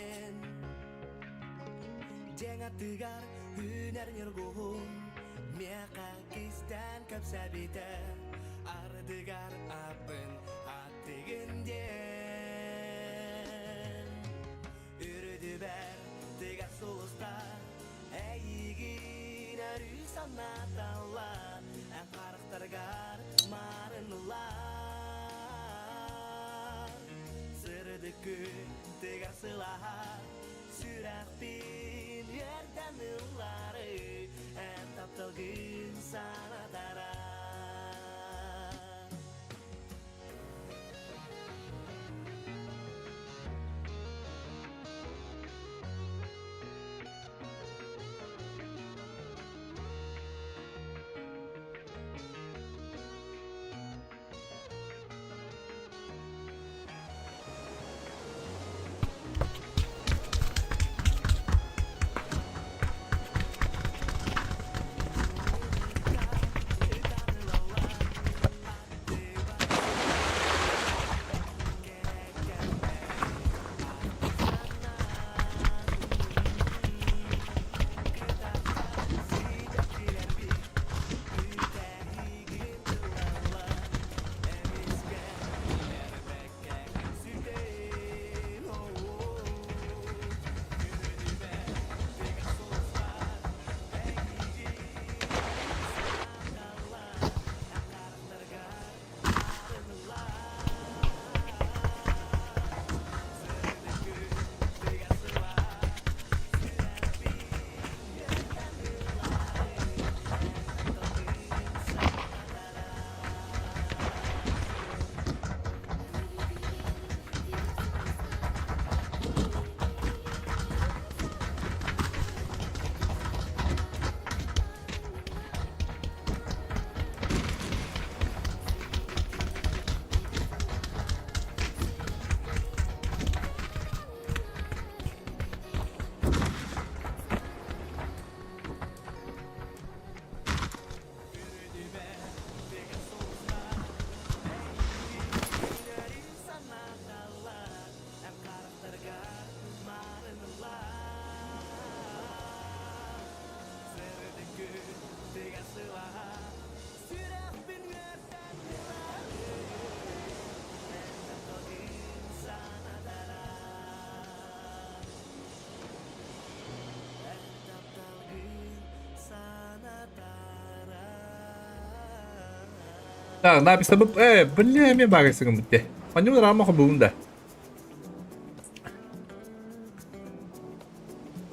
Так, написано бля, мен багайсыгым бітті. Анюн рамаха бүгін да.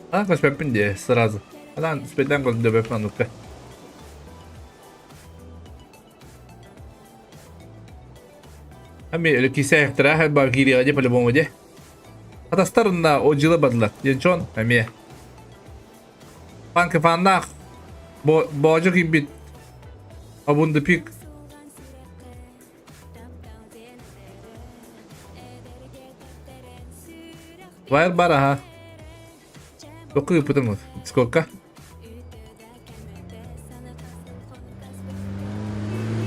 А, көспеппін де, сразу. Адан спедан көрдім деп өпмін нукка. Ами кисе аяқтыра, бар кириға де по-любому де. Атастарына о жылы бадылар. Денчон, ами. Фанка фаннах. Божу кимбит. Абунды пик. Вайр бар аха. Току ыпытым Сколько?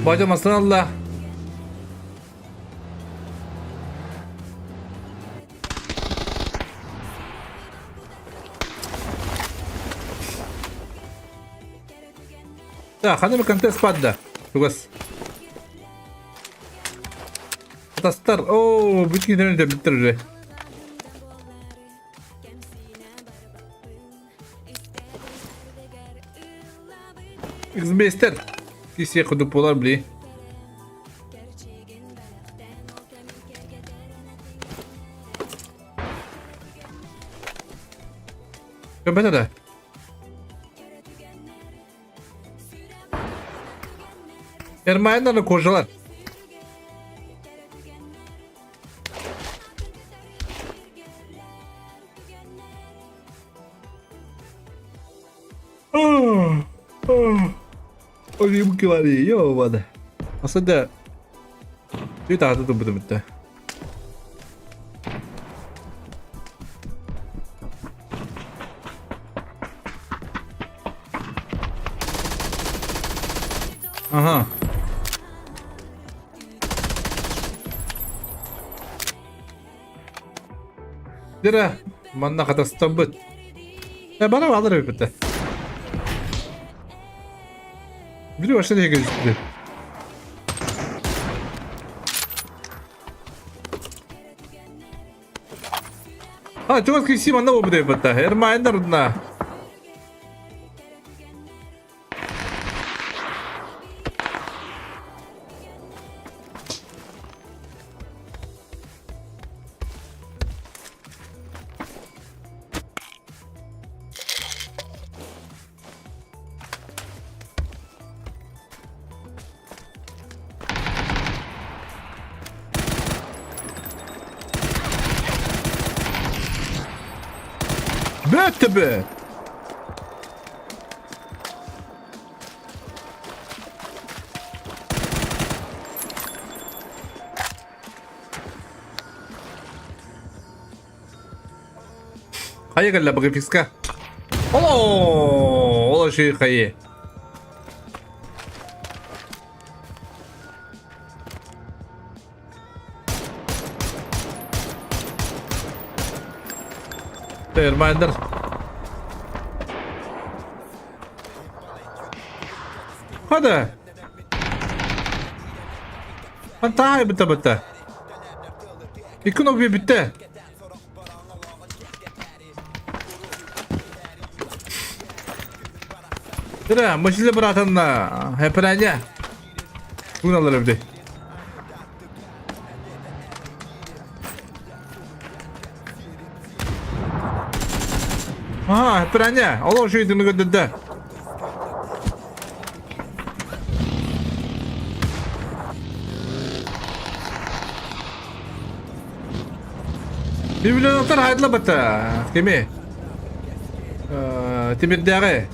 Бажа масын алла. Да, ханымы контест падда. Тугас. Атастар, о, бүтін интернет биттер уже. Xбестер. Кисе кудуп болар, бли. Көбәтә да. Ermenilerle kocalar. Ойым кивали, ё-моё. Aslında bir daha da bu da Ага. Дira, манна хатастан быт. Э, бана алыр бітті. Biri başta diye gözüktü. А, чугас киси манна бу бит бітті. Эрмайндар на. Бөттү бе. Хайа кэллэ быгы фикска. Олоо, ол ши хайы. Термайдер. Хада. Антай бітті бітті. Икон обе бітті. Дыра, машина братанна, хэпраня. Бүгін алар өбді. Аа, хэпраня. Олар шүйдіні көдді. Библионоктар хайдла бата. Кеме? Темирдәге.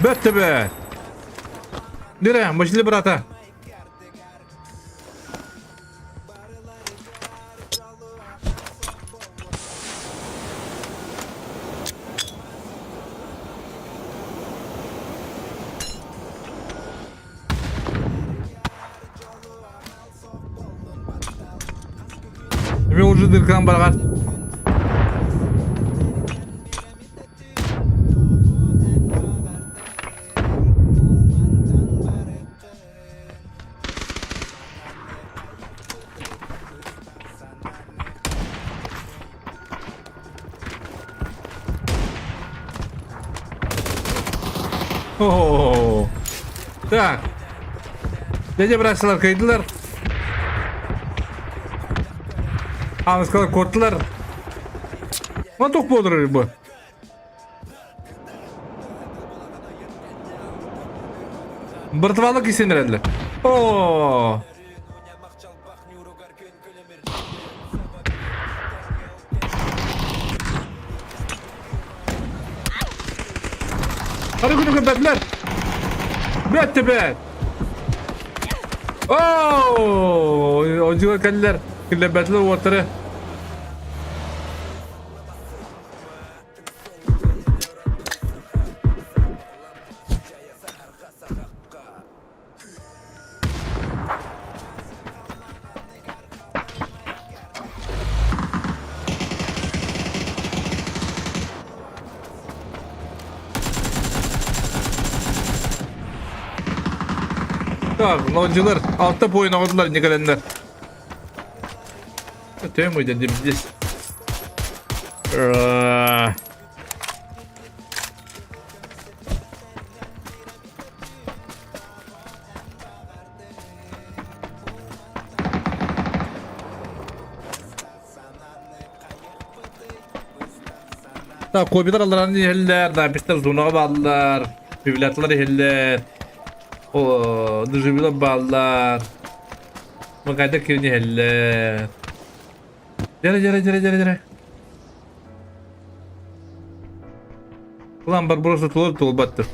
Бәтті бә. Нere, машина брата. Мен уже дыркан барған. О, Так. Дядя бырасылар кыйдылар. Аныскалар куоттулар. Ман туох буолар бу? Быртыбалы кисен эрэллэр. О! Хары күнү көрбөтүлэр. Бэт бэт. Оо! Одьуга кэллэр. Киллэрбэтилэр уоттары. Так, лонжилар алта поин оҕодулар никэлэннэр. Төм уйда здесь. Так, копиялар алларан иһэллэр, записьтар зонаҕа бааллар, библиотекалар иһэллэр, о, дежурилар бааллар, Макайдар киирэн иһэллэр. Дьэрэ, дьэрэ, дьэрэ, дьэрэ, дьэрэ. Улан Барбаросса туолар туолбаттыр.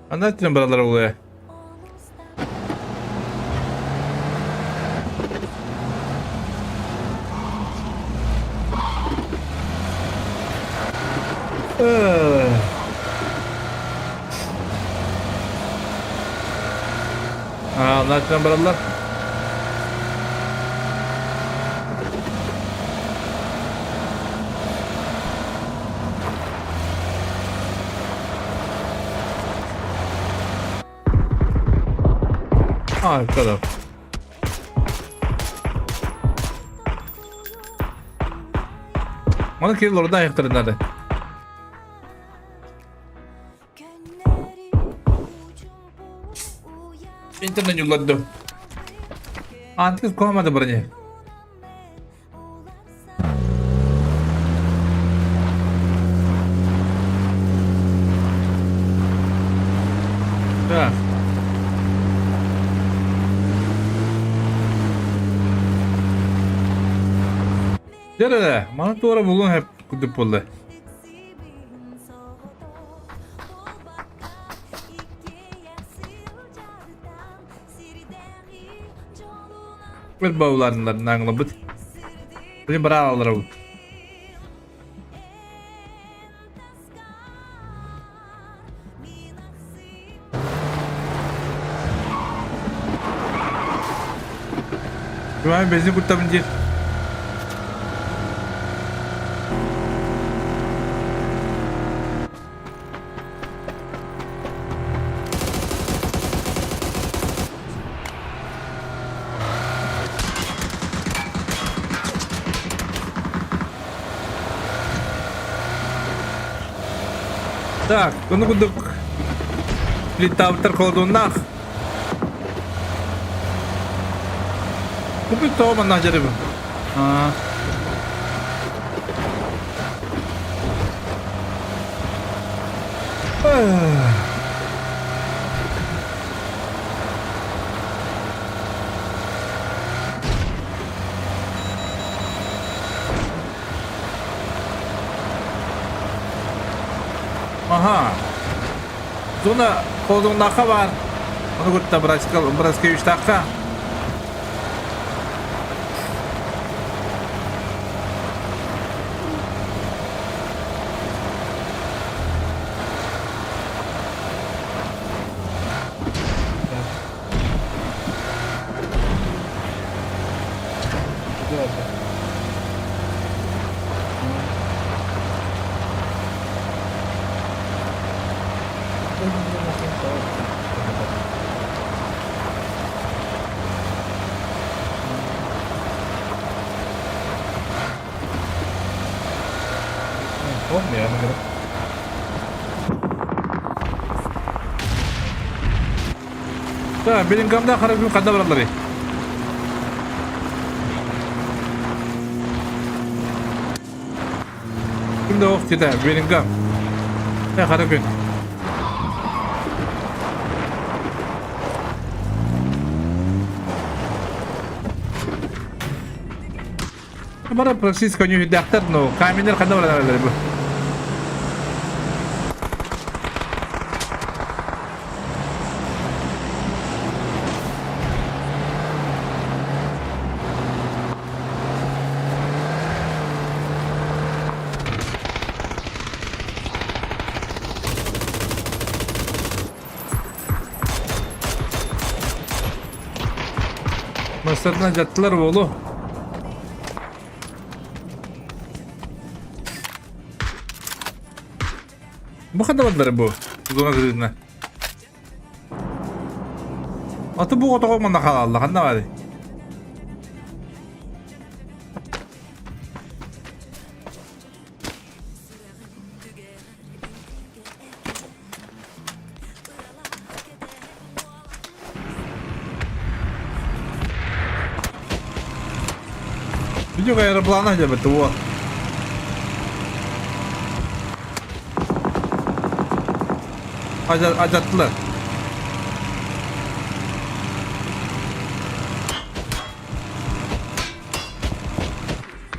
Анда түнен баралар олуя. Аа, анда бараллар. Аа, kadar. Маны киһи лорда айахтарынады. Интернет юлладды. Антикс куамады броня. Так. Дьэ, маны туора булуон сөп курдук буолла. Бір бауларынларын аңлабыт. Билин быраалалара бу. Күмән бензин куттабын диир. Так, ону курдук плитабыттар холодуннаах. Купит тоҕо манна дьарыбын. Аа. Аха. Зона холодуннаахха баар. Ону кытта Браскевичтаахха. Olmuyor yani. Да, Беллингамда хара күн ханна баралларый? Ким да ох диэтэ, Беллингам. Э, хара күн. Бара практически конюхидахтар, но каменер ханна бараллар бу. Масарынан жаттылар буолу. Бу ханна бардылар бу? Зона кырыытына. Аты бу отоҕо манна хаалалла ханна баарый? Видео аэроплана дебет вот. Алдьаттылар.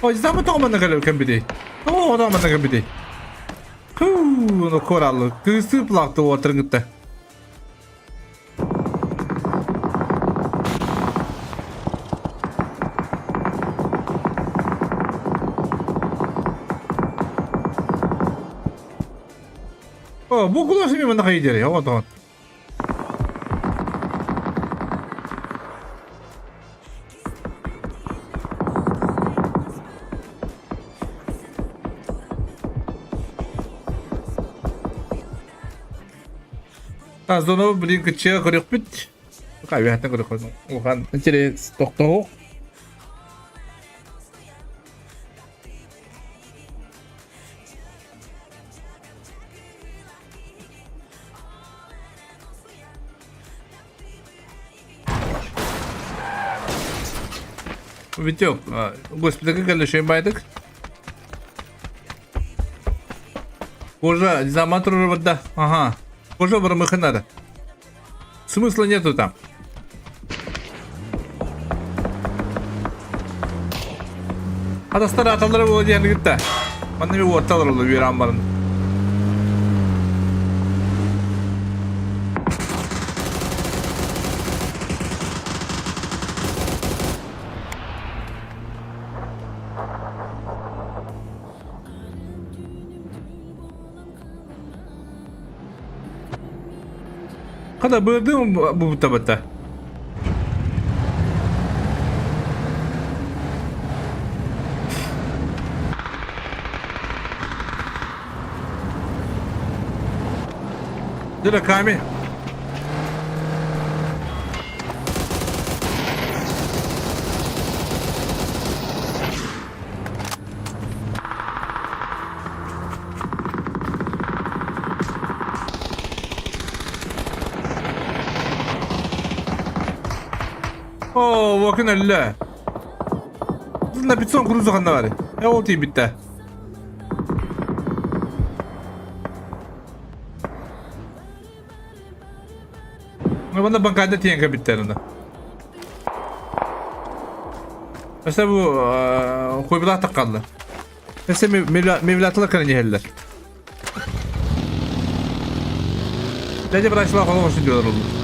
Ой, замы тоҕо манна кэлбитий? Тоҕо тоҕо манна кэлбитий? Хуу, ну кораллы. Кыыстыы плакты уотарын кытта. О, бу куда себе манна хайдери, вот он. Зону блин кыччыга көрүөхпүт. Кабиаттан көрүөхпүт. Улахан интерес тохтоһук. Витек, госпитальга кэллэ байдык. Кожа дезаматор вода. Ага. Кожа бармыхы надо. Смысла нету там. Атастар аталары буолуо диэн кытта. Манна bir уотталар олу үөрэн баран. Хата бырдым бу табата. Дыра камень. Оо, уокун өллө. На 500 курузу ханна бары. Э, ол тиийбиттэ. Манна банкайда тиийэн кэлбиттэр онно. Өссө бу хуйбулаах таххаллар. Өссө мевлатылар кэлэн иһэллэр. Дядя Браслав олох диyorlar oldu.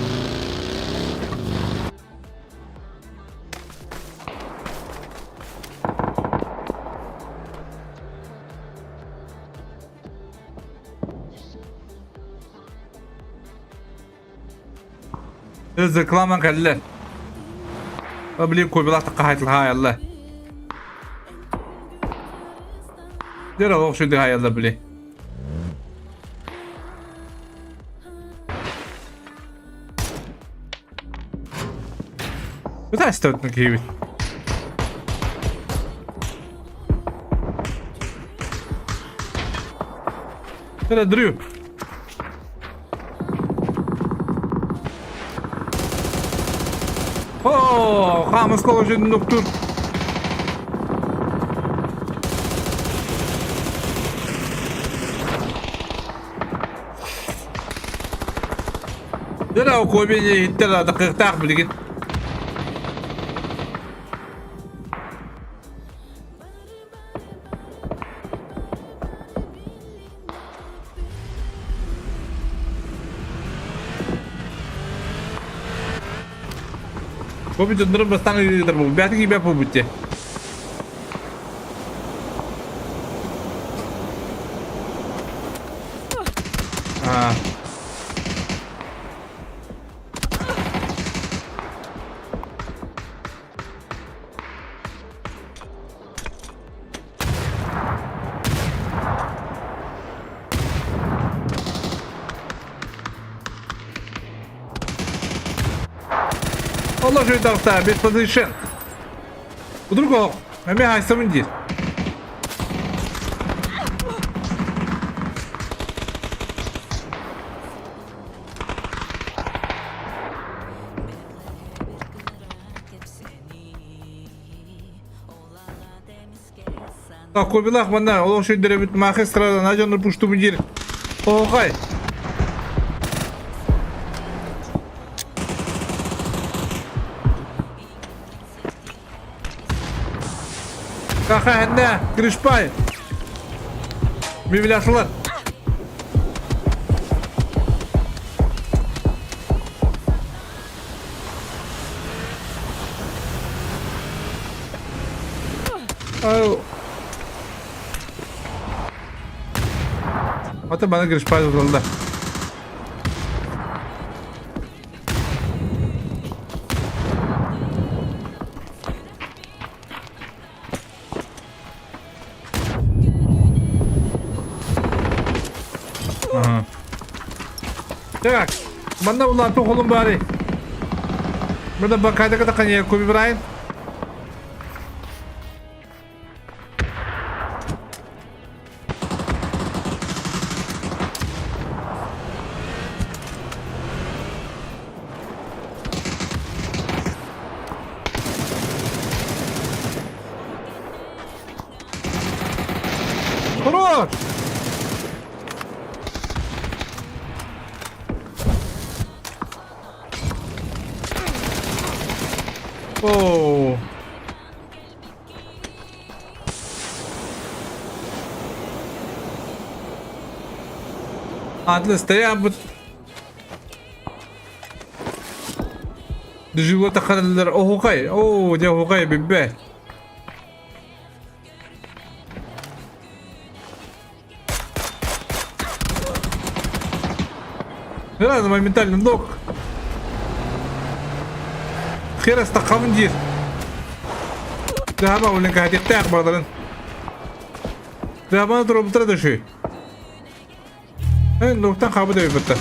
Реклама кэллэ. Блин, куйбалаах хаайтылаайалла. Дьэ олох сүрдэ хаайалла били. Mitä киһибит? Эрэ Дрю. О, хаамыска олоржун нуктур. Дьэ, Коби иһиттэр дакыктаах билигин. Бу бүтүннөрүн бастаан ыытар бу. Бэти киибэ бу бүтте. А. Олох үтахта без position. Вдруг ол эме хайсамын диир. Кобилах манна олох шөйдөрөбүт маахы страда дьоннор пуштубун диир. Оһохай. Каха хэннэ, Кришпай. Мивляшылар. Ата бана Гришпай узалда. Ага. Так, манна улаатыы холун баары. Мында бакайда ката канья Коби Брайант. Хорош! Оу. Атлас стоябыт. Дежула тахараллар оһукай. Оо, дьэ оһукай биббэ. Сразу моментально ног. Херас таххабын диир. Тыһаба улин каһатиэхтээх баҕаларын. Тыһабаны туруорбуттара да үчүгэй. Э, нуктан хаабыт эбиппиттэр.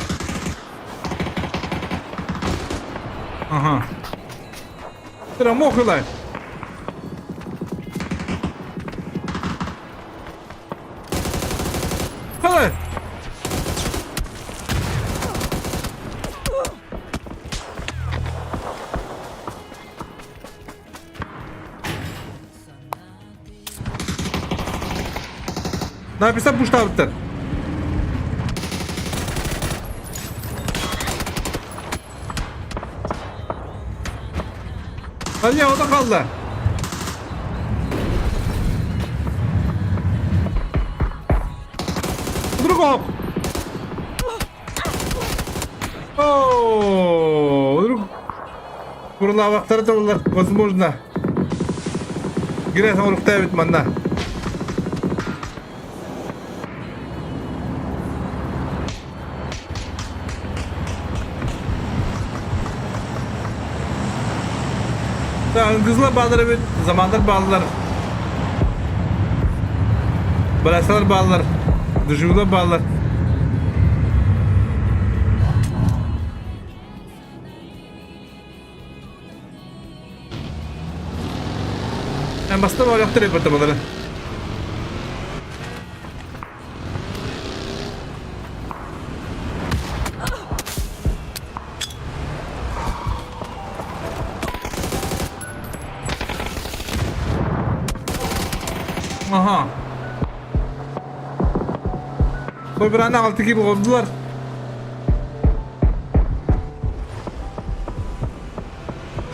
Ага. Тыра мох ылай. Халай. Написав пуштабыттар. Hadi o da kaldı. Вдруг О, вдруг Курлаабахтара тобуллар, возможно. Грязь оҥоруктаа эбит манна. Кызыла баалар эбит, замандар бааллар. Барасалар бааллар, дежурла бааллар. Эн бастан олохтор эбит балары. Aha. Собираны 6 килл oldular.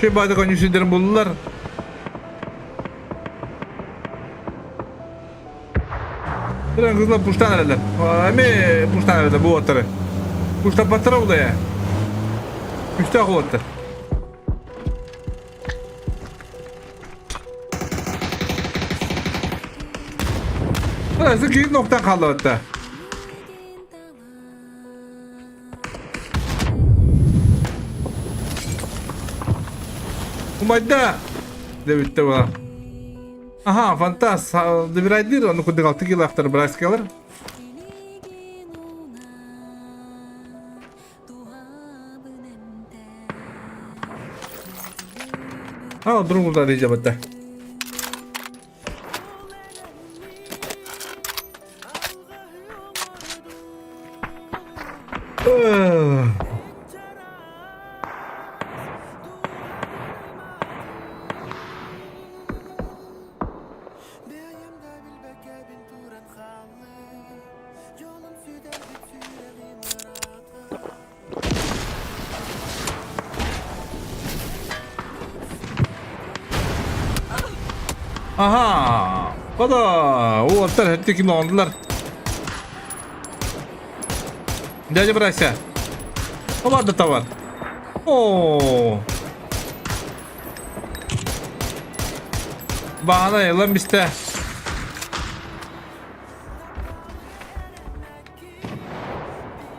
Şey bayda konuşuyorum buldular. Трен кызла пуштан эрэлэр. Эми пуштан эрэлэр бу уоттары. Пуштаппаттара удая. Күстээх уоттар. Burası кийин ноктан хааллыбатта. Умайда! Дебитте була. Аха, фантаз. Добирайдыр, ону курдук алты килоахтар браскалар. Ал, друг да дежабатта. Аха! Кода! Уолаттар хэттэ ким оҥордулар? Дядя Брася. Ладно товар. О! Баҕана ылан бистэ.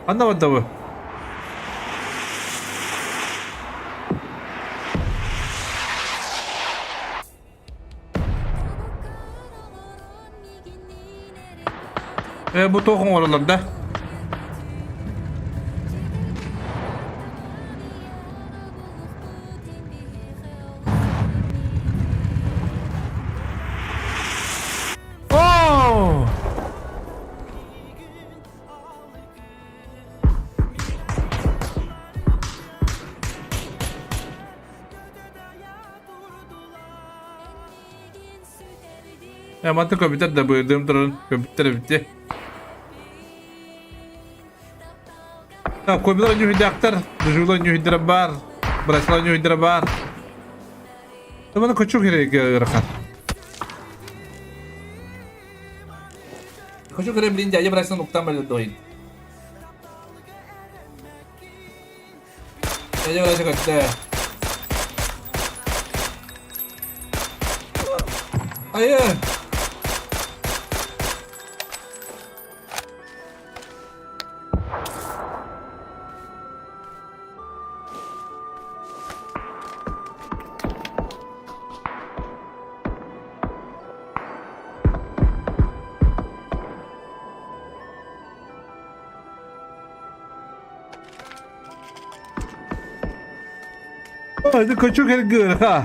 Ханна барда бу? Э, бу туох оҥороллор да? Оо! Э, манты көбүтэр да быырдыым туран көбүттэр эбитти. Так, көбүлэр ньүһүйдээхтэр, дежурла ньүһүйдэрэ баар, браслар ньүһүйдэрэ баар. Маны кочук керек ыарахан. Хочу кремлин дядя браслан уктан бэлэ дойын. Дядя брася көттө. Айы! Hadi kaçıyor her ha.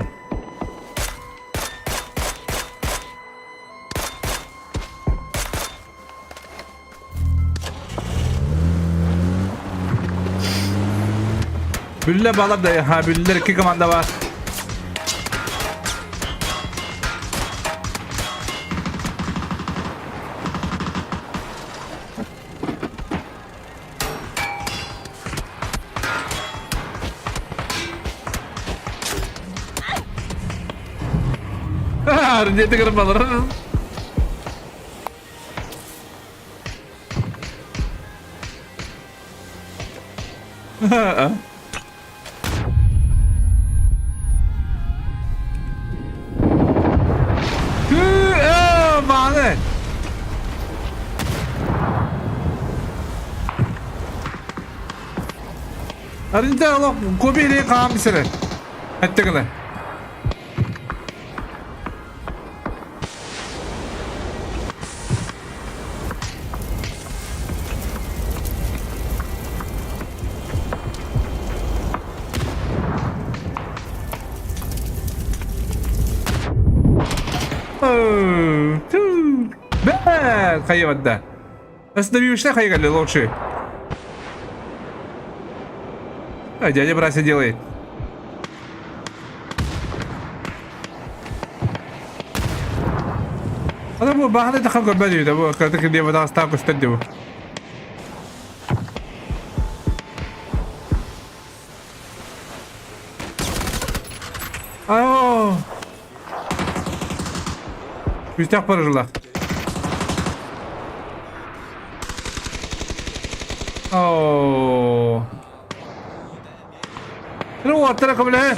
Бүллэ балар да ha бүллэр икки команда бар. Арнете кырбалар. Мааны! Аринта олох кобили хаам сире. Этте гына. Бээ, хайа барда. Остановишься, хайа лучше. А дядя Брася делает. Ана бу баһана тахан көрбөт үһү да бу кырата кирдиэ таҕыстаах көстөр дии бу. Аа! Күүстээх барырлар. Оо. Ну, уоттара көмөлөһө.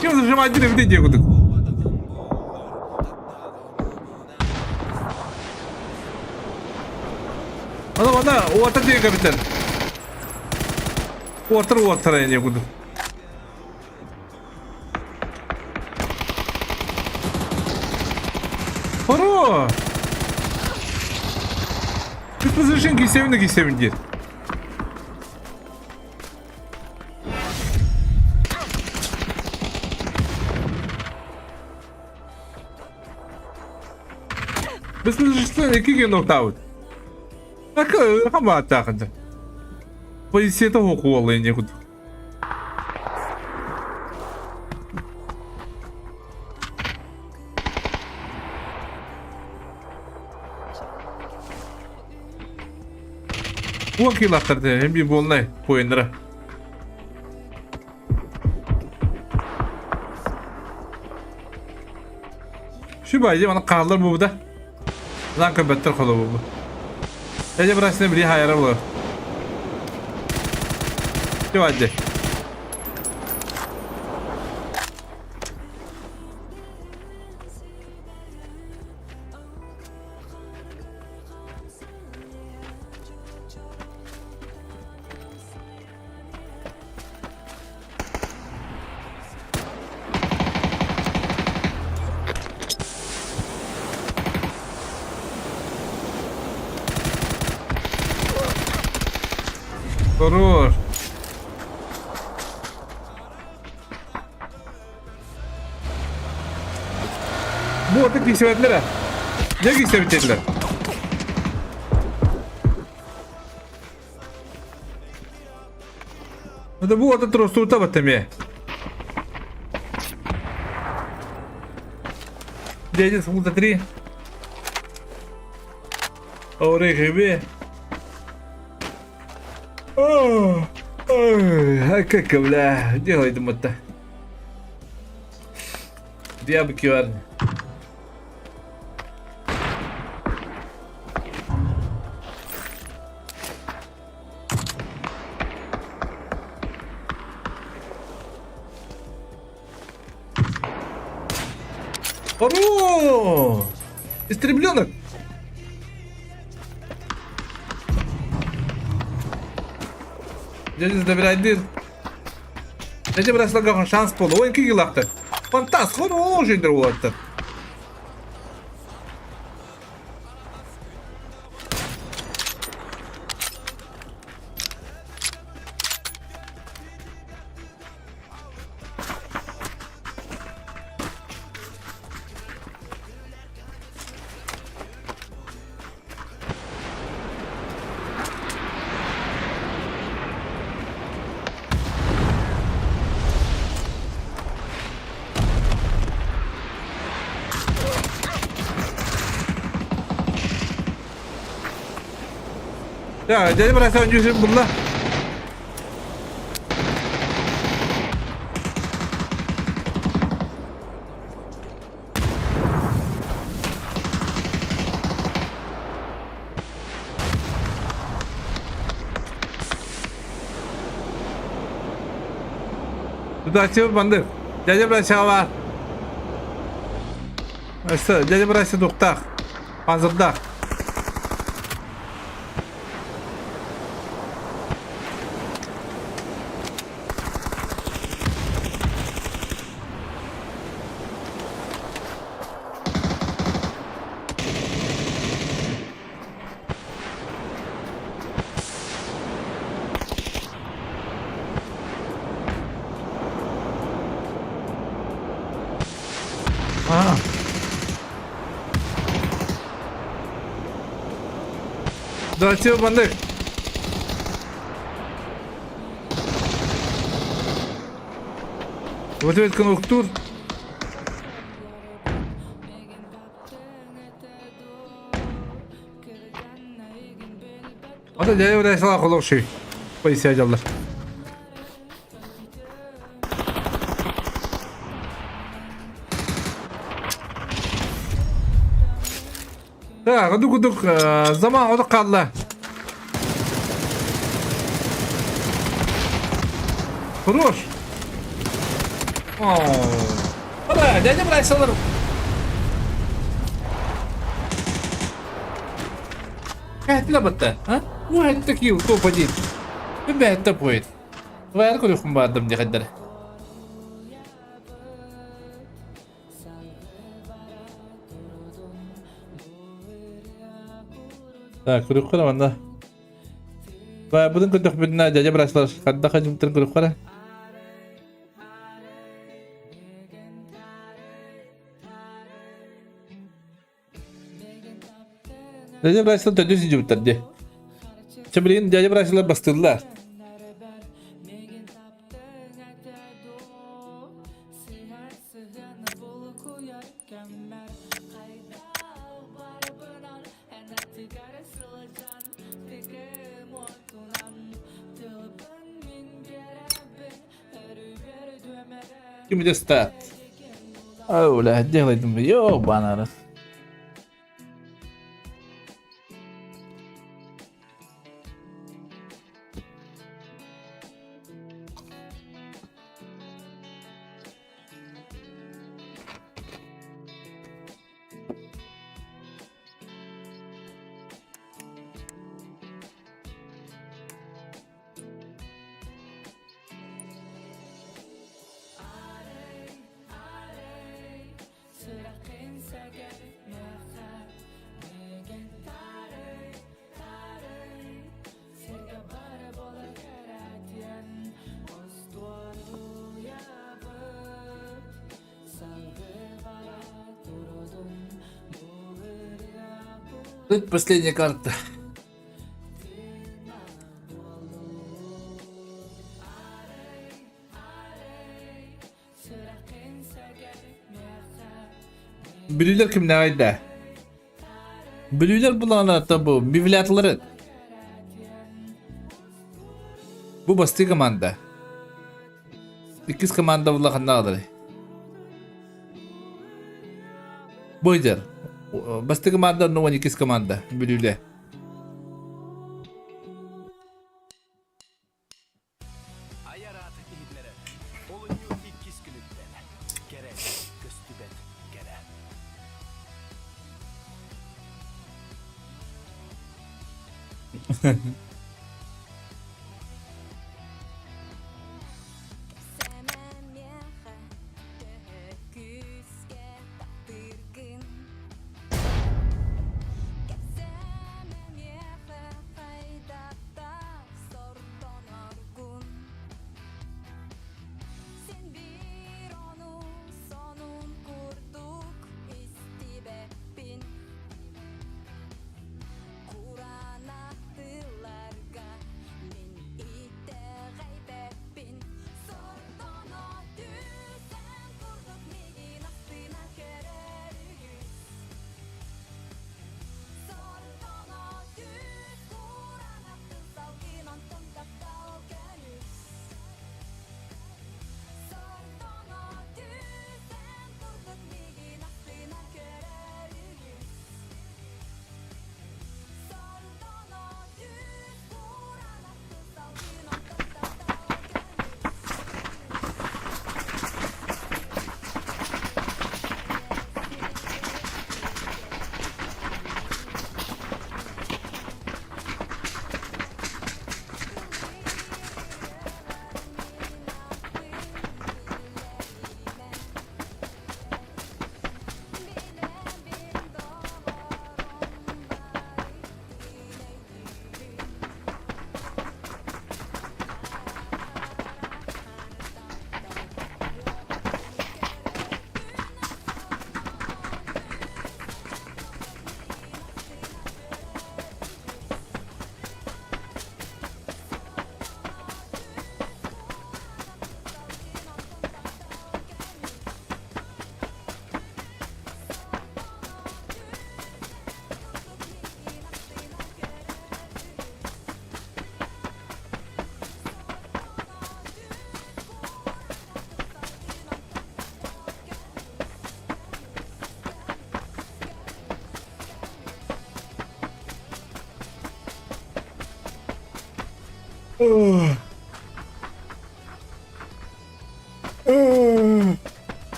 Ким зажимать диэн диye кудук. Ана ана уоттар диye капитан. Уоттар уоттар диye кудук. Хоро! Предпозрешен кисевин кисевин диир. Беспозрешен икки ген октаабыт. Хамааттаахын. Полицията хокуолла инне кудук. Уон килахтар hem bir bolnay poyunlara. Şu baycı bana kaldır bu da. Lan köpetter kolu bu. Ece bıraksın bir hayara olur. Şu baycı. Хорош. Бу аты кисебетлер. Не кисебетлер? Это бу аты тростута баттеме. Дядя смута 3. Орехи Ой, как бля, делай думать-то. Диабы QR. О! Истребленок! Дядя забирай дыр. Дядя браслага шанс болу. Ой, киги лақты. Фантаст, хон ол жендер олатты. Ya дядя бросай жүзін бұлла. Туда банды. Дядя бросай var. Өссө дядя бросай туқтақ. Панзырдақ. А. Давайте бандык. Вот кнуктур. Ата дьайа бирайсалаах олох шүй. Полиция дьаллар. Так, оду кудук заман одук қалла. Хорош. Ара, дядя Брайсалар. Кәһтиле батта, а? Бу хәтта кил топ-1. Мин бәһәттә поет. Твоя көрүхүм бардым дихәддер. Так, көрүөххэ манна. Бұдың көрдөхпүтүнэ дядя Брайсалар хадда хадьымтын көрүөххэ. Дядя Брайсалар төрдүс сылдьыбыттар дии. Чэ билигин дядя Брайсалар бастыыллар. Give me the stat. Oh, la делай, ёбана. Тут последняя карта. Бүлүүлэр кимнээҕий да? Бүлүүлэр булаҕына бу бивлятылары. Бу бастыы команда. Иккис команда буллаханнаҕалары. Бойдер. Бастыы команда, но иккис команда. Бүлүүлэ. Айар аат иһитинэрэр. Олунньу иккис күнүттэн. Кэрэ, көстүбэт кэрэ.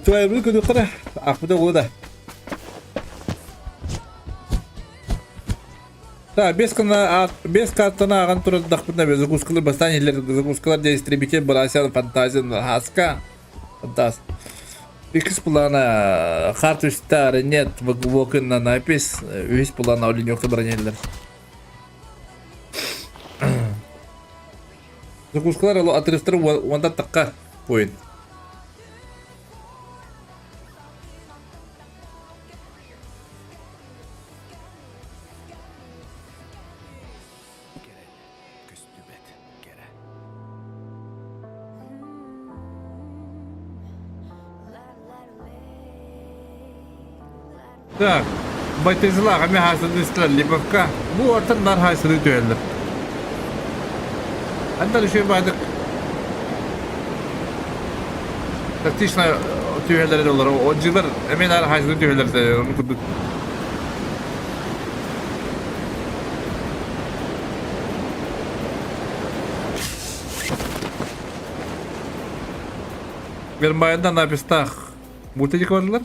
Туайбыт күнүххэ ахпыта уола да. Да, без кына без картаны ааҕан турардахпытына закускалар бастаан иһиллэр закускалар диэн истребитель Барасян фантазия хаска фантаз. Иккис плана карточтар нет на напись үһүс плана оленёкта баран иһэллэр. Закускалар отрывтар уонда таққа поин. Кэрэ, көстүбэт кэрэ. Так, байтызылаах эмиэ хаасыны истилэр Липовка. Бу ортан нар хаасыны түһэллэр. Антон үчүгэй баадык тактично түһэллэр олор. Отжылар эмиэ нар хаасыны түһэллэр ону курдук. Вермайында напистах мультик бардылар.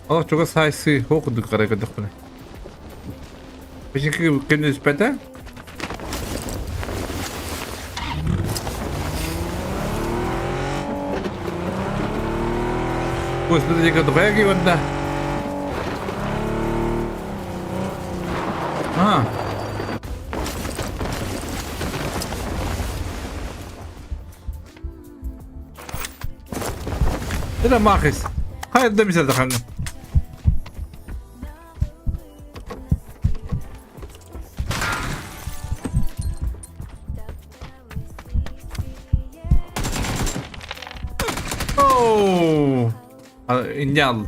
Олох чугас саайсыы һуох курдук карай көрдөхпүнэ. Биһиги ким түспэтэ? Господи, диэки диэки барда. А. Это махис. Хайа да мисер даханга. Оу! Иннял.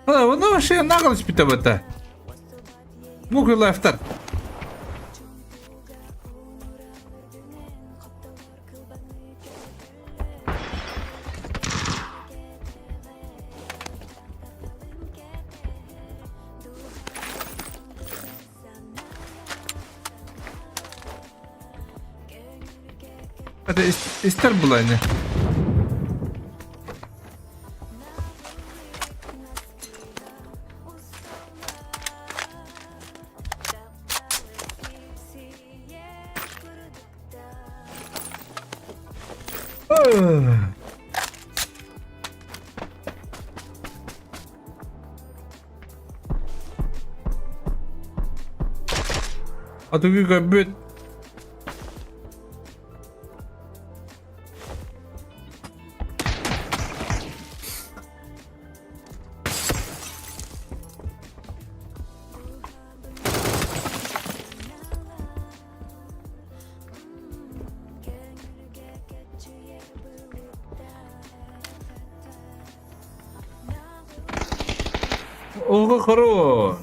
Ну вообще наглость пита Мукрый лайфтар. Это истер была не? Атыгы көрбүт Ого, хорош!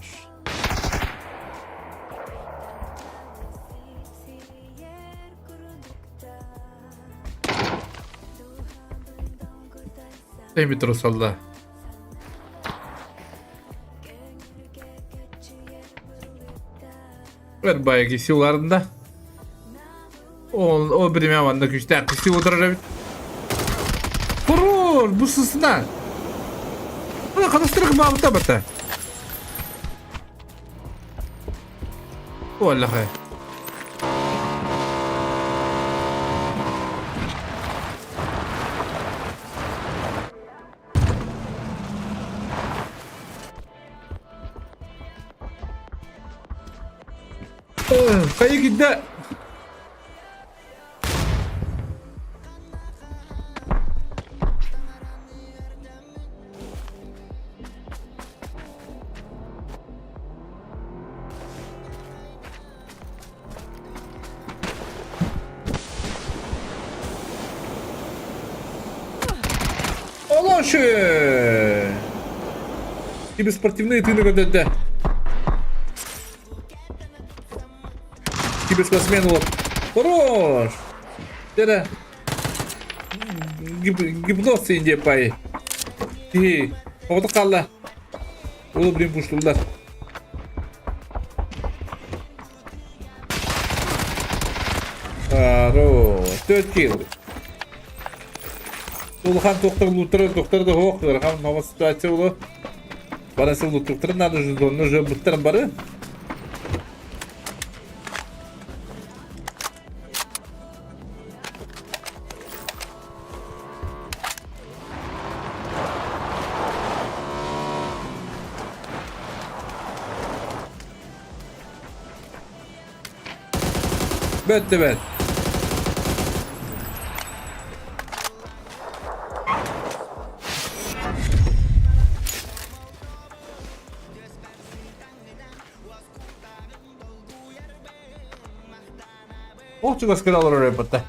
Метро салда. Эр байы силарында. Ол, ол биримэ манна күүстээх кисти отырар эбит. Хорош, бу сысына. Мына катастрофа баабыта бата. Уоллахай. Хайа кидде? Олоши! Киберспортивные тыны ГДД. Киберспортсмен вот. Хорош! Дere. Гипноз инде пай. Ти. Оғды қалла. Ол блин буштулар. Төрт килл. Улахан туохтар лууттара туохтар да суох ыарахан новая ситуация буолуо. Бары сыл лууттуктарын надо уже зонна уже буттар бары. Бөттө бөт. Ол чугас кэлэ олорор эбитэ.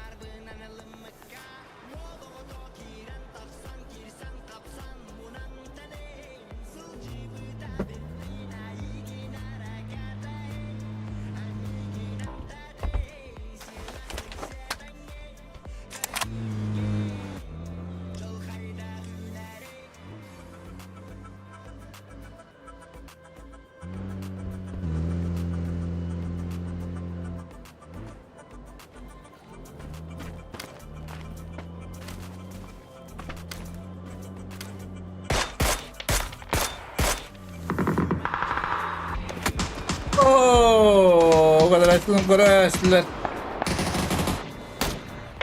Оо, квадратын көрөсүлэр.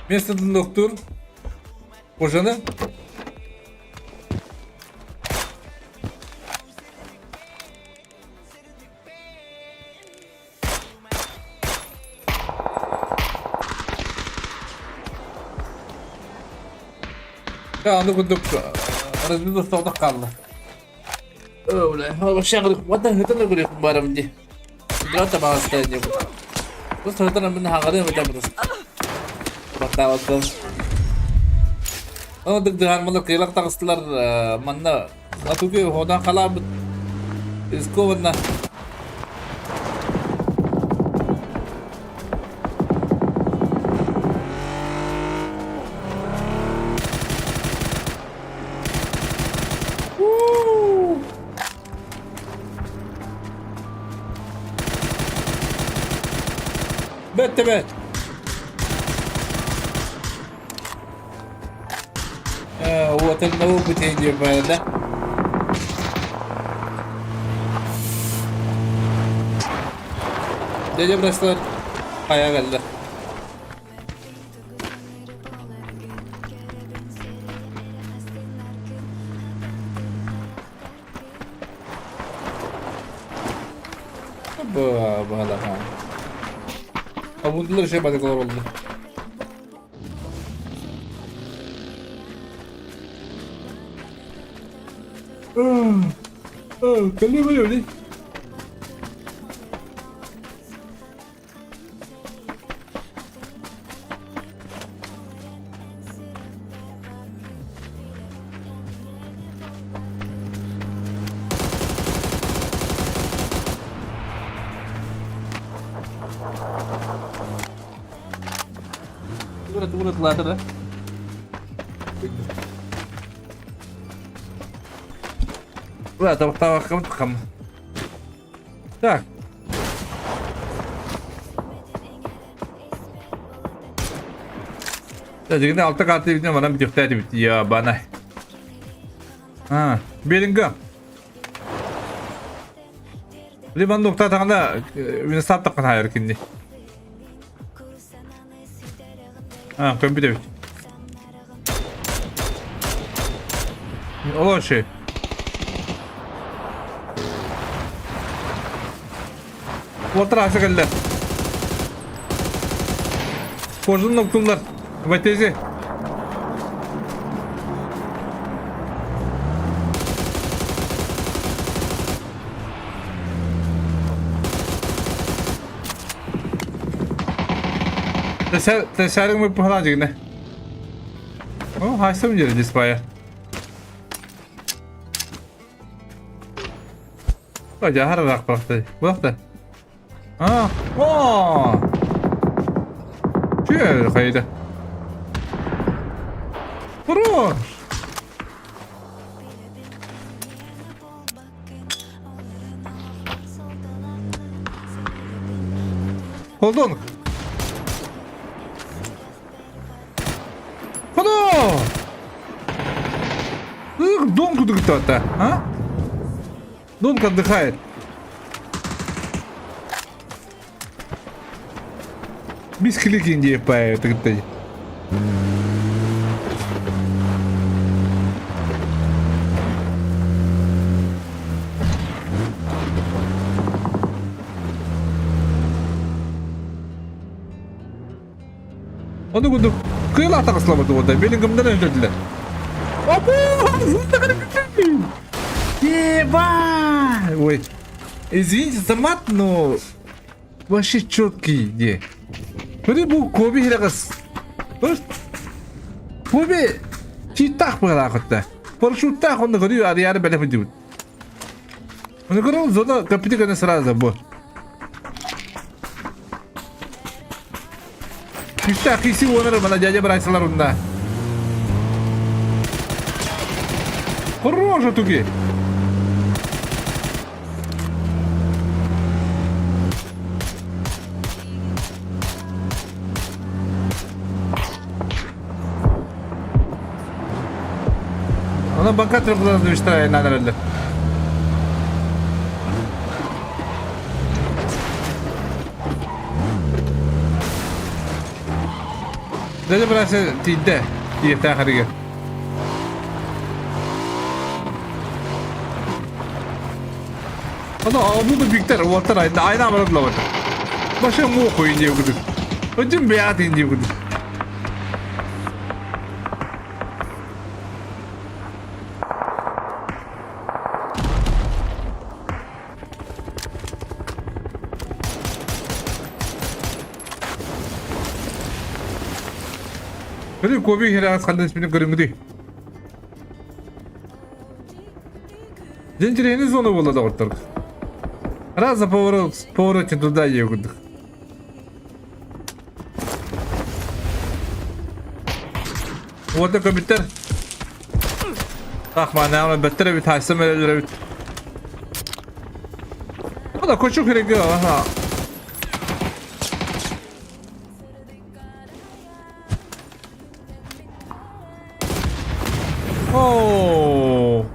Местотун доктор. Кожаны. Аны курдук разбил усталдах хаалла. Вообще вата хытан көрүөх барам ди. Брата баҕастаа диэбит. Бу сытан мин хаҕарыам этэ бу. Баттаабаттан. Ол дыгдыһан маны кыйлак таҕыстылар манна Атуги ходан халаабыт рискованно. Бөттө бөт. Уотун опыте диye да. Дядя браслар аяğa geldi. Бу Абундылар şey batıklar oldu. Кэлиэ били. Тугура тугура да. Да, табахтаабаккабыт Так. Дьигинэ алта карта битин манан бүтүөхтээтибит. Я бана. А, беринга. Лиман нуктаатаҕына минусааттаххын хаайар кинини. А, көмпүт эбит. Олоо ши. Уолтар ааса кэллэ. Кожун ноктуллар. Ватези. Тэсэрин выпухлан дигинэ. О, хайсам дери диспая. Жахар рақпақты. Бұлақты. А, о! Чү, хайда. Хорош! Холдонг! кто-то, а? Долго отдыхает. Мискликин диэппэ тыгыттай. Ону курдук кыыл атаҕаслабыт уота Беллингемнан өлөрдүлэр. Еба! Ой, извините за мат, но вообще четкий де. Көрі бұл Коби хирагас. Коби читах быһалаахытта. Парашюттаах онно көрүү арыйаары бэлэм дибит. Оны көрө зона капитан гына сразу бу. Күүстээх киси уонар мана дядя бырайсалар унна. Хороша туги. Она банкатор была движтара надо. Дядя бырасы тиийдэ, тиийиэхтээх харыгы. Ону ону Виктор уолтар айна баран лабат. Баша муох инде кудук. Өтүн бэйат инде кудук. Көрү коби херас хандан испини көрүңүдүй. Денчерени зона буолла доҕоттор. Раз за поворот, повороте туда егудых. Уота көбүттэр. Тахманаама бэттэр эбит, хайсам эрэлэр эбит. Ода кочук хэрэг аха. Оо.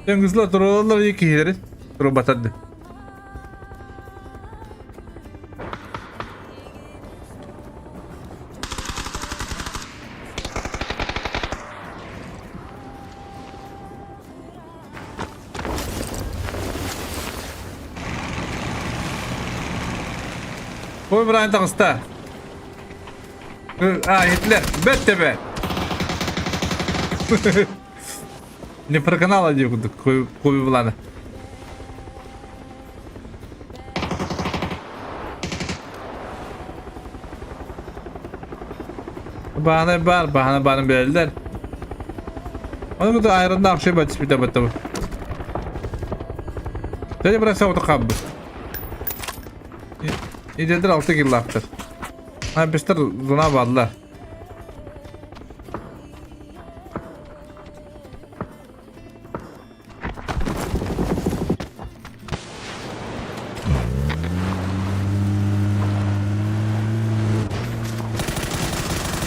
Тенгизлар тураллар екі киһилэри турбатарды. Ой, Брайан таҕыста. А, иһиттилэр. Бэт тэбэ. Не проканала дии курдук Коби былаана. Баһана бар, баһана баарын билэллэр. Ону кытта айраннаах шеба түспүтэ баттабыт. Дядя брат саута хаббыт. Идэлдэр алты киллаахтар. Бистер зона бааллар.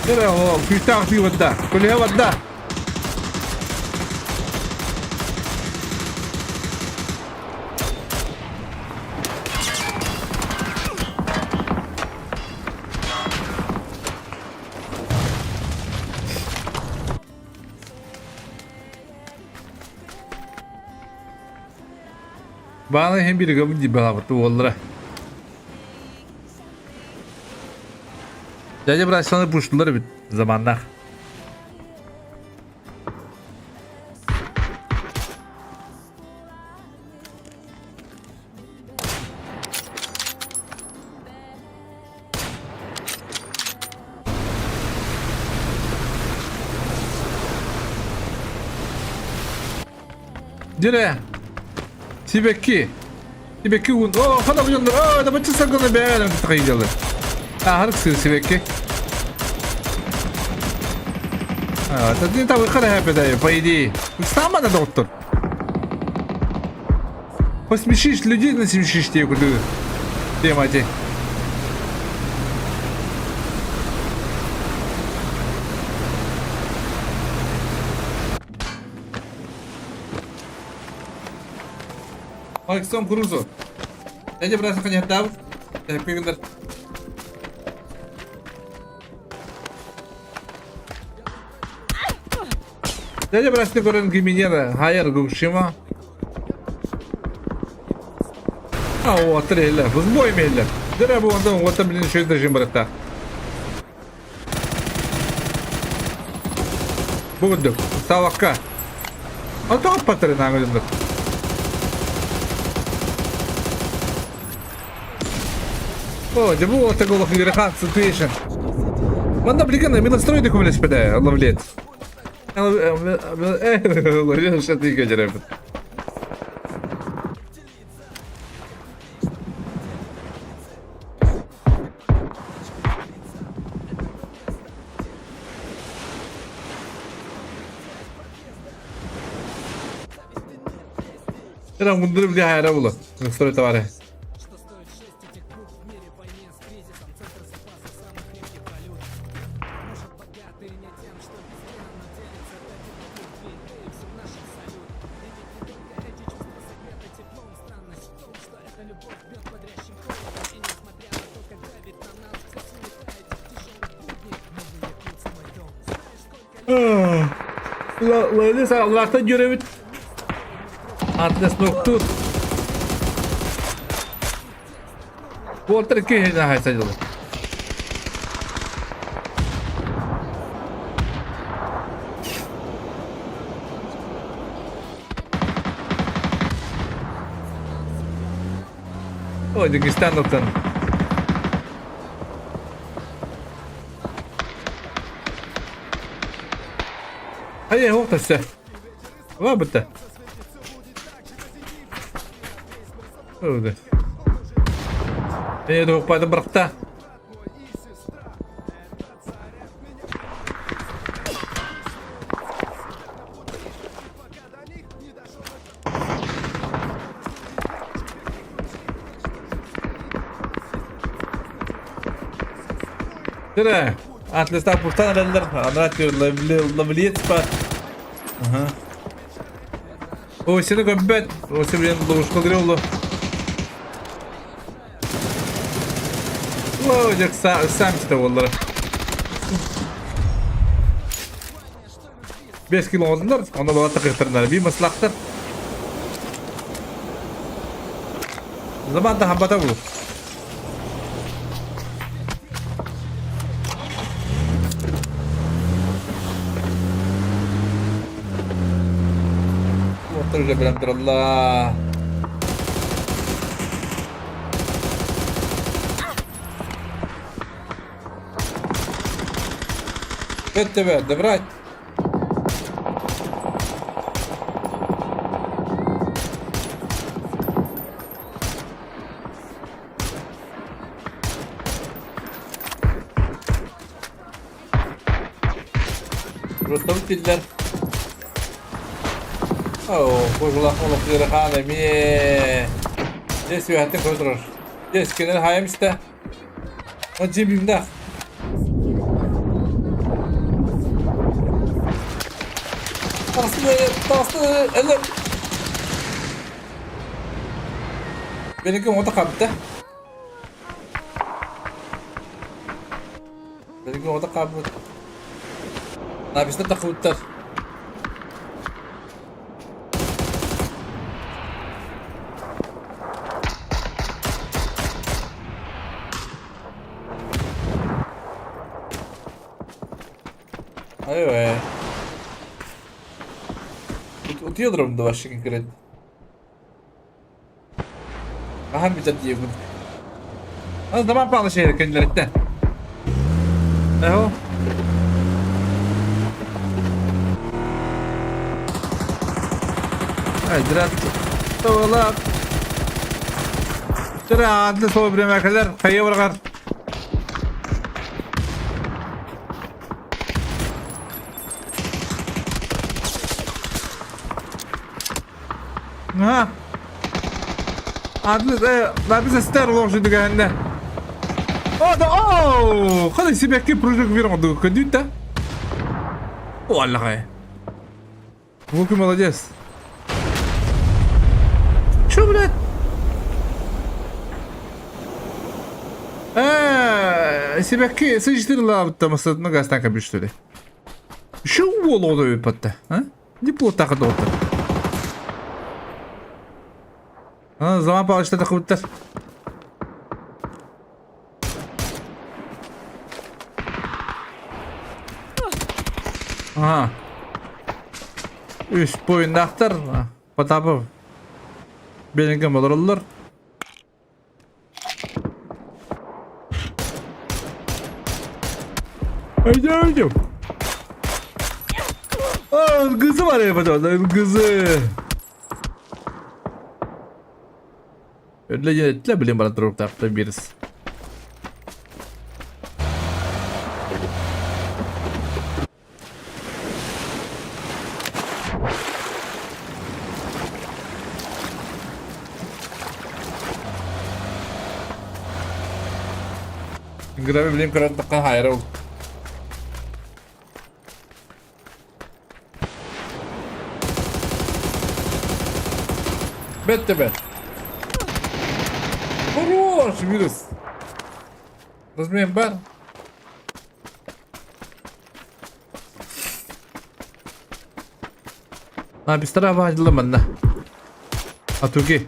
Кэрэ ол күүстээх тыы барда. Көлүһэ барда. Баана иһин биригэбин дии балабыт уоллара. Дядя Брайсоны пуштулар эбит заманнаах. Дьэ Сибэкки. Сибэкки уун. Оо, хана бу Оо, да бачча саргыны бэйэлэрин кытта кыйдылар. Аһарык сыр сибэкки. А, это не того хара по идее. Сама надо доктор. Посмешишь людей, насмешишь тебе куда. Тема те. Максим Крузо. Эти браса ханьяттаабыт. Тэппигиннэр. Дядя брасты көрөн киминена хайар гукшима. А, о, треллер. Взбой меллер. Дыра бу онтон уота блин еще даже барата. Бу курдук, саалакка. Ото аппаттары нааңылыннык. О, дьэ бу уота голох ыарахан situation. Манна билигин милострой документ ловлет. Ловлет что-то көдөрөбүт. Эрэ мундур били хайра була. Стой товары. Лайли Allah'tan görevi Atlas noktu. Уолтар киһи хайсадылар. Ой, Дагестановтан. Хайа, вот все. Ва бытта. Öldü. Ee, туохпатын бырахта. Тирэ, Атлеста пустан эрэллэр, анараа лавлиец па. Ага. О, сені көмпөт. Осы билен ловушка кире О, дьэ сам сите буоллара. 5 кило оҥордулар, онно балатта кыахтарыннар биир маслаахтар. Заман да хамбата бу. Уоттар уже билэн тураллар. Бэт тебе, добрать. Ростов тиллэр. Оо, божулах олох ыарахан эмиэ. Дьэ сүөһэттэн көрө турар. Дьэ скинер хайам истэ. Дьиэ Таҕыстын, өлөр. Benimki оҥото хаалбыта. Benimki оҥото хаалбыт. Написано тахыбыттар. Айвэ. Утуйа да вообще конкретно. Аһан бүтэр диэбин. Аны тамам паалы шере көннөрүттэ. Эho. Ай, драт. Тавалап. Тыра атлы сол бремәкелер хайы баргар. Ha. Атлы лапис стер лох жүдүгәнне. О, да, о, хады сибекки прыжок вверх көдүтэ. О, Аллах. Вуки молодец. Чё, блядь? Сибэкки сыждырылаабытта масатына гастан кабиштери. Şu уол оҕото ыппатта. А? Не плотаха доҕоттор. А, Заман Павловичта тахыбыттар. Ага. Үс буйуннаахтар Потапов Беллингем олороллор. Öldüm. Aa, kızı var ya orada kızı. Öyle yönettiler bileyim bana durup da birisi. Грабы билим көрөн тахха хайра ол. Бэт тебе. Хорош, вирус. Размен бар. А, бистара баһдылла манна. Атуги.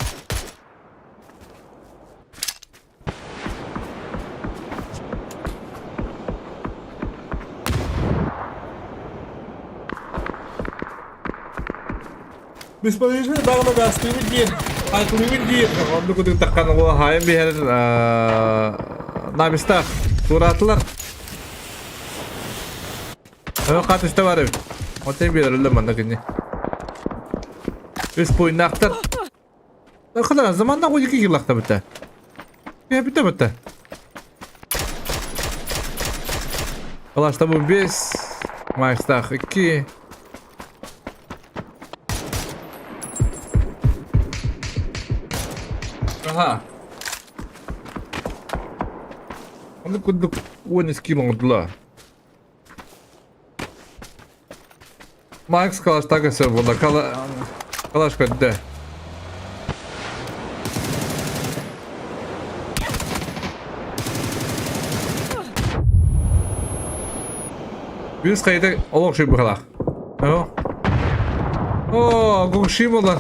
Беспорядочный даҕаны гаастыыбыт диэн, хаакылыыбыт диэн. Оннук кудук таххан хаайан биһэр намистаах туораатылар. Хат үстэ бар эбит. Отен биэрэллэр манна кини. Үс буйнаахтар. Хана заманна 12 килахта битэ. Битэ битэ. Калашта бу 5, Майстах 2. Аха. Оннук курдук 10 кило оҥордулар. Макс калаштака сөп буолла. Калаш көрдө. Үс хайда олох шүй быһалаах. О. О, гугши буолан.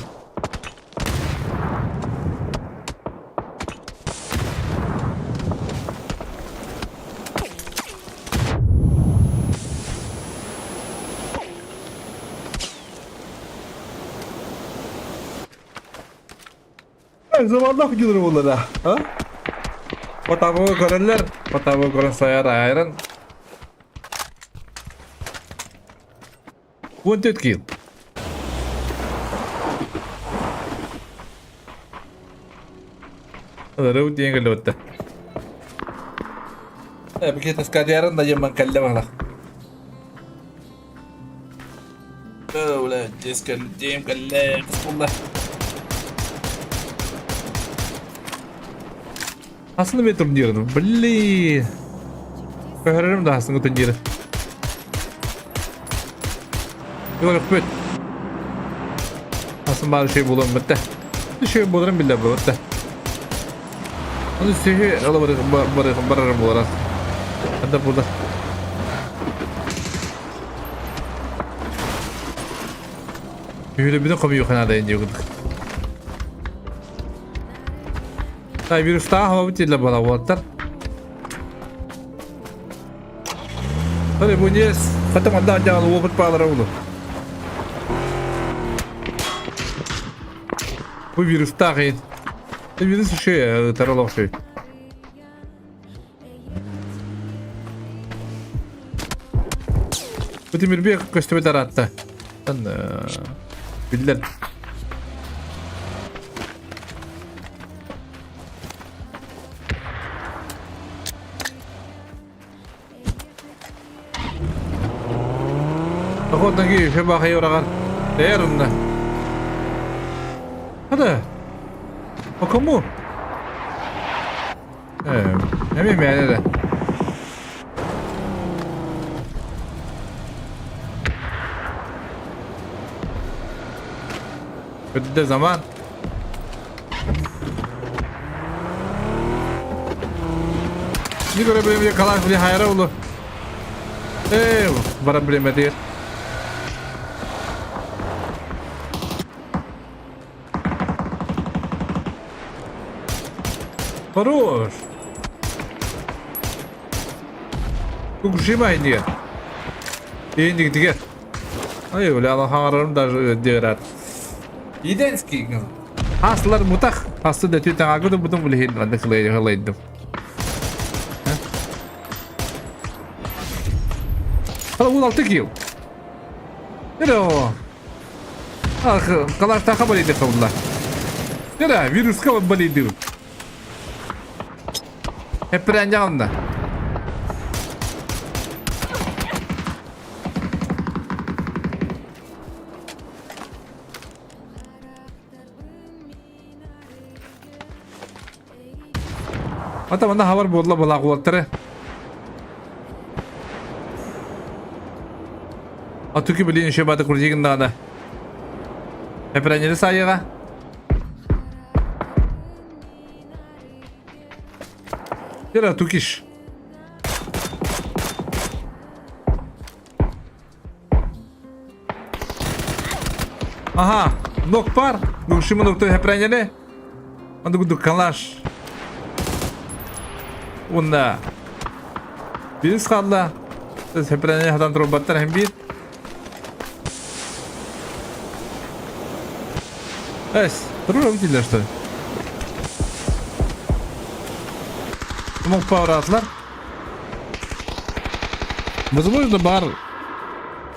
Zamanla gidilir bunlara. Ha? Потабы көрөллөр, потабы көрөн саяр айран. 14 кил. Рыу диэн кэллэбиттэ. Бикет скадиарын да жеман кэллэ баһалах. Бля, диск дем кэллэ, кыспулла. Аслы мен турнирын. Блин. Көһөрөрүм да аслы турниры. Yok бүт. Асын бары şey булам бітті. Şey буларым биле бітті. Оны сүйі ала барарым болар. Анда burada. Yürü bir de komik yok herhalde diyor. Та вирустаах хабабыт дииллэр буолар уолаттар. Hadi bu niye хата манна дьаҕал уопут баалара улу. Бу вирустаах иһин. Вирус үчүгэй ыытар олох үчүгэй. Бу тимирбиэ көстүбэт араатта. Биллэр. Охотники шебахай ураган. Эрунна. Хада. По кому? Эми мээле. Ödde zaman. Нигора билим калаш били хайра улу. Э, баран билимэтигэр. Хорош. Кукушима иннигэр. Иннигитигэр. Ай, бля, ана хаҥарарым даже деград. Иденский. Хаслар мутах. Хасты да түтэн агыды бутун билихин манна кылайдым. Хала 16 килл. Hello. Ах, калаштаха болейді қабылла. Нера, вируска болейді. Hep yanında. Ата манна хабар буолла балаах уолаттары. Атуки билин еще баты курдигин надо. Эпранили сайыга. Дера тукиш. Ага, нок пар. Гушима нок той хепранили. Онда кудук калаш. Уонна бирис хаалла. Хепранили хатан турбаттар хем биир. Эс, турура битиллэр что ли? Смок пауратлар. Возможно, бар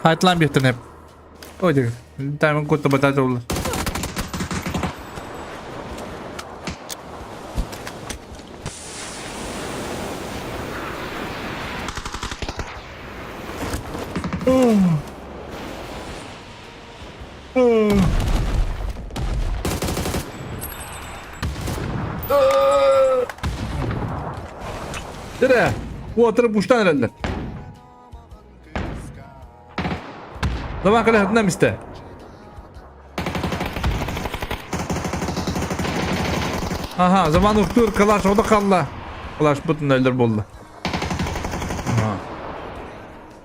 хайтлан биэхтэн эп. Ой, дик. Таймын кутта батата улар. Дere, уотырып уштан эрэллэр. Давай кэлэ мисте. Ага, заман уктур калаш ода қалла. Калаш бутун өлдөр болду. Ага.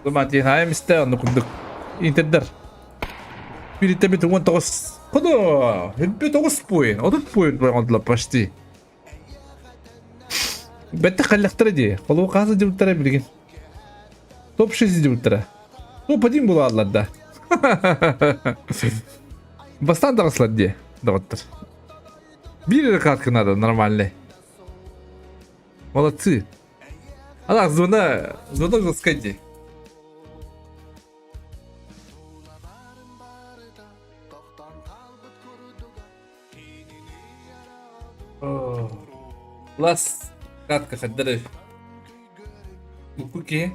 Заман тихай мисте онну курдук. Интердер. Бирите бит 19. Куда? Бит 9 поин. 30 поин койгондула почти. Бетте каллахтара ди. Колу казы диуттара билген. Топ 6 диуттара. Топ 1 була да. Бастан дагыслар ди. Доғыттыр. Бир катка надо нормальный. Молодцы. А так, зона, зона жесткая. Лас катка хаддары. Куки.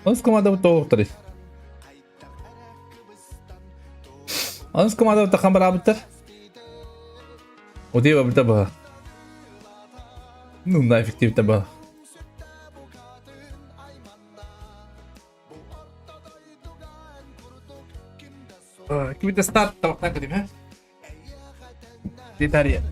Онус команда тоғықтыр. Онус команда тахан барабыттар. Одева бір таба. Ну, нафиг тебе таба. Кибите старт табақтан кедим, ha? Детария.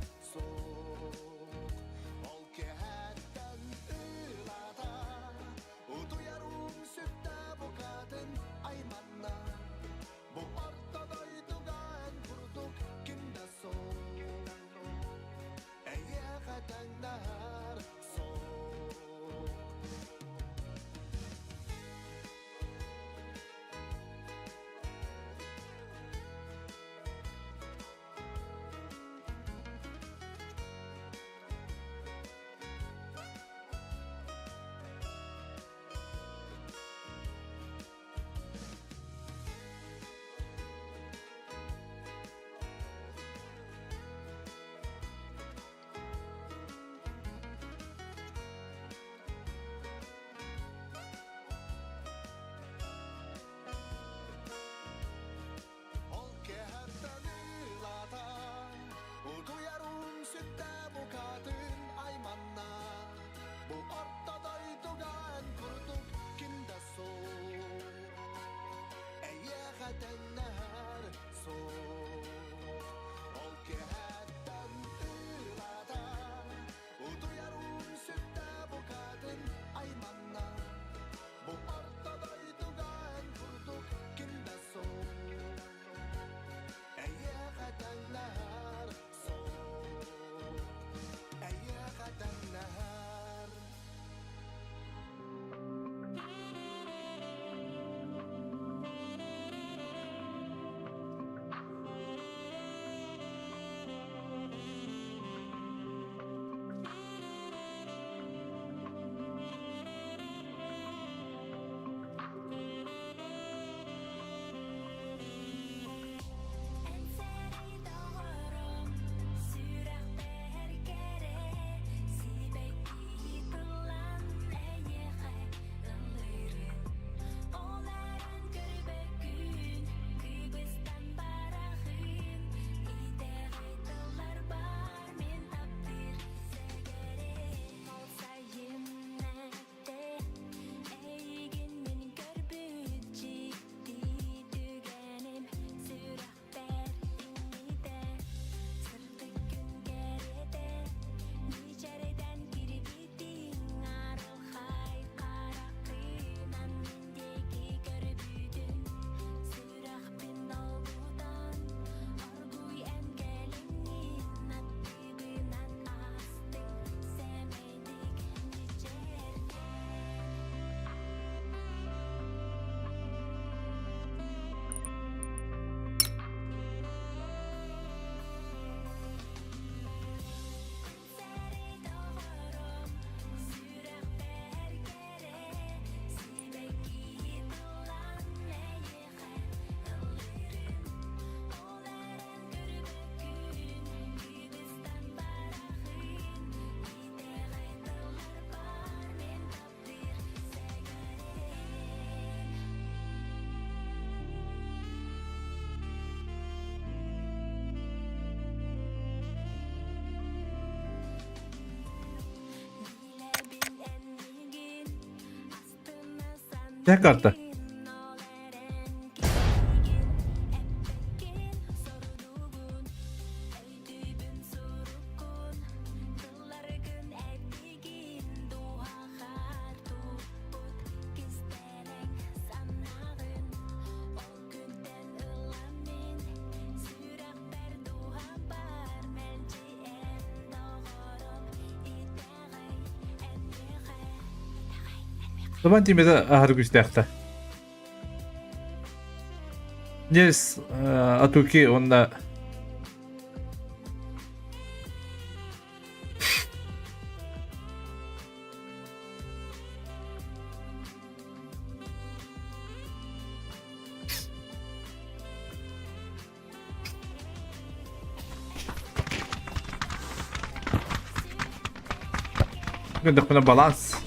Дьэ карта. Туман тимирэ аһар күүстээхтэ. Нес Атуки уонна Көрдөхпүнэ баланс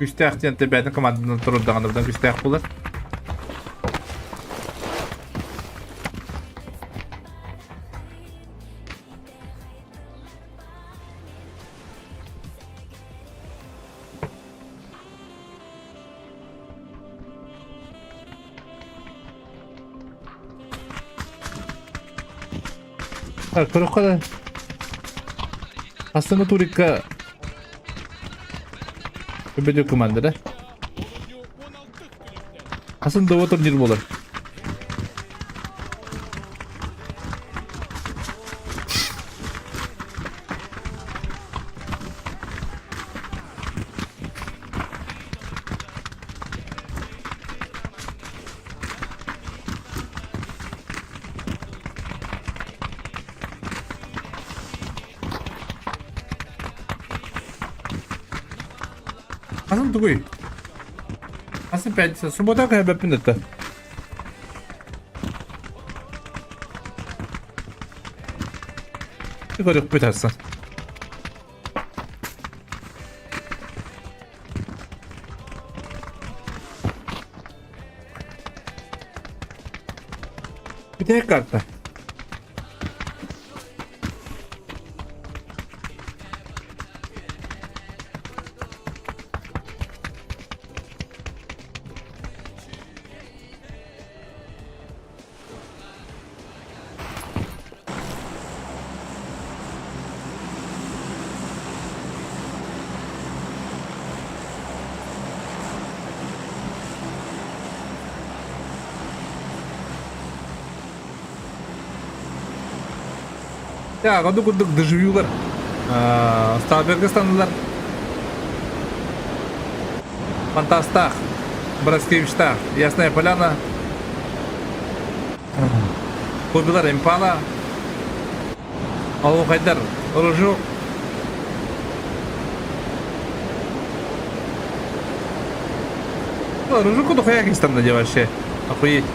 күүстээх диэн бэйэтин команданан турурдаҕына күүстээх буолар. Так, көрөххө да. Астана турикка Өбөдө командада. Хасын да турнир болар. Атын тугуй? Атын пятница. Суббота кэбэппин это. Көрүкпүт асан. Бүтэһик карта. Так, ону курдук дежавюлар Сталберга станылар Фантастах, Броскевичтаах, Ясная Поляна, Кобилар Импала, Алухайдар, Ружок. Ружоку дохуя кистанда де вообще. Охуеть.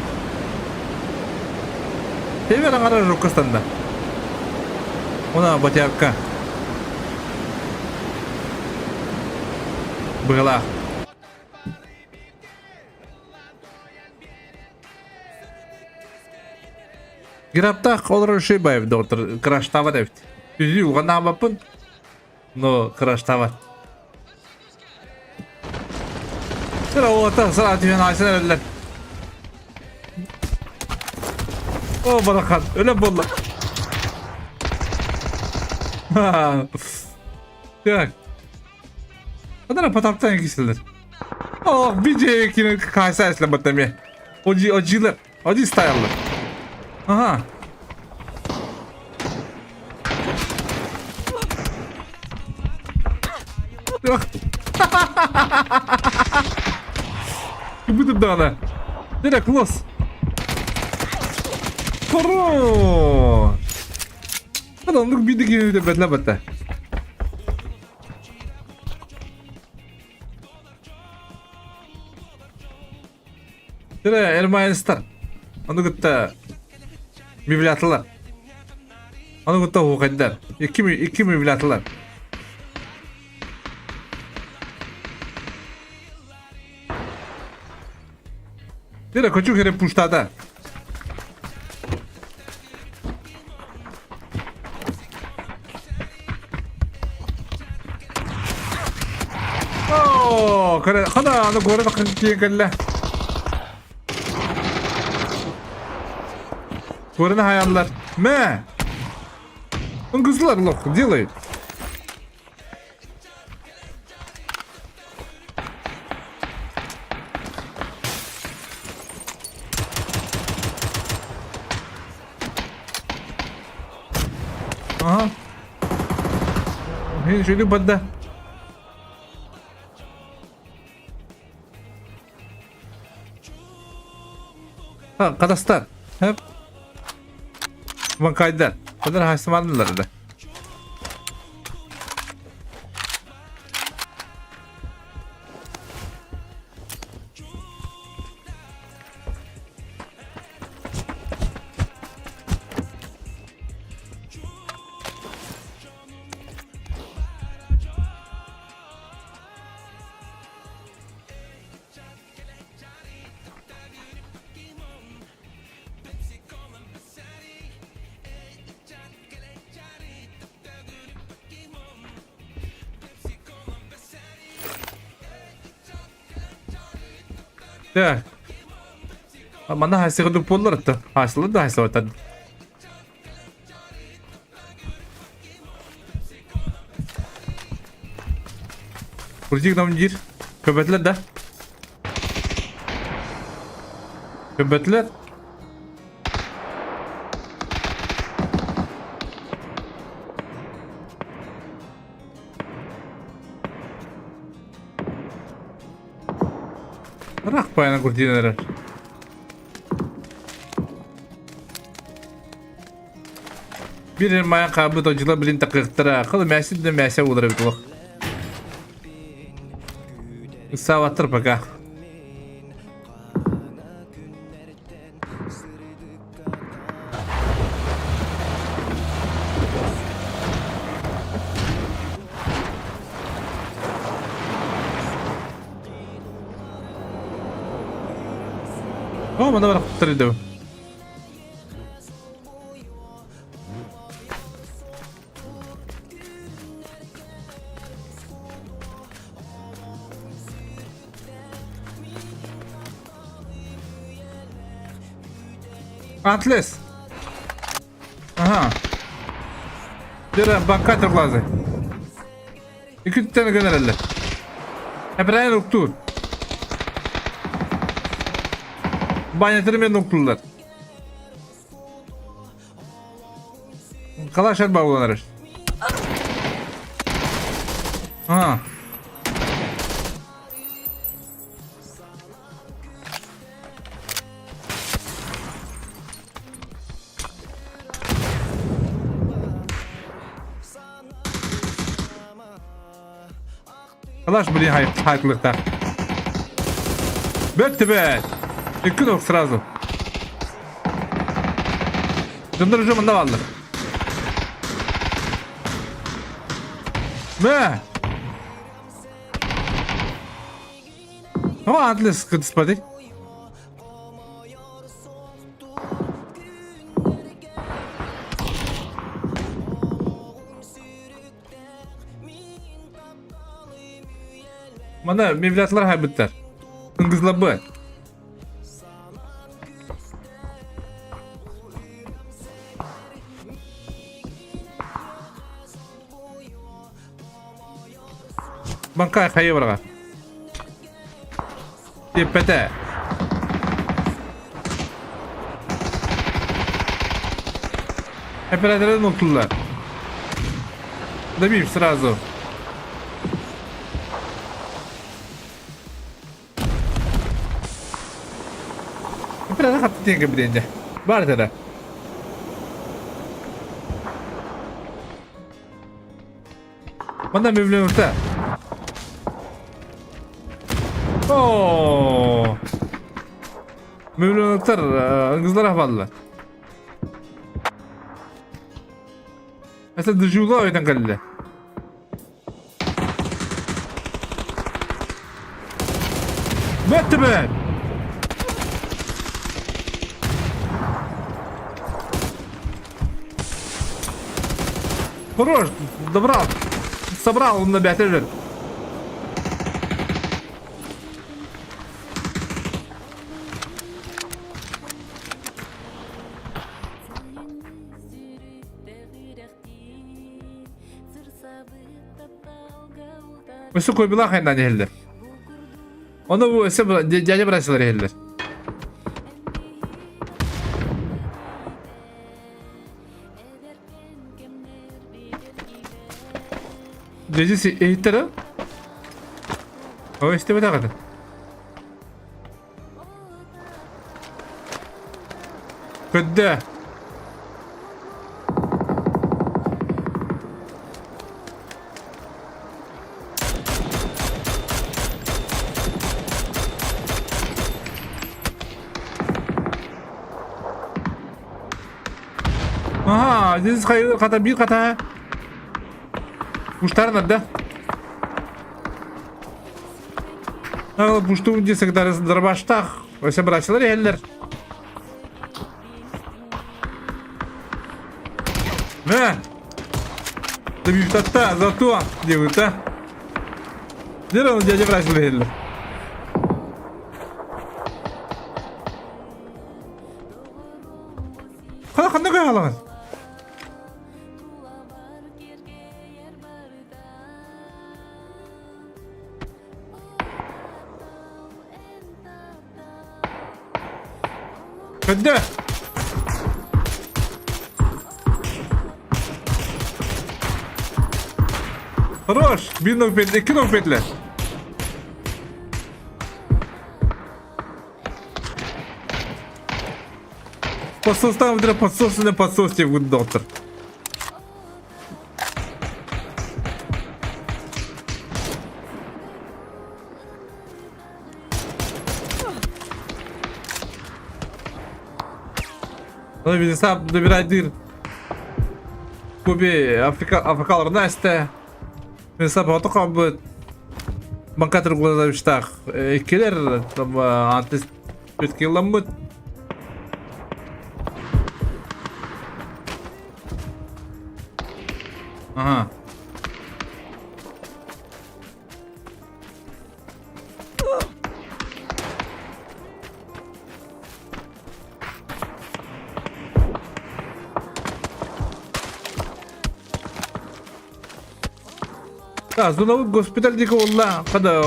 Тебе аңара Ружокка станда. Она батярка. Была. Граптаах олорор Шибаев доктор краштаабат эбит. Үзүү уганаабаппын, но краштаабат. Сыра уолаттар сыра түһэн айсан эрэллэр. О, барахан, өлөн буолла. Так. Adana pataptan kişiler. Oh, bir kine kaysa esle Oji ojiler. Oji style'lı. Aha. Кыбытып даҕаны. Дere класс. Хорош. Оннук биирдэ киһи бэтлэ батта. Дere Эрмайнстар. Ону кытта мивлятылар. Ону кытта уһукайдар. Икки икки мивлятылар. Дere көчүк хере пуштада. Оо, Оо, хана аны город тиийэн кэллэ. Гораны хайаллар. Мэ! Ыңгызлар лох делает. Ага. Үчүгэй барда. Kadastar. Hep. Bankaydan. Kadar haysımanlılar da. Так. Манна хайсыгы буоллар это. Хайсылы да хайсылы Крутик нам диир. Көбөтүлэр да. Көбөтүлэр. Ыраах байана курдиин эрэр. Биир майан хаалбыт одьула билин такыахтара. Хыл мээсин да мээсэ буолар эбит олох. Ыксаабаттар пока. О, мана бар куттар Атлес. Ага. Дера банкатор глазы. Үкүттэн гönөрөллөр. Эбрайын уктуур. Банятыры мен уктуулар. Калашар бауланар. А. Калаш, блин, хайтлыктар. Бөттү бөт. Үккүн ок сразу. Дьоннор уже мында бааллар. Мэ! О, Атлас кытыспады. Мана мевлятлар хайбыттар. Ыңгызлабы. Банка хайы барга. Теппете. Операторы уктулар. Добив сразу. Оператор хатты тенге биленде. Бар тара. Манна мөблөмүртэ. Оо. Мөблөмүртэр ыңгызлар ахбаллар. Эсэ дежула өйтөн кэллэ. Бөттүбүт! Хорош, добрал. Собрал на бятежер. Өссө куйбулаах айаннаан иһэллэр. Ону бу өссө дядя бырасылар иһэллэр. Дядя иһиттэр О, истибэтэх этэ. Көддө. Ага, здесь хата бир хата. Куштар надо. Пуштуун дии дарбаштаах өсө бырачылар иһэллэр. Мэ! Добивтатта, зато диэбитэ. Дьэ, ол дядя бырачылар иһэллэр. Хана ханна көһалаҕын? Көддө! Хорош! Биир нокпет, икки нокпетлер. Подсостан выдра подсос на подсос тебе будет доктор. Ону сам добирайдыр. Куби Африка Африкаларына эстэ. Мисап ото кабыт. Банкатыр гулазабыштах. Иккилер там антис Бүткилламмыт. Ага. Да, зоновый госпиталь диэки буолла. Хада,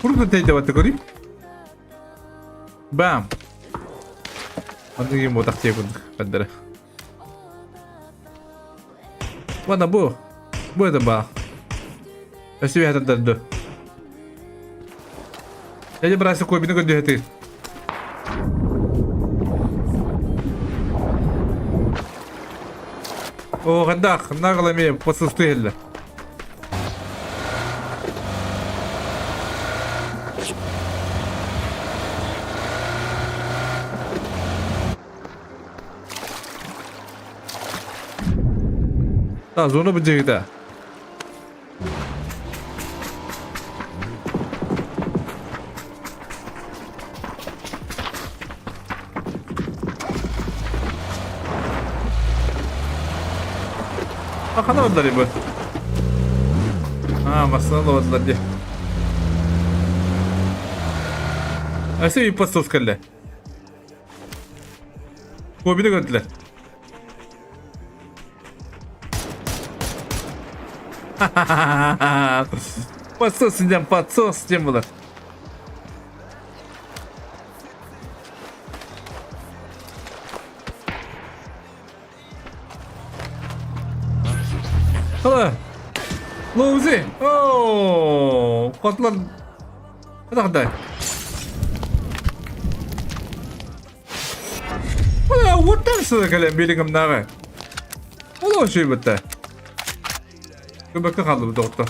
курдук тэйдэбатта көрүй. Бам! Манныгы мотах курдук бардара. Ладно, бу. Бу это ба. Өссө хатырдарды. Дядя брася кобины көрдөһөтүр. О, хандах, наглами подсустыгеллер. Зона быдьыгыта. Хана бардылар бу? А, массыына бардылар дии. Өссө биир подсос кэллэ. Кобины көрдүлэр. Подсос диэн подсос диэн булар. Hello. Лоузи. Оо, котлар. Атахдай. Уоттан сыда кэлэн билигимнааҕы. Ол үчүгэй Көмөккө хааллыбыт доҕоттор.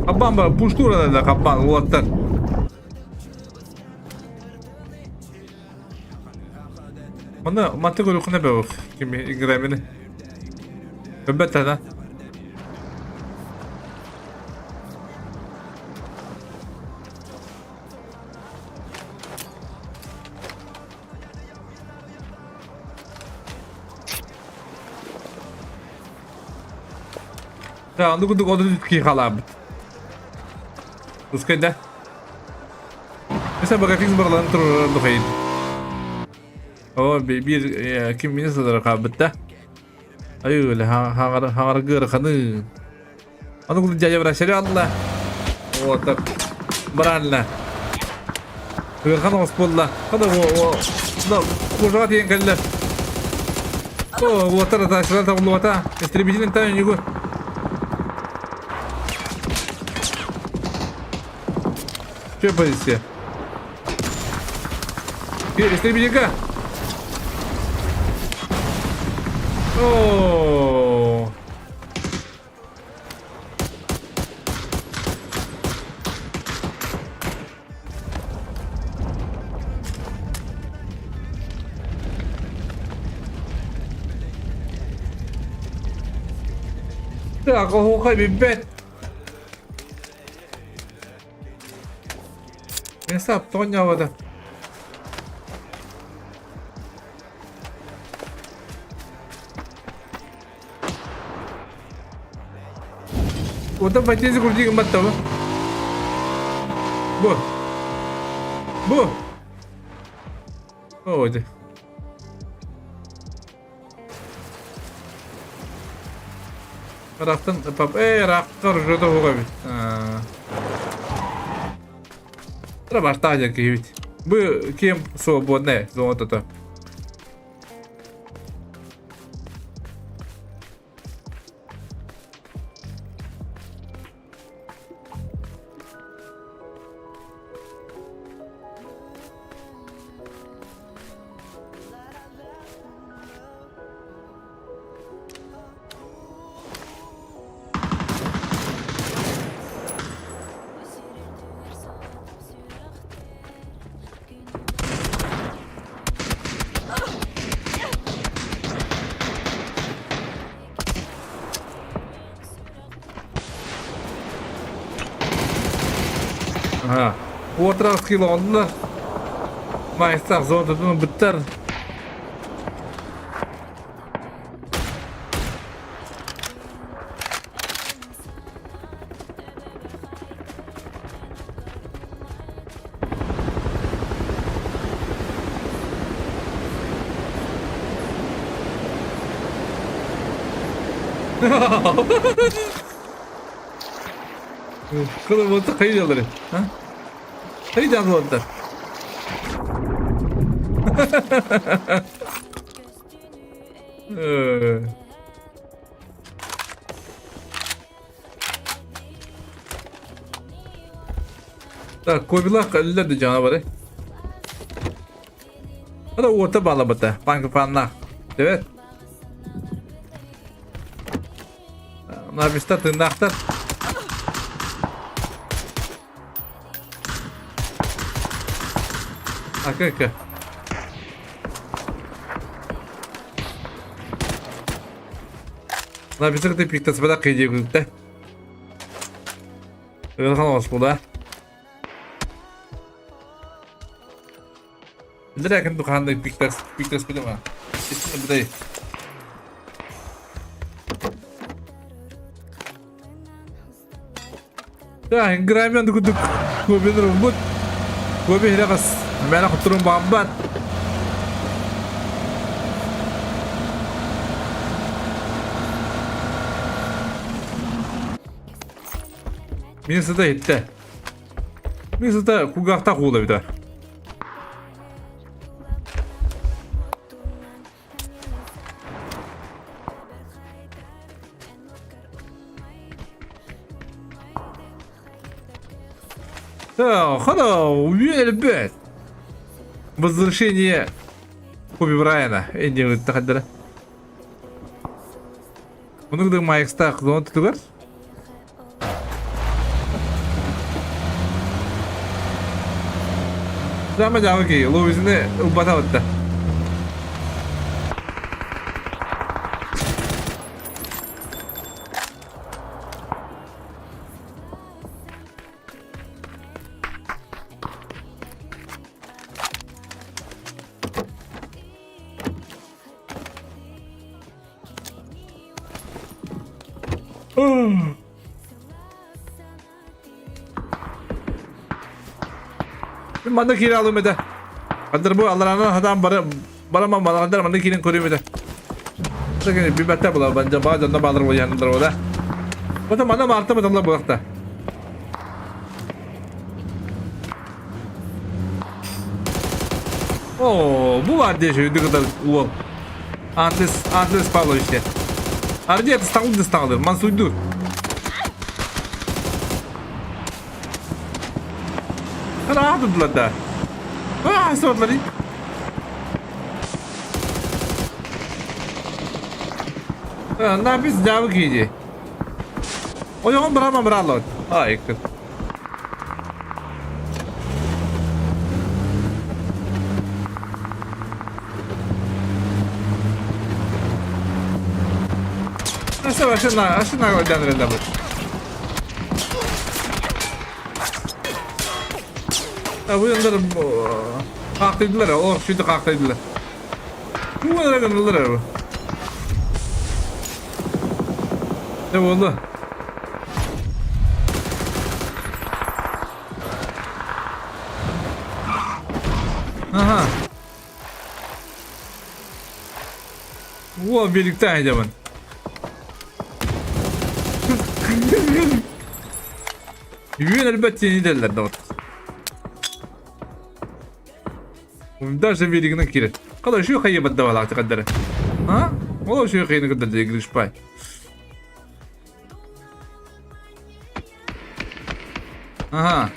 Хаббан бар, пуштура да хаббан, уолаттар. Манна манты көрүөххүнэ бөҕөх кими игрэмини. Көрбөт да. Да, аны курдук 32 хаалаабыт. Пускай да. Mesela Bagafix барыларын турурар духайын. О, биир ким мини сылдара хаалбыт да. Айыы өлө хаҥаргы ыараханы. Аны кулун дядя брасели алла. Вот так. Баранна. Ыархан оҕус буолла. Хада о о. Кожаға тиен кэллэ. О, уоттар атаачылар табыллыбата. Истребителин та үнүгү. Че позиция? Истребителька! О! Так, оһуохай билбэт. Hesap Tonya havada. Оттон патези курдук гымматтабы. Бу. Бу. О, дьэ. Ыраахтан пап ээ ыраахха оружиета суох эбит. Тура баштаах дьэ киһибит. Бу ким свободная зона Ага. Уотраах кило онно. Маайстаах зонататын быттар. Кылы хайдалары. А? Хайдалары. Так, Кобилах өллөр да дьоно бары. Ада уота баалабыта, панка панна. Evet. Набиста тыыннаахтар. Ака-ака. Набиста кытта пиктасыбата кыйдиэгүтэ. Ыарахан оҕус да. Билэр тухааннык пиктас пиктас билема. Истин бүтэй. Да, граммян курдук көбүнүр бут. Көбү хирагас. Мэна хотурун баамбат. Мин сыта хитте. Мин сыта кугахта куула битэ. Хана, үөн элбэт. Возвращение Коби Брайана. Энди тахаддара. Мунук да маекстаах зона тутугар. Сама жаамы луизини ылбата батта. Мин манна киирэ алым этэ. Хандар бу аллараанан хатаан бара бараман балагандар манна киирэн көрүөм этэ. Сагын билбэттэ була бanja баа дьонно баалар буолуйаннар була. Бата манна маарта баталла буолахта. О, бу бар диye şey kadar уол. Антлес, Антлес Павлович диye. Арди тыстаҕыл дыстаҕылыр, мансуйдур. Ыраах дудулар да. Аа, суотлары. Напис дьаабы кииди. Ойоҕун бырама бырааллабыт. Ай, кыт. Ашына, ашына ойданырында бұл. Бу хаахтыйдылар, олох сүдү хаахтыйдылар. Бу эрэ гыннылар бу. Не буолла? Аха. Уол биэликтээх идэбин. Үөн өлбөт диэн идэллэр да Даже биэригинэн киирэр. Қалай үшүй хайы бадда балақты қаддары. А? Ол үшүй хайыны кыддарды Гришпай. Ага.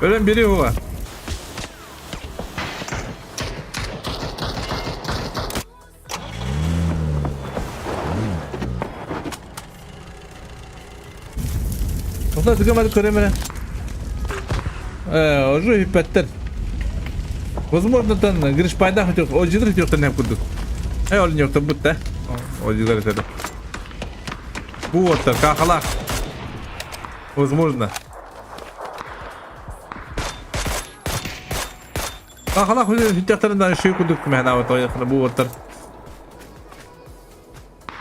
Өлөн biri var. Тоқта түгемәдік көреміне. Э, уже хиппеттер. Возможно, там Гриш пайда хотел, о, жидр хотел там курдук. Э, ол не бутта. О, жидр это. Вот, кахалах. Возможно. Кахалах хүттәхтәрен шүй курдук мәхна вот ойықны бу оттар.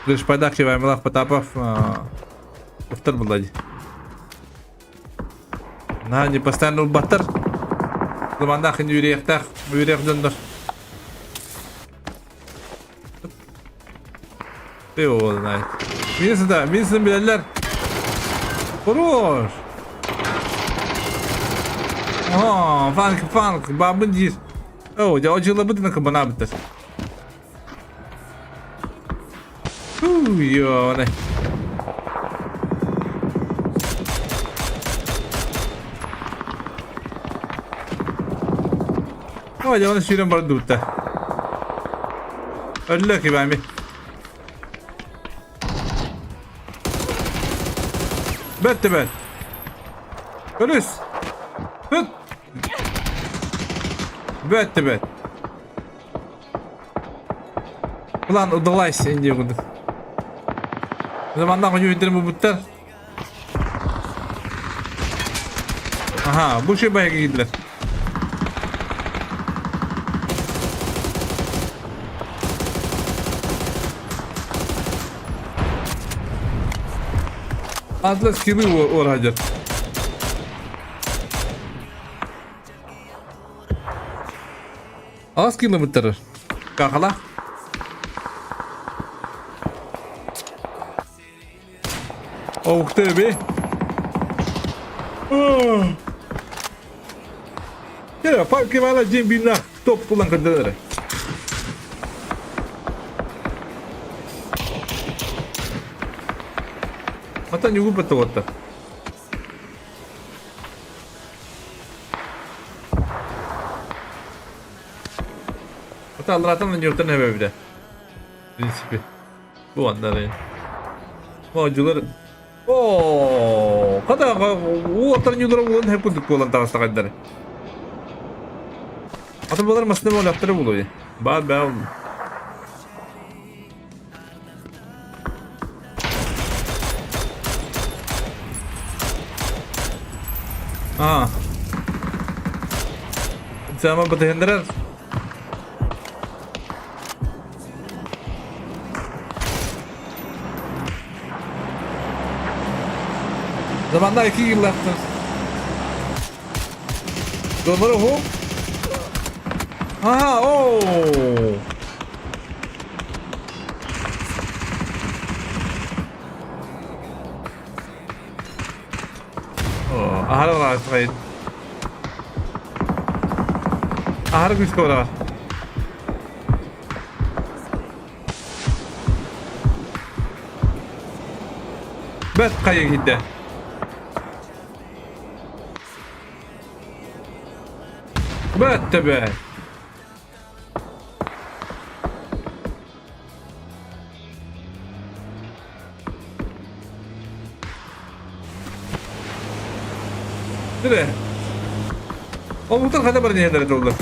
Гриш пайда киваймалах Потапов. Уфтар буллади. На, не постоянно улбаттар. Заманда хин үйректах, үйрек дондар. Ты его знает. Минсida, минсин билелер. Хорош. О, фанк, фанк, бабын дир. О, я очень лабыты кабана бітір. Фу, ёны. О, я оны сүйрен барды бітті. Өлі кибәми. Бәтті бәт. Өліс. Hıt. Бәтті бәт. План удалась инде курдук. Замандан хүнү буттар. Аха, бу ши байга киирдилер. Атлас килы орхадыр. Аз килы буттар. Кахала. Ух ты, би. Кere, fark evela cembina top kullan kadar. Hatta nyugu patavatta. Hatta Allah'tan da yurttan eve bir de. Prinsipi. Bu anlar yani. Bu acıları. Oo. Хата уолаттар ньуулара уолан хэп курдук буолан таҕыстаҕайдары. Атын буолар масына буоллахтара буолуо. Баар баа. Аа. Сама батыһыннарар. Zamanlar 2 yıl yaptı. Doları hop. Aha o. Аһара бараахтаҕайын. Аһара күүскэ бараҕар. Бэрт хайа киирдэ. Бэрт да бэрт. Dire. Омуктар хайда баран иһэллэрэ доллар.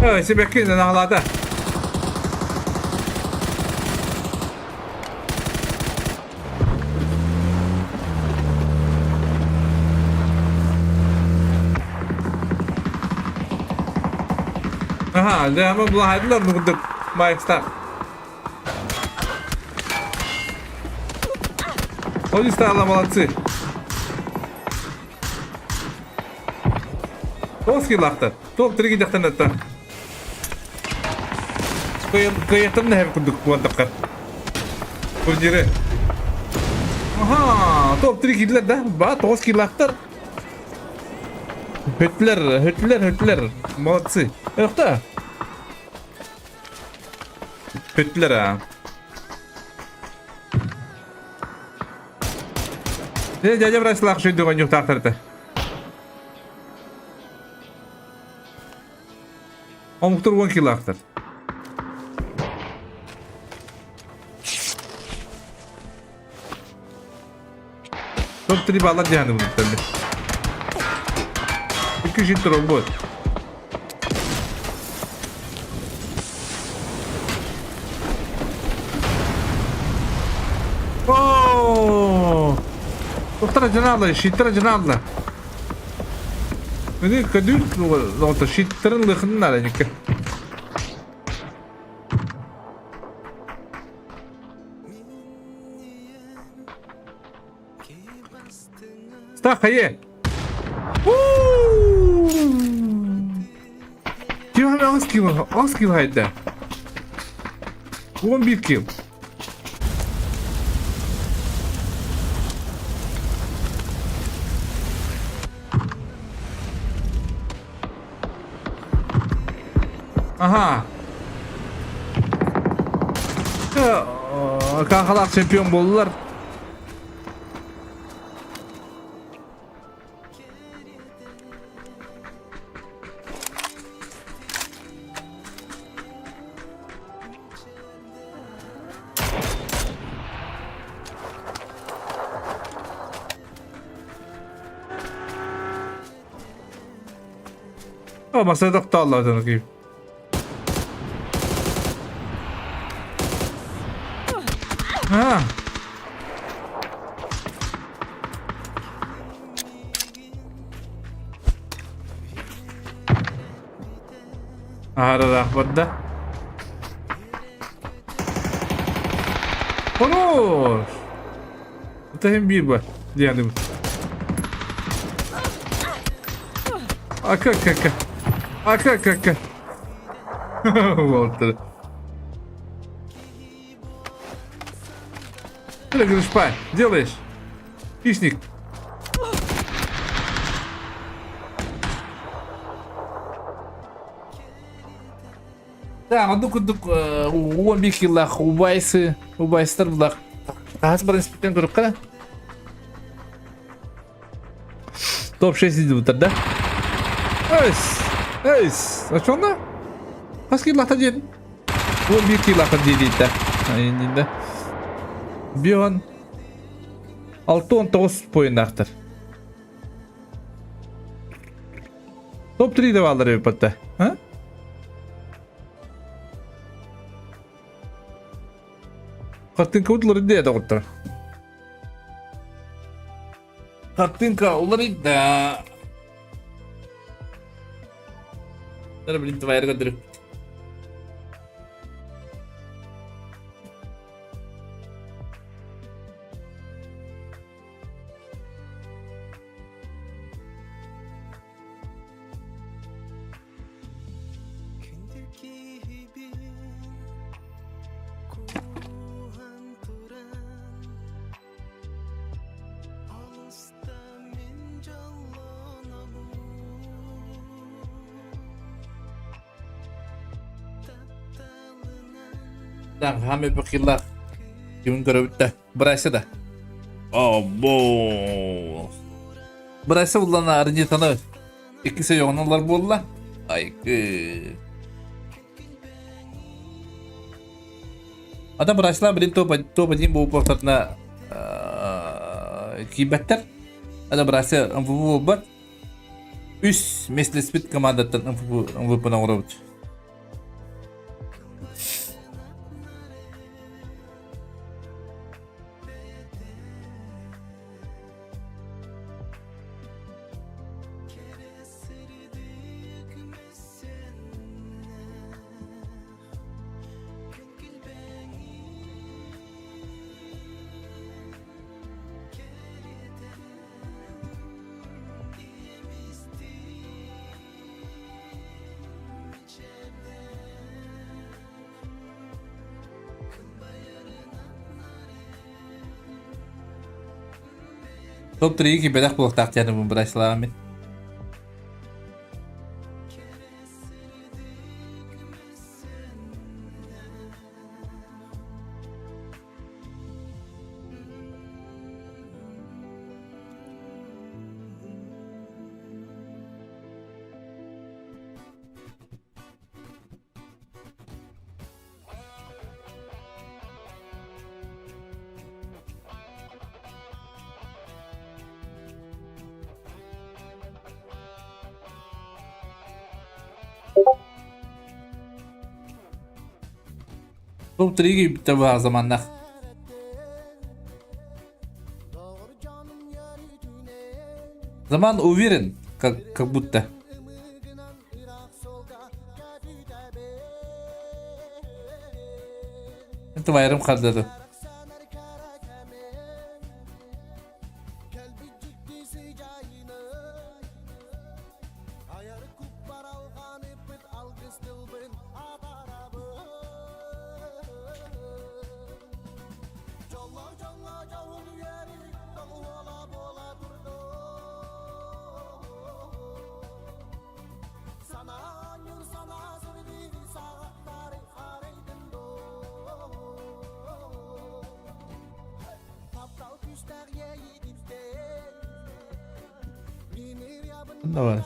Ой, сибэкки наҕалаата. Аха, дьэ, ама булаһайдылар курдук маайыстар. Они стали молодцы. Тоғыз килахтар. Тоқ тірге жақтан аттан. Кыйыттан да курдук куантаққа. Турниры. Аха, топ 3 киллер да. Ба, 9 киллахтар. Хөтлер, хөтлер, хөтлер. Молодцы. Өхтө. Хөтлер а. Дядя Браслах шүйдіған юқтақтырды. Омуктар 10 килоактар. Топ-3 баллар диһаны бұнуттан бир. 200 робот. Оо! Доктора дьанаалла, щиттара дьанаалла. Мени көдүүр оҕото щиттарын лыхыннара никэ. Стах хайе! Ким аҕыс килл, аҕыс килл хайда. 11 килл. Аха. Кахалаах чемпион буоллулар. Masaya тохтооллоо киһи. Аа. Аһаралаах барда. Хорош! Это hem bir var. Diyelim. Ака ака. Ака ака. Уолтер. Ты говоришь, делаешь? Хищник. Да, оннук курдук 11 киллаах убайсы, убайстар булах. Таас баран испиттен көрүккэ Топ-6 идут, да? Эйс! Эйс! А что она? Хас киллаахта диэн? 11 киллаахта диэн диэтэ. Иннинде. Бион 6-19 поиннаахтар. Топ-3 да бааллар эбит А? Картинка уларыйда доҕоттор. Картинка уларыйда. Блин, твоя көрдөрүп. Хаамай бакыллаах кимин көрөбүт да бырайса да Обо. Бырайса буллана арнитаны икки сойоҕун буолла. Айкы. Ата бырайсылар билин топ один буолбуттарына киирбэттэр. Ата бырайса МВП буолбат. Үс миэстэлэспит командаттан МВП-ны оҥоробут. Топ-3 киирбэтэх буолуохтаах диэн бырайсылааҕым мин. Топ-3 киирбиттэр баар заманнах. Заман уверен, как будто. Это байрам хардады. Давай.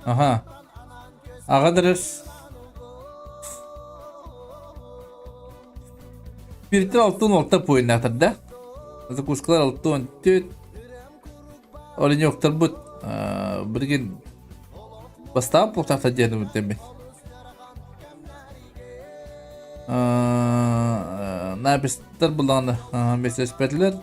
Ага. Аҕа дырыс. Биртен 6-16 поиннаахтар да. Закускалар 6-14. Оленёктарбыт билигин бастаан буолтаахтар диэн үмүттэммит. Напистар буллаҕына мессеспэтилэр.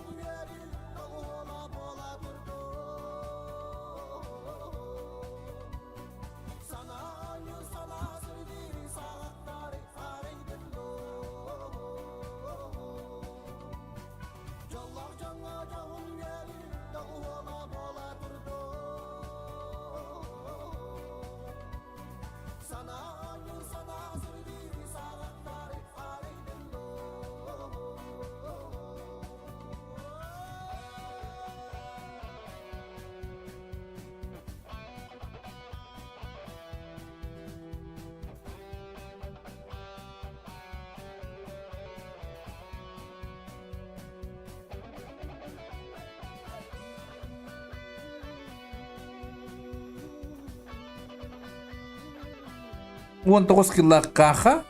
19 киллаах Каха.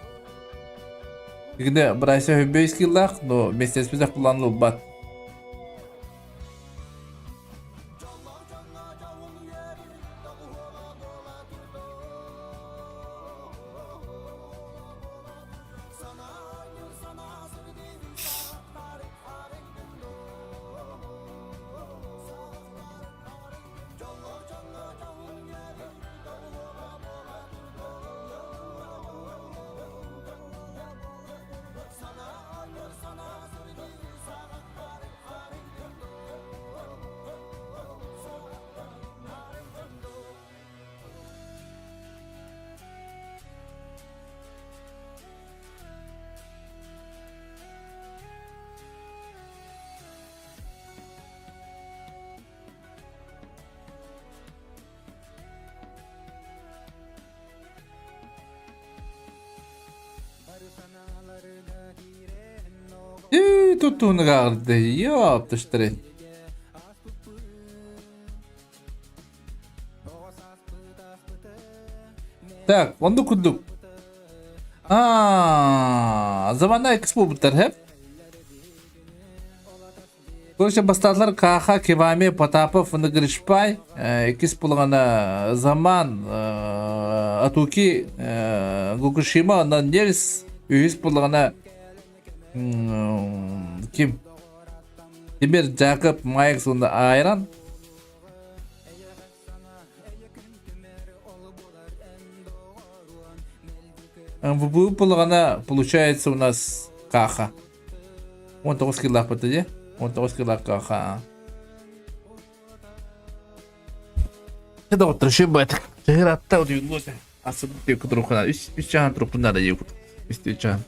Игне Брайса 25 киллаах, но вместе с план ылбат. Туттуунугаарда ёптуштары. Так, оннук курдук. Аа, замана X буолбуттар, хэп? Короче, бастаатылар Каха, Кевами, Потапов, Гришпай, иккис булаҕана Заман, Атуки, Гукушима, онон Нельс, үһүс булаҕана ким? Тимир, Жакоб, Майкс уонна Айран. МВБ булаҕана получается у нас Каха. 19 килаахпыт дии. 19 килаахха. Доҕоттор шибат. Чыгыратта удуйуллуота. Асып диэки туруккуна үс үс чахан турукпун наада диэки. Үс чахан.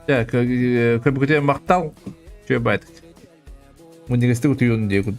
Так, көбүкүтэ мактал. Чөбайт. Муннигестик утуйун диэки.